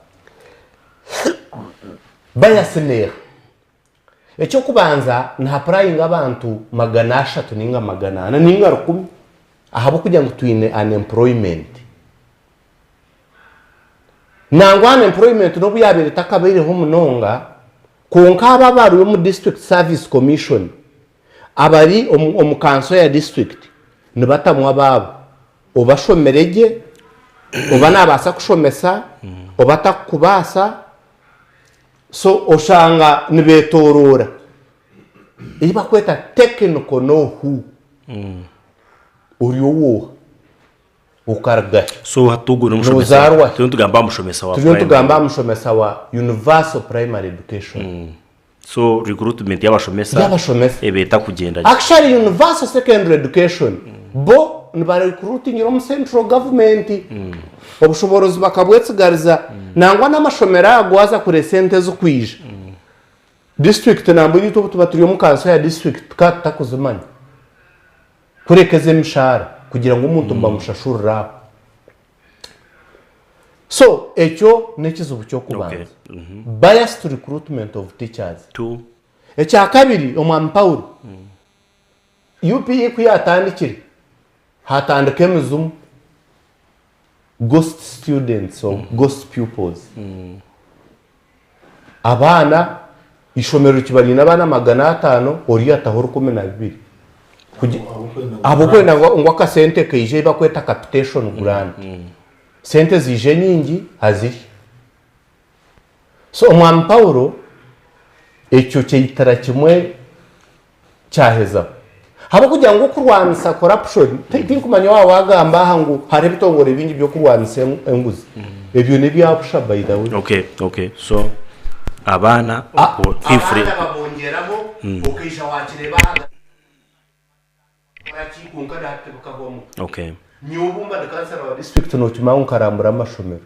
Bias neeha? Eky'okubanza nihapurayinga abantu 300 nainga 400 nainga 1000 ahabw'okugira ngu twine unemployment. Nangwa unemployment n'obu yaabaire etakabaireho munonga, kwonka abo abari omu District Service Commission, abari omu kanso ya disiturikiti nibatamwa abaabo. Oba ashomire gye, oba naabaasa kushomesa, oba atakubaasa, so oshanga nibeetooroora. Ei barikweta technical know who, ori ow'oha, okaruga hi, So hati ogwo n'omushomesa noozaarwa hi. turiyo nitugamba aha mushomesa wa Turiyo nitugamba primary. aha mushomesa wa universal primary education. So recruitment y'abashomesa Y'abashomesa. eba etakugyenda gye. Actually universal secondary education bo nibarecruitingira omu central government. Obushoboorozi bakabwetsigariza. Nangwa n'amashomero ago waaza kureeba esente ezirikwija, district nambwenu itwe obu tuba turi omu kanso ya district tukaba tutakuzimanya. Kureka ez'emishaara kugira ngu omuntu nibamushashurira aho. So ekyo n'ekizibu ky'okubanza. Biased recruitment of teachers. Ekyakabiri, Omwami Paulo, UPE ku yaatandikire, haatandika emizimu, ghost students or ghost pupils. Abaana, eishomero rikiba riine abaana 500, oriya ataho 12. Ahabw'okwenda ngu akasente kaije ei barikweta capitation grant. Sente ziije nyingi azirye. So omwami Paulo ekyo kyaitira kimwe kyahezaho. Ahabw'okugira ngu okurwanisa corruption, tinkumanya waaba waagamba aha ngu hariho ebitongore bingi by'okurwanisa enguzi. Ebyo n'ebya busha by the way. Okay, okay. So abaana Abaana babongyeraho okaija waakireeba aha. Kwonka na hati tibikahwamu. Okay. Nyowe obu mba ndi kansara wa disiturikiti nookimanya ngu nkarambura amashomero.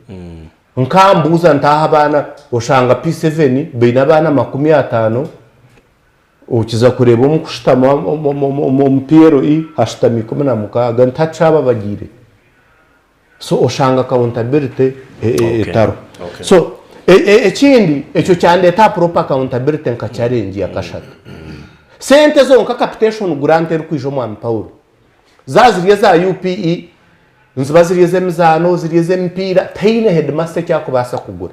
Nkambuuza nti aha abaana oshanga P7 baine abaana 50. Okiza kureeba omu kushutama omu PLE hashutami 16 ntihakyaba abagiire. So oshanga accountability etariho. So ekindi ekyo kyandeeta aha proper accountability nka challenge ya kashatu. Sente zonka capitation grant erikwija omwami Paul zaaba ziri eza UPE, niziba ziri ez'emizaano, ziri ez'emipiira, tihaine headmaster eki arikubaasa kugura.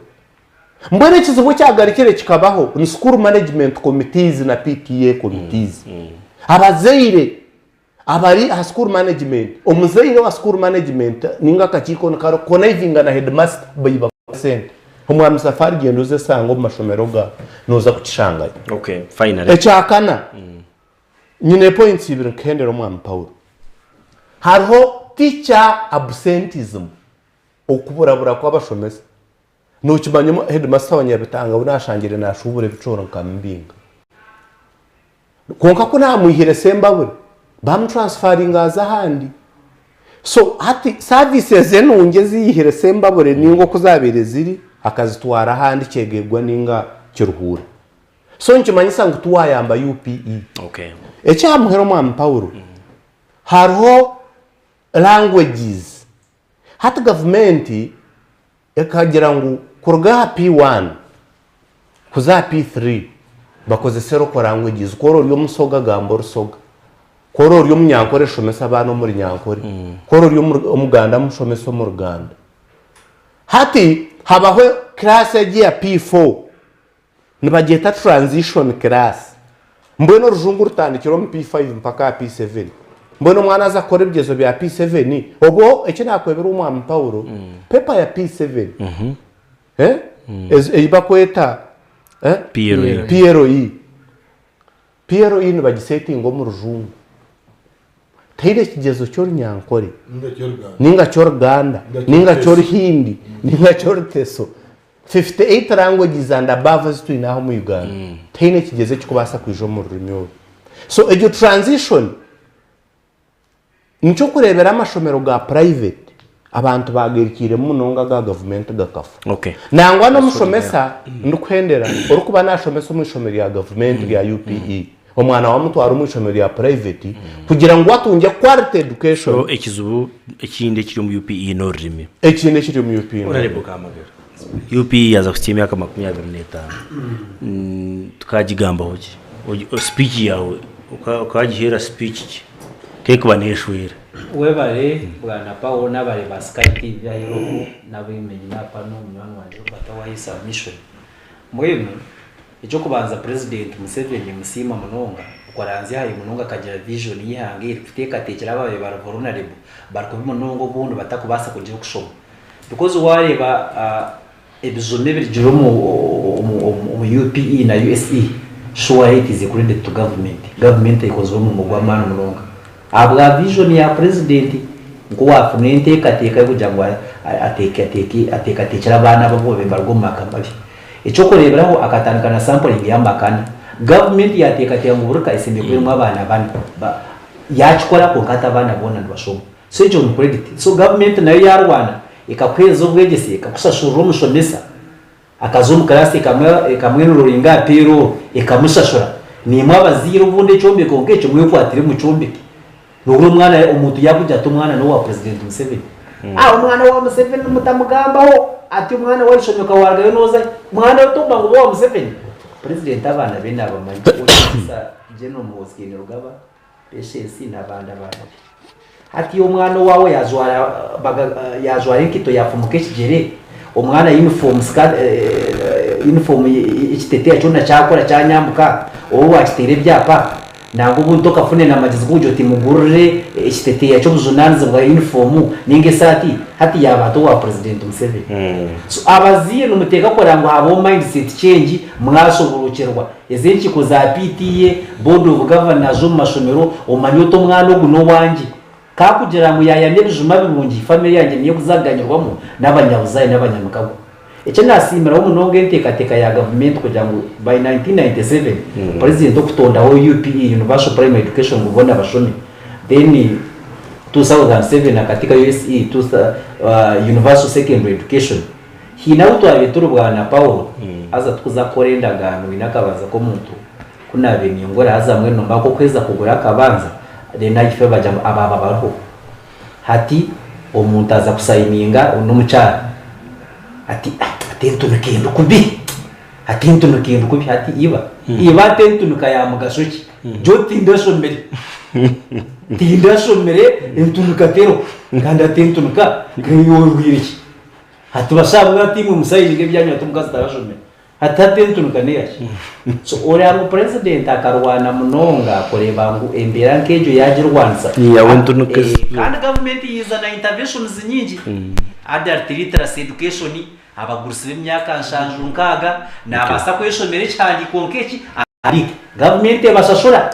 Mbwenu ekizibu ekyagarukire kikabaho ni school management committees na PTA committees. Abazaire abari aha school management, omuzaire owa school management ninga akakiiko nikari connivinga na headmaster baiba sente. Omwami Safari gyenda oze sanga omu mashomero ga noza kukishangayo. Okay, finally. Ekyakana, nyine points ibiri nkuhendera omwami Paul. Hariho teacher absenteeism. Okuburabura kw'abashomesa. Nookimanya heedimasita wa Nyabitanga ou naashangire naashuubura ebicooro nkamubinga. Kwonka ku naamwihire Sembabule, baamutransfaringa aza ahandi. So hati services enungi ezi yaihire Sembabule nainga oku zaabaire ziri, akazitwara ahandi Kyegegwa nainga Kiruhura. So nikimanyisa ngu tiwaayamba UPE. Eky'aha muheru Omwami Paulo, hariho languages. Hati gavumenti ekagira ngu kuruga aha P1 kuza aha P3 bakozese local languages, ku ori ori Omusoga gamba Orusoga, ku ori ori Omunyankore shomesa abaana omu Runyankore, ku ori ori Omuganda mushomese omu Ruganda. Hati habaho class egi eya P4 Nibagyeta transition class. Mbwenu orujungu rutandikira omu P5 mpaka aha P7. Mbwenu omwana aza kukora ebigyezo bya P7, obwo eki nakwebirwe omwami Paulo, paper ya P7 eh, ei bakweta eh, PLE. PLE. PLE nibagisetinga omu rujungu. Tihaine kigyezo ky'orunyankore, ninga ky'oruganda, ninga ky'oruhindi, ninga ky'oruteso. 58 languages and above ezi twine aha omu Uganda, tihaine ekigyezo ekirikubaasa kwija omu rurimi oru. So egyo transition nikyo okureebera amashomero ga private abantu baagairikiiremu munonga aga gavumenti gakafa. Okay. Nangwa n'omushomesa ndikuhendera orikuba naashomesa omu ishomero rya gavumenti rya UPE, omwana wamutwara omu ishomero rya private kugira ngu atungye quality education. So ekizibu ekindi ekiri omu UPE n'orurimi. Ekindi ekiri omu UPE n'orurimi. Honourable Kamagera, UPE yaaza kuhitsya emyaka 25, tukagigambaho ki? Speech yaawe okagiheera speech ki? K'ekuba neeshwera. Webare bwana Paul nabare ba Sky TV aheeru okwo nabemenyine apa nomunywani wangye Robert owaha submission. Mbwenu Eky'okubanza Purezidenti Museveni nimusiima munonga okuranzya ahayo munonga akagira vision y'eihanga eri kuteekateekyera ababaire bari vulnerable bari kubi munonga obundi batakubaasa kugira okushoma because wareeba ebijuma ebirugire omu UPE na USE sure it is a credit to government, government ekozire omurimo gw'amaani munonga ahabwa vision ya Purezidenti nk'owafuna enteekateeka y'okugira ngu ateekateekyere abaana abo abu babaire nibaruga omu maka mabi. Eky'okureeberaho, akatandika na sampling y'amaka ana. Gavumenti yaateekateeka ngu buri ka esemeriire kuba erimu abaana bana. Ba, yaakikora kwonka hati abaana boona nibashoma. So egyo ni credit. So gavumenti nayo yaarwana ekakuheereza obwegyese, ekakushashurira omushomesa, akaza omu kiraasi ekamu, ekamwenuroringa aha payroll, ekamushashura. Naimwe abazaire obundi ekyombeko nk'ekyo mwekwatire mukyombeke. Nohurira omwana omuntu yakugira ati omwana nowa president Museveni. Ah omwana wa Museveni mutamugambaho ati omwana we aishomeka warugayo nozahi? Mwana we tokuba ngu owa Museveni? President abaana be nabamanya Otiisa General Muhoozi Kainerugaba, Patience nabandi abaana be. Hati omwana owawe yajwara baga yajwara enkaito yafumuka ekigyere, omwana uniform skirt uniform ekiteteya kyona kyakora kyanyambuka, owe wakiteera ebyapa? Nangwa obundi tokafune na magyezi g'okugira oti mugurire ekiteteeya ky'obujunanizibwa, uniform, ninga esaati, hati yaaba ata owa President Museveni. So abazaire nimuteeka kureba ngu habaho mindset change mwashoborookyerwa. Ezi enkiiko za PTA, Board of Governors omu mashomero, omanye oti omwana ogu n'owangye. Ka kugira ngu yaayana ebijuma birungi, famire yangye niyo ekuza kuganyirwamu n'abanyabuzaare n'abanyamikago. Eki naasiimiraho munonga enteekateeka ya gavumenti kugira ngu by 1997 Purezidenti okutondaho UPE, Universal Primary Education, ngu boona bashome. Then 2007 akateekayo USE, Universal Secondary Education. Haine ahu twabaire turi bwana Paul, haza tukuza kukora endagaano oine akabanza k'omuntu. Ku naabaire ningura haza mbwenu mba nk'okuheza kugura akabanza, then ahife bagira ngu abaaba bariho. Hati omuntu aza kusayininga n'omukyara ati ati entunuka endi kubi, ati entunuka endi kubi, hati iba iba ati entunuka ya mugasho ki? Nyowe tindashomire, tindashomire entunuka teriho kandi hati entunuka orwaire ki? Hati bashaaba ati imwe musayininge ebyanyu hati omukazi tarashomire. Hati hati entunuka neyaki? So oreba ngu president akarwana munonga kureba ngu embera nkegyo yagirwanisa. Yawe entunuka ezi. Kandi government yiza na interventions nyingi. Adult literacy education, abagurusi b'emyaka nshanju nkaaga nabaasa kweshomera ekihandiiko nk'eki ahandiike. Gavumenti ebashashura.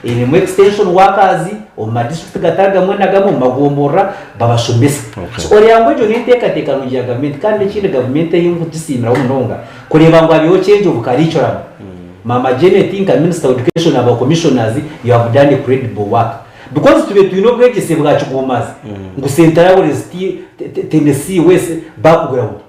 Erimu extension workers omu ma district gatari gamwe na gamwe omu magomborora babashomesa. So oreeba ngu egyo n'enteekateeka nungi ya gavumenti kandi n'ekindi gavumenti ei nkugisiimiraho munonga kureeba ngu habeho change of curriculum. Maama Janet nka minister wa education na ba commissioners you have done a credible work because tube twine obwegyese bwa kiguumazi ngu St. Lawrence, Tennessee West bakugura ngu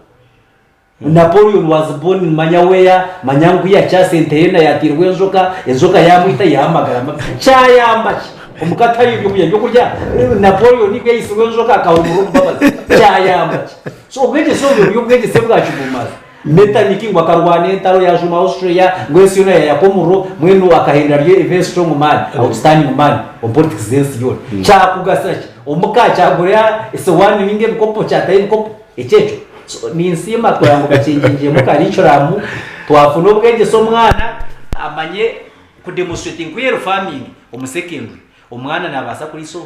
Napoleon was born in manya where, manya ngu yakya Saint Helena yateirwe enjoka, enjoka yamwita yihaho amagara mabi. Kyayamba ki? Omuka tihariyo byokurya byokurya. Napoleon ku yaitsirwe enjoka akahumura omubabazi. Kyayamba ki? So obwegyese obwo buri obwegyese bwa kigumazi. Metternich ngu akarwana entaro yajuma Austria ngu ensi yoona yayaka omuriro mbwenu akahindura ari a very strong man, outstanding man omu politics z'ensi yoona. Kyakugasira ki? Omuka kyagura esowani ninga ebikopo kyataho ebikopo? Ekyekyo so ninsiima kureba ngu bakyengyengyemu curriculum twafuna obwegyese omwana amanye ku demonstrating ku eri farming omu secondary omwana nabaasa kuriisa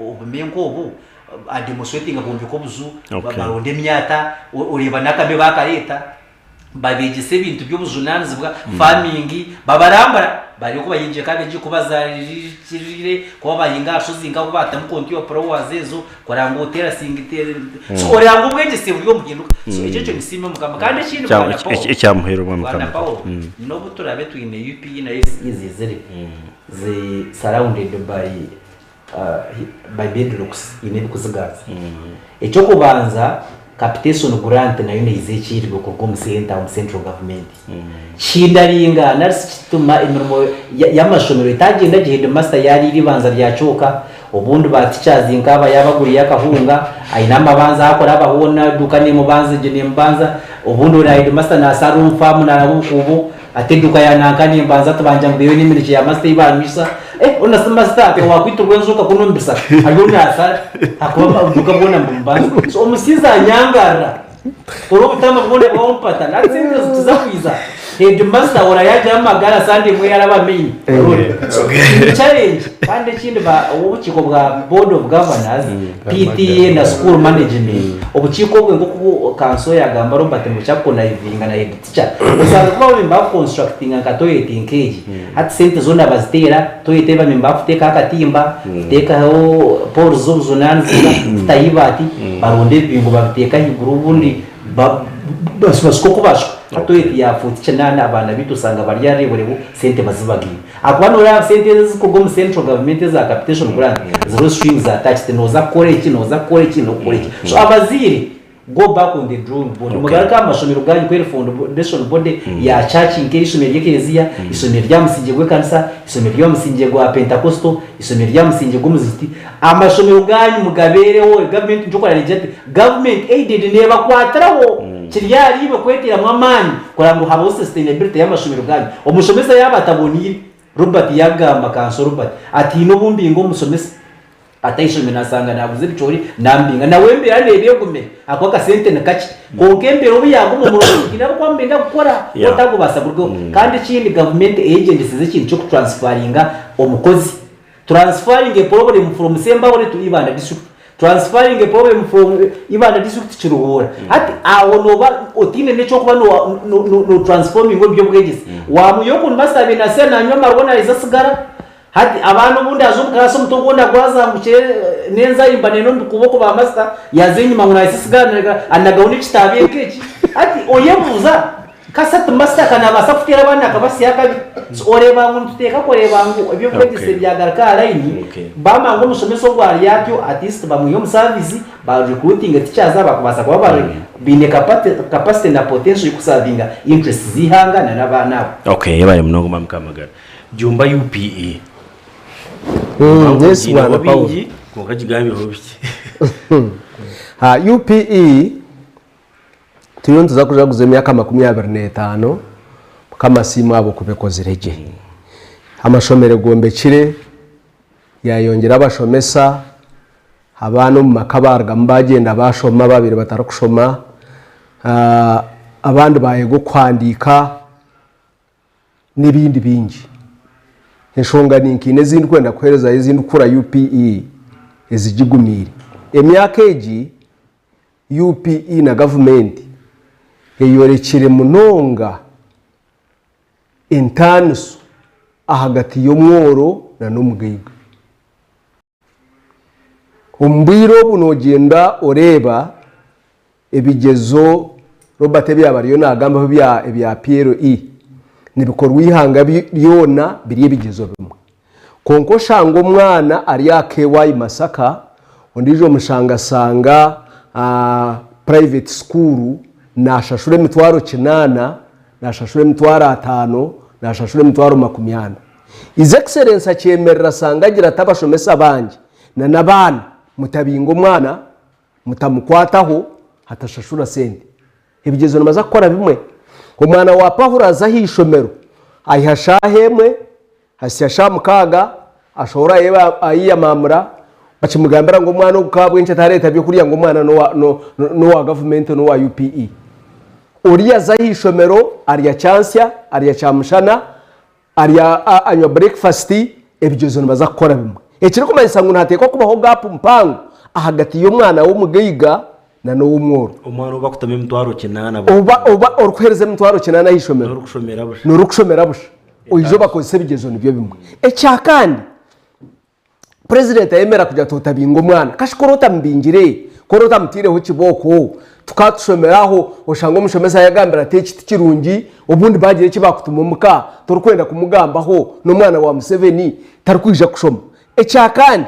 obumenka obu a demonstrating bombeka obuju baronda emyata oreeba n'akame bakareeta Babeegyesa ebintu by'obujunaanizibwa, farming, babarambura barebe oku bahingire cabbage, ku bazirire, ku bahinga aha rushozi nka ahu baatamu contour plowers ezo kureba ngu terracing so oreeba ngu obwegyese buri omu mpinduka. So ekyo ekyo nisiima Mukama. Kandi ekindi Bwana Paul, Ekyamuheerwa Mwami Bwana Mukama. Paul, n'obu turaabe twine UPE na FCE ziizire, zi surrounded by by bedrocks eine ebikuziganza. Ekyokubanza capitation grant nayo neiza ekiirirwe kuruga omu center omu central government. Kihindaringa nari si kituma emirimo y'amashomero etagyenda gye headmaster yariira eibanza rya kyoka obundi ba teachers nkaaba yaaba aguriire akahunga aine amabanza ahakuraba hoona eduuka nemubanza egyo nemubanza obundi ori headmaster nasara omu farm naraba obukuubo Ati eduka ya nanka nimbanza tibangya ngu beiyo n'eminekye ya masita ei banywisa. Eh, onu si masita ati owakwitirwa enjoka kunu omu bisaka ariyo nasara ahakuba obuduka bwona nibubanza. So omusiizi anyangarira kora obutama bwona bwampata nari sente zikiza kwiza headmaster ora yagira amagara Sunday emwe yaraba main road. So ni challenge kandi ekindi ba obukiiko bwa board of governors PTA na school management obukiiko obwe nkoku kanso yagamba Robert ngu kyakukonaivinga na head Teacher, osanga kuba bamwe nibakuconstructinga nka toilet nk'egi, hati sente zoona baziteera, toilet ei bamwe nibakuteekaho akatimba, kuteekaho poles z'obujunanizibwa, kutaho eibaati, baronda ebibingo babiteeka ahaiguru obundi bashuka oku bashuka. Hati toilet ya fuuti kinaana abaana baitu osanga bari areeburebu sente bazibagaine. Ahakuba nooreeba sente ezi ezirikuruga omu central government eza capitation grant ziriho strings attached, nooza kukora eki, nooza kukora eki, n'okukora eki. So abazaire Go back on the drawing board mugaruke aha mashomero ganyu kweri foundation body ya church nk'eishomero ry'ekereziya, eishomero rya musingye gw'ekanisa, eishomero rya musingye gwa pentacostal, eishomero rya musingye gw'omuzigiti. Amashomero ganyu mugabeereho government nikyo okurara negira eti government aided nebakwatiraho kiri ahari imwe kweteramu amaani kureba ngu habaho sustainability y'amashomero ganyu. Omushomesa yaaba ataboniire, Robert yagamba kanso Robert ati haine obu mbinga omushomesa Ati aishomero naasanga naaguza ebicoori naambinga. Nawe embeera neeba egumire ahakuba akasente ni kakye. Kwonka embeera obu yaaguma omurundi haine abu kuba nibenda kukora Yeah. otagubaasa kurugaho. Kandi ekindi gavumenti eyegyendeseze ekintu ky'okutransfaringa omukozi. Transferring a problem from Sembabule to Ibanda district. Transferring a problem from Ibanda district to Kiruhura. Hati aho nooba otaine n'eky'okuba no- no- no- no transforminga omu by'obwegyese. Waamuha okuntu master abe naanywa amarwa naaheza sigara. Hati abaana obundi aza omu class omutwe gwona gwazangukire n'enzayimba nene omu kuboko ba master yaza enyima ngu nayesa esigara anagaho n'ekitabo nk'eki hati oyebuuza kasati master ka nabaasa kuteera abaana akabasya akabi so oreeba ngu nituteeka kureeba ngu eby'obwegyese Okay. byagaruka aha line Okay. bamanya ngu omushomesa ogu ari atyo at least bamwihe omu service ba recruitinge teachers abakubaasa kuba bari. Baine capacity na potential y'okusavinga interests z'eihanga na n'abaana abo. Okay, yebare munonga Mwami Kamagara. Jumba UPE. Yes, Bwana Paul. Bingi, kwonka gigambireho bikye. Ha, UPE turiyo nituza kujaguza emyaka 25 Mukama asiimwe ahabw'okuba ekozire gye. Amashomero gombekire, yayongyera abashomesa, Abaana omu maka baarugamu baagyenda baashoma abaabaire batarikushoma, abandi baayega okuhandiika n'ebindi bingi. Enshonga ni nkaine ezi ndikwenda kuheerezayo ezi ndikukura UPE ezigigumiire. Emyaka egi UPE na gavumenti eyorekire munonga entaaniso ahagati y'omworo n'omugaiga. Omu bwire obu noogyenda oreeba ebigyezo Robert ebi yaaba ariyo naagambaho ebya PLE nibikorwa eihanga ryona biri ebigyezo bimwe. Kwonka oshanga omwana ari aha KY Masaka ondiijo omushangashanga private school naashashura emitwaro kinaana, naashashura emitwaro ataano, naashashura emitwaro 40. His Excellency akyemerera asanga agira ati abashomesa bangye na n'abaana mutabinga omwana mutamukwataho atashashura sente. Ebigyezo nibaza kukora bimwe. Omwana wa Pahuro aza aha ishomero ayiha shaaha emwe ahitsya shaaha mukaaga ashohora ayeyamamura bakimugambira ngu omwana ogu k'ahabw'enki atareeta byokurya ngu omwana n'owa gavumenti n'owa UPE. Oriya aza aha ishomero arya kyansya arya kyamushana Arya anywa burekifasiti, ebigyezo nibaza kukora bimwe. Ekirikumanyisa ngu nihateekwa kubaho gaapu mpango ahagati y'omwana w'omugaiga na n'ow'omworo. Omwana ou barikutamu emitwaro kinaana Oba oba orikuheereza emitwaro kinaana aha ishomero N'orikushomera busha. n'orikushomera busha, oije obakozese ebigyezo nibyo bimwe. Ekya kandi, Purezidenti ayemera kugira ati otabinga omwana. Kashi ku otamubingire, ku otamutaireho kibooko, tukatushomera aho oshanga omushomesa yagambira ati eki tikirungi, obundi bagira eki bakutuma omuka torikwenda kumugambaho n'omwana wa Museveni tarikwija kushoma. Ekya kandi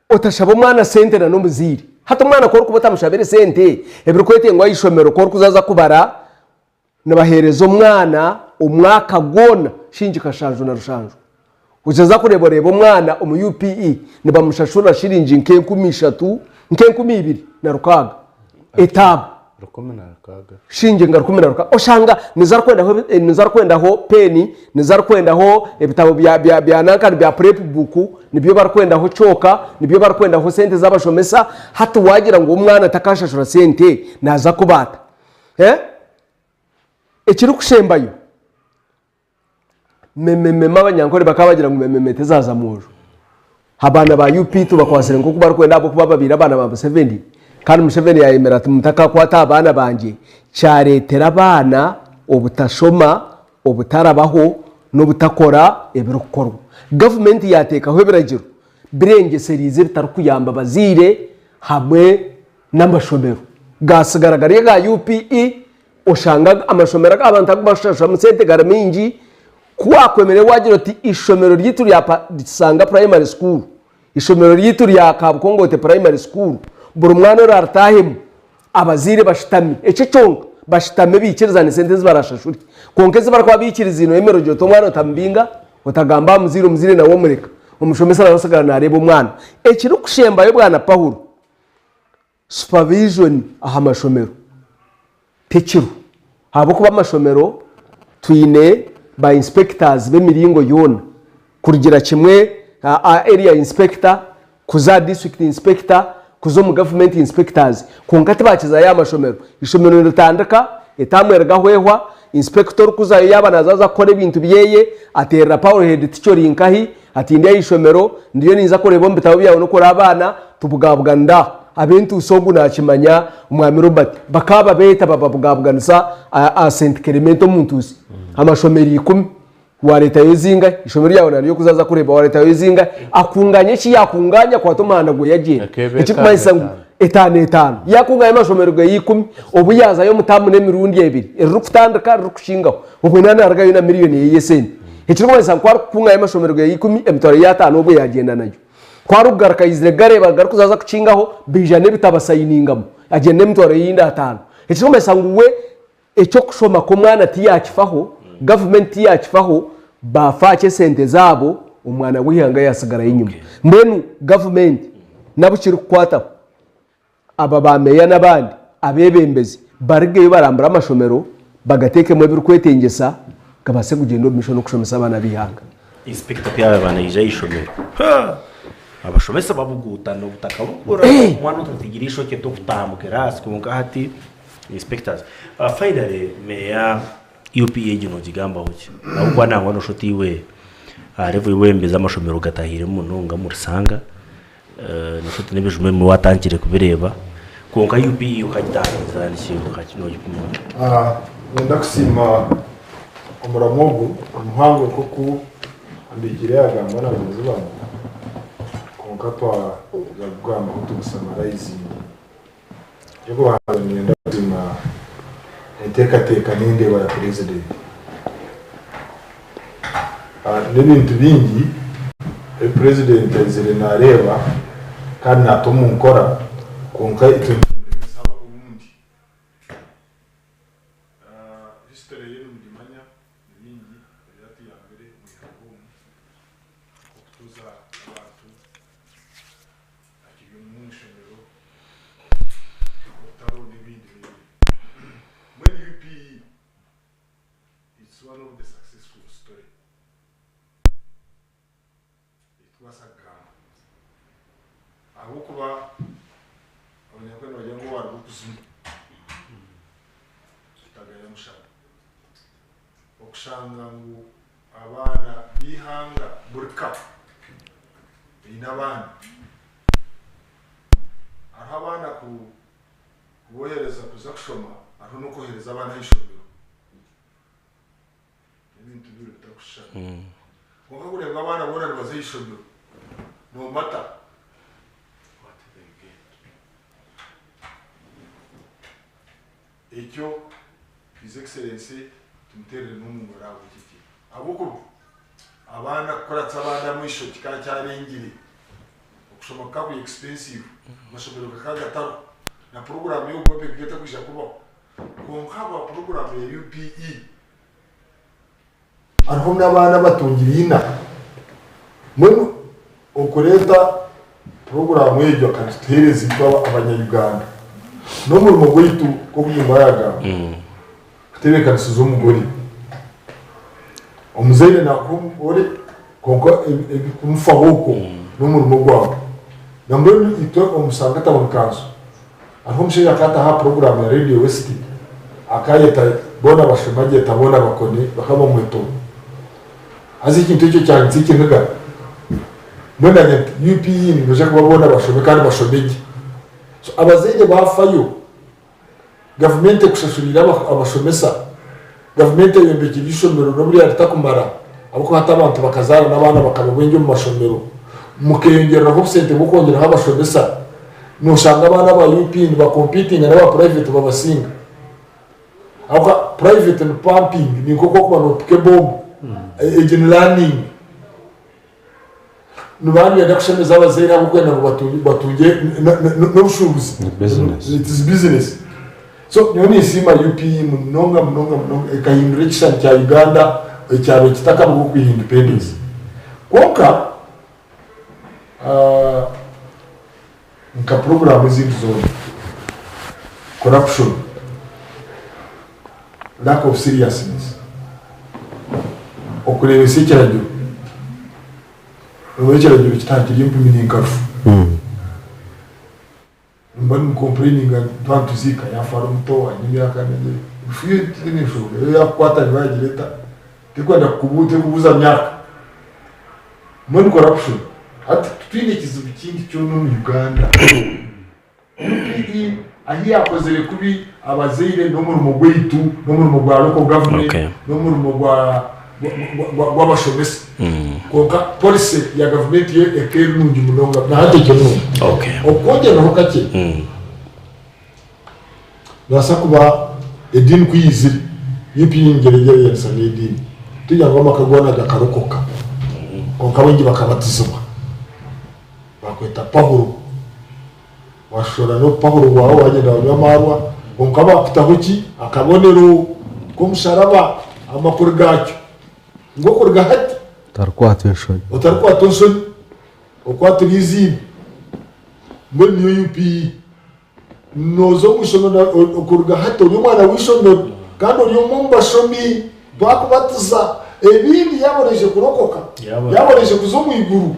otashaba omwana sente na n'omuzaire. Hati omwana ku orikuba otamushabire sente ebirikwetengwa aha ishomero ku orikuza aza kubara Nibaheereza omwana omwaka gwona shiringi kashanju na rushanju. Ogyeza kureeba oreeba omwana omu UPE nibamushashurira shiringi nk'enkumi ishatu, nk'enkumi ibiri na rukaaga etaamu. Shiringi nka 1600. Oshanga nizo arikwendaho nizo arikwendaho peeni, nizo arikwendaho ebitabo bya bya bya nankani bya prep book, nibyo barikwendaho kyoka, nibyo barikwendaho sente z'abashomesa. Hati waagira ngu omwana takashashura sente naaza kuba ata? Ekirikushembayo, memememe abanyankore bakaba bagira ngu mememe tezaaza mwojo. Abaana ba UP tubakwatsire nk'oku barikwenda ahabw'okuba babaire abaana ba Museveni kandi Museveni yayemera ati mutakakwata aha baana bangye kyareetera abaana obutashoma, obutarabaho n'obutakora ebirikukorwa. Gavumenti yateekaho ebiragiro birengyesereize ebitarikuyamba bazaire hamwe n'amashomero gaatsigara gari aga UPE, oshanga amashomero agu abantu agu barikushashuramu sente gari maingi, ku waakwemerera waagira oti eishomero ryaitu rya Kisanga Primary School, eishomero ryaitu rya Kabukongote Primary School, buri mwana oraritaahemu abazaire bashutami, ekyo kyonka bashutame baikirizane sente ezi baraashashure. Kwonka ezi barikuba baikirizaine oyemerera ogira oti omwana otamubinga, otagamba aha muzaire, omuzaire nawe omureka, omushomesa nawe asigara naareeba omwana. Ekirikushembayo bwana Paulo, Supervision aha mashomero tekiriho ahabw'okuba amashomero twine ba inspectors b'emiringo yoona kurugira kimwe aha area inspector kuza aha district inspector kuza omu government inspectors kwonka tibakizayo aha mashomero. Eishomero niritandika etaamu erigahwehwa inspector orikuzayo yaaba naaza aza kukora ebintu byeye ateerera Paul head teacher ori nkahi Ati ndi aha ishomero, ndiyo ninza kureeba omu bitabo byawe n'oku ori abaana, tubugabuganira. Ab'entuusa ogu naakimanya, Omwami Robert. Bakaba babeeta bababugabuganisa aha Saint Clement omu ntuusa. Amashomero ikumi. Waareetayo ezingahi? Eishomero ryawe naryo kuza kureeba waareetayo ezingahi? Akunganya eki yaakunganya akwata omuhanda gwe yagyenda. Akeeba Ekirikumanyisa etaano ngu etaano etaano. Yaakunganya amashomero ge ikumi, obu yaazayo omu taamu n'emirundi ebiri, eririkutandika ririkukingaho. Obwe naaba naarugayo na miriyoni ye y'esente. Ekirikumanyisa ngu ku arikukungayo amashomero ge ikumi, emitwaro ye ataano obwe yaagyenda nayo. Ku arikugaruka aizire kugareeba garikuza kuza kukingaho, baija n'ebitabo asayiningamu, agyenda n'emitwaro ye eyindi ataano. Ekirikumanyisa ngu we eky'okushoma kw'omwana tiyakifaho, gavumenti tiyakifaho, baafa ki esente zaabo, omwana w'eihanga yaasigarayo enyima. Mbwenu gavumenti n'abu kirikukwataho, aba ba meeya n'abandi abeebembezi barugeyo barambure amashomero bagateekemu ebirikwetengyesa gabaase kugyenda omu maisho n'okushomesa abaana b'eihanga. Inspector ku yaaba naija aha ishomero, abashomesa babuguutana obutaka bukura, omwana otatigire eishokye tokutaaha mu kiraasi kwonka hati inspectors. Finally meeya UPE egi nogigambaho ki? Ahabw'okuba nangwa noshusha oti iwe aha level y'obwebembezi amashomero gatahiiremu munonga omu Rusanga. Noshusha oti n'ebijuma ebimwe waatandikire kubireeba kwonka UPE okagitandikira niki noogipima ota? Niinyenda kusiima omuramo ogu omuhango nk'oku Ambigiire yaagamba na bagyenzi bangye kwonka twaza kugugambaho tugusamarayizinge. Eky'okubanza niinyenda kusiima enteekateeka n'endeeba ya Purezidenti. N'ebintu bingi ebi Purezidenti aizire naareeba kandi naata omu nkora kwonka itwe nitubikozesa obundi. History ye nimugimanya ni bingi ebi atuyambire omu ihanga omu nk'okutuuza abantu akiri omu ishomero, orutaro n'ebindi n'ebindi. Mbwenu UPE it's one of the successful story ei tukubaasa kugamba ahabw'okuba Abanyankore nibagira ngu owaruga okuzimu tagaya mushana. Okushanga ngu abaana b'eihanga buri ka eine abaana, hariho abaana kubohereza kuza kushoma hariho n'okwohereza abaana aha ishomero. N'ebintu bibiri bitakushushana. Kwonka ku orikureeba ngu abaana boona nibaza aha ishomero, noomata. Ekyo His Excellency tumuteerere n'omu ngaro ahabw'ekyo ekintu. Ahabw'okuba abaana kukuratsa abaana amaisho kikaba kyarengire. Okushoma kukaba kuri expensive, amashomero gakaba gatariho, na puroguraamu y'obugobe ekaba etarikwija kubaho. Kwonka ahabwa puroguraamu ya UPE, hariho n'abaana abatungire ina. Mbwenu okureeta puroguraamu egyo akagituheereza itwe abanya-Uganda, n'omurimo gwaitu nk'oku Nyumba yaagamba, kutebeekanisiza omugore. Omuzaire naakuha omugore kwonka ebirikumufaho okwo n'omurimo gwawe. Nambwenu itwe omu Sanga Town Council, hariho omushaija akaataho aha puroguraamu ya Radio West, akaayeta boona abashoma agyeta boona abakoni bakaba bamweta ogu. Haza ekintu ekyo kyanyitsa ekiniga. Mbwenu naanye nti UPE nibaija kuba boona bashome kandi bashome gye. So abazaire baafayo, gavumenti ekushashuriire abashomesa, gavumenti eyombekire eishomero n'obu ryaba ritakumara ahabw'okuba hati abantu bakazaara n'abaana bakaba baingi omu mashomero, mukeyongyereraho obusente bw'okwongyeraho abashomesa, noshanga abaana aba UPE nibakompitinga n'aba purayiveti babasinga. Ahabw'okuba purayiveti ni pumping, ni nk'oku orikuba noopika ebomu, egi ni learning. Nibaba nibenda kushemeza abazaire ahabw'okwenda ngu batungye n'obushuubuzi. It is business. So nyowe ninsiima UPE munonga munonga munonga ekahindura ekishushani kya Uganda ekyabaire kitakabaho okwiha independence. Kwonka nka puroguraamu ezindi zoona, corruption, lack of seriousness, okureebesa ekiragiro, noba ekiragiro kitandikire empumi n'enkarufu, nimuba nimukompureyininga twaba nituziika yaafa ari muto aine emyaka ebifu yo tihaine nshonga, yo yaakukwata neeba yaagira eta, terikwenda terikubuuza myaka. Mbwenu corruption hati titwine kizibu kindi kyona omu Uganda. UPE ahi yakozire kubi abazaire n'omurimo gwaitu n'omurimo gwa local government Okay. n'omurimo gwa gw'abashomesa kwonka policy ya gavumenti yo ekaba eri nungi munonga na hati ekiri nungi. Okay. Okwongyeraho kakye Nobaasa kuba ediini ku yaizire, UPE ngyeragyeranisa n'ediini. Tugira ngu amaka goona gakarokoka, kwonka baingi bakabatizibwa. Bakweta Paulo. Washusha n'obu Paulo bwawe wagyenda wanywa amaarwa, Kwonka baakutaho ki? Akabonero k'omusharaba, amakuru gaakyo ngu okuruga hati. Otarikwatwa enshoni. Otarikwatwa enshoni, okwatura eiziina. Mbwenu niyo UPE. Nooza omu ishomero okuruga hati ori omwana w'eishomero kandi ori omwe omu bashomi twakubatiza. Ebindi yaaba oraije kurokoka, yaaba oraije kuza omu iguru,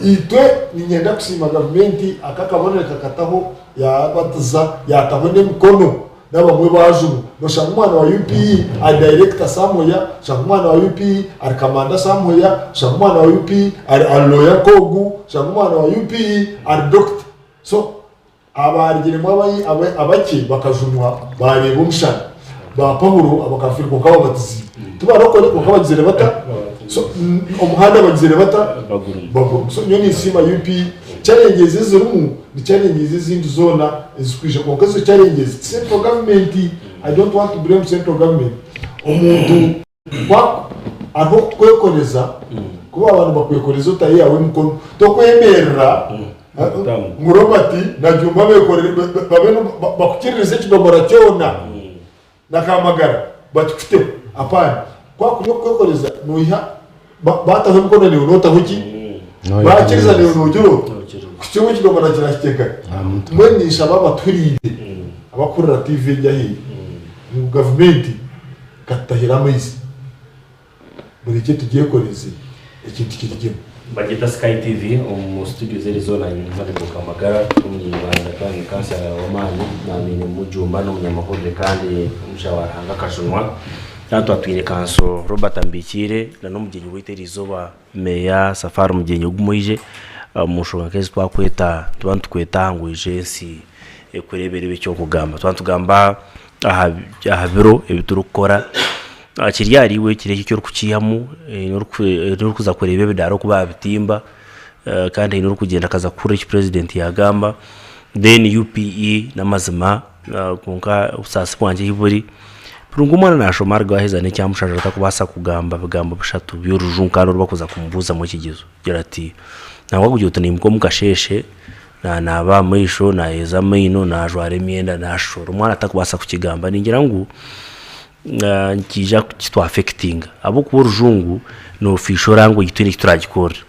itwe niinyenda kusiima gavumenti aka akabonero ekakataho yaabatiza yaataho n'emikono n'abamwe baajunwa. Nooshanga omwana wa UPE ari dayirekita somewhere, oshanga omwana wa UPE ari kamanda somewhere, oshanga omwana wa UPE ari looya nk'ogu, oshanga omwana wa UPE ari dokita. So abaarugiremu abakye bakajunwa baareeba omushana. Ba Paulo abakafiiri kwonka babatiziibwe. Tibarokore kwonka bagizire bata? So omuhanda bagizire bata? Bagurimu. So nyowe ninsiima UP. Challenges ezirimu ni challenges ezindi zoona ezirikwija kwonka ezo challenges ti central government. I don't want to blame central government. Omuntu ku hariho okukwekoreza, ku baaba nibakwekoreza otaho eyaawe emikono, tokwemerera ngu Robert na Jumba bekorere babe bakukiririze ekidomora kyona na Kamagara bakikuteho. Apana. Ku hakuri okukwekoreza noiha baataho emikono naiwe nootaho ki? Baakiriza naiwe noogira ota? Kuhitsya obu ekidomora kirahikye nkahi? Mbwenu ninshaba abatuhuriire, abakuhurira tiivi egi aheeru ngu gavumenti Katutahire amaizi murekye tugyekoreze ekintu kirigyemu. Bagyeta Sky TV omu studio z'erizooba nanye Honorable Kamagara omuny'Ibanda kandi ni kansara w'amaani nabaire mujumba n'omunyamahurire kandi omushaho wa Ruhanga akajunwa kandi twaba twine kanso Robert Ambikiire na n'omugyenyi waitu erizooba Meeya Safari Mugyenyi ogu mwije omu nshonga nk'ezi twakweta nituba nitukweta aha ngu oije ensi ekureebere eki orikugamba. Twaba nitugamba aha biro ebi turikukora, kiri ahariiwe kiri eki orikukiihamu, haine orikuza kureeba ebidaara oku baabitimba kandi haine orikugyenda akaza kuhurira eki purezidenti yaagamba. Then UPE n'amazima kwonka obusaasi bwangye ahi buri, buri omwana naashoma aruga aheza n'ekyamushanja atakubaasa kugamba bigambo bishatu by'orujungu kandi oru barikuza kumubuuzamu ekigyezo. Agira ati nangwa kugira oti niimuka omu kasheeshe naanaaba aha maisho, naayeza amaino, naajwara emyenda, naashohora. Omwana tarikubaasa kukigamba. Ningira ngu nikiija kutu affectinga ahabw'okuba orujungu noofiisha language tihaine eki turaagikorera.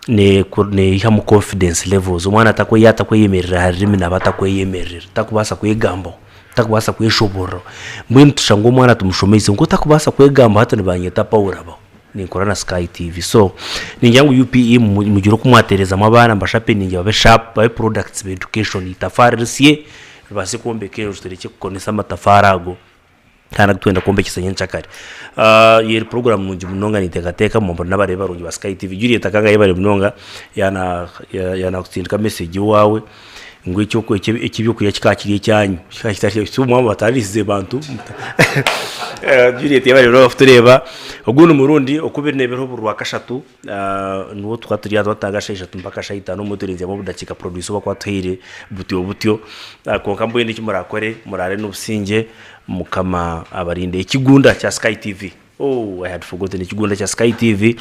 Neeyihamu confidence levels, omwana yaaba atakweyemerera aha rurimi naaba atakweyemerera, tarikubaasa kwegambaho, tarikubaasa kweshoboorora. Mbwenu tushusha ngu omwana tumushomese kwonka otarikubaasa kwegambaho hati nibanyeta Paul abaho. Ninkora na Sky TV so ningira ngu UPE mugire oku mwaterezamu abaana mubashapeninge babe sharp babe products ba education itafaari risye ribaase kwombeka enju turekye kukonesa amatafaari ago kandi agu twenda kwombekyesa nyenkyakare. Eri program nungi munonga ninteekateeka mwambone n'abareebi barungi ba Sky TV. Juliet akanga ayebare munonga yaana yanakutsindika message owaawe ngu eky'ebyokurya kikaba kiri ekyanyu kikaba kitari ekya mwaba mutarisize bantu. Juliet yebare munonga kutureeba. Ogundi murundi oku biri nebireho buri rwakashatu niwo tukuba turi aha twatandika shaaha ishatu mpaka shaaha itaano obumwe turenzyamu obudakiika producer obu akuba atuhaire butyo butyo. Kwonka mbwenu eki murakore muraare n'obusingye Mukama abarinde. Ekigunda kya Sky TV. Oh I had forgotten ekigunda kya Sky TV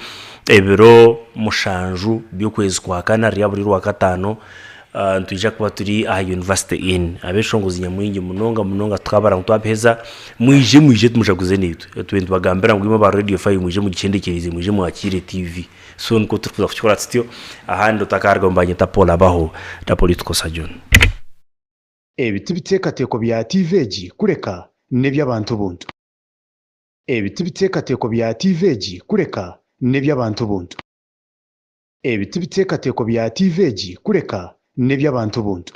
ebiro mushanju by'okwezi kwa kana ruriya buri rwakataano nitwija kuba turi aha University Inn. Ab'eshongozi nyamwingi munonga munonga tukabara ngu twabiheza mwije mwije mujaguze naitwe. Tube nitubagambira ngu imwe aba Radio Five mwije mugikyendekyereze mwije mwakiire TV. So nikwo turikuza kukikora tutyo ahandi otakarugamu banyeta Paul Abaho the political surgeon. Ebi ti biteekateeko bya tiivi egi kureka n'eby'abantu buntu. Ebi ti biteekateeko bya tiivi egi kureka n'eby'abantu buntu. Ebi ti biteekateeko bya tiivi egi kureka n'eby'abantu buntu.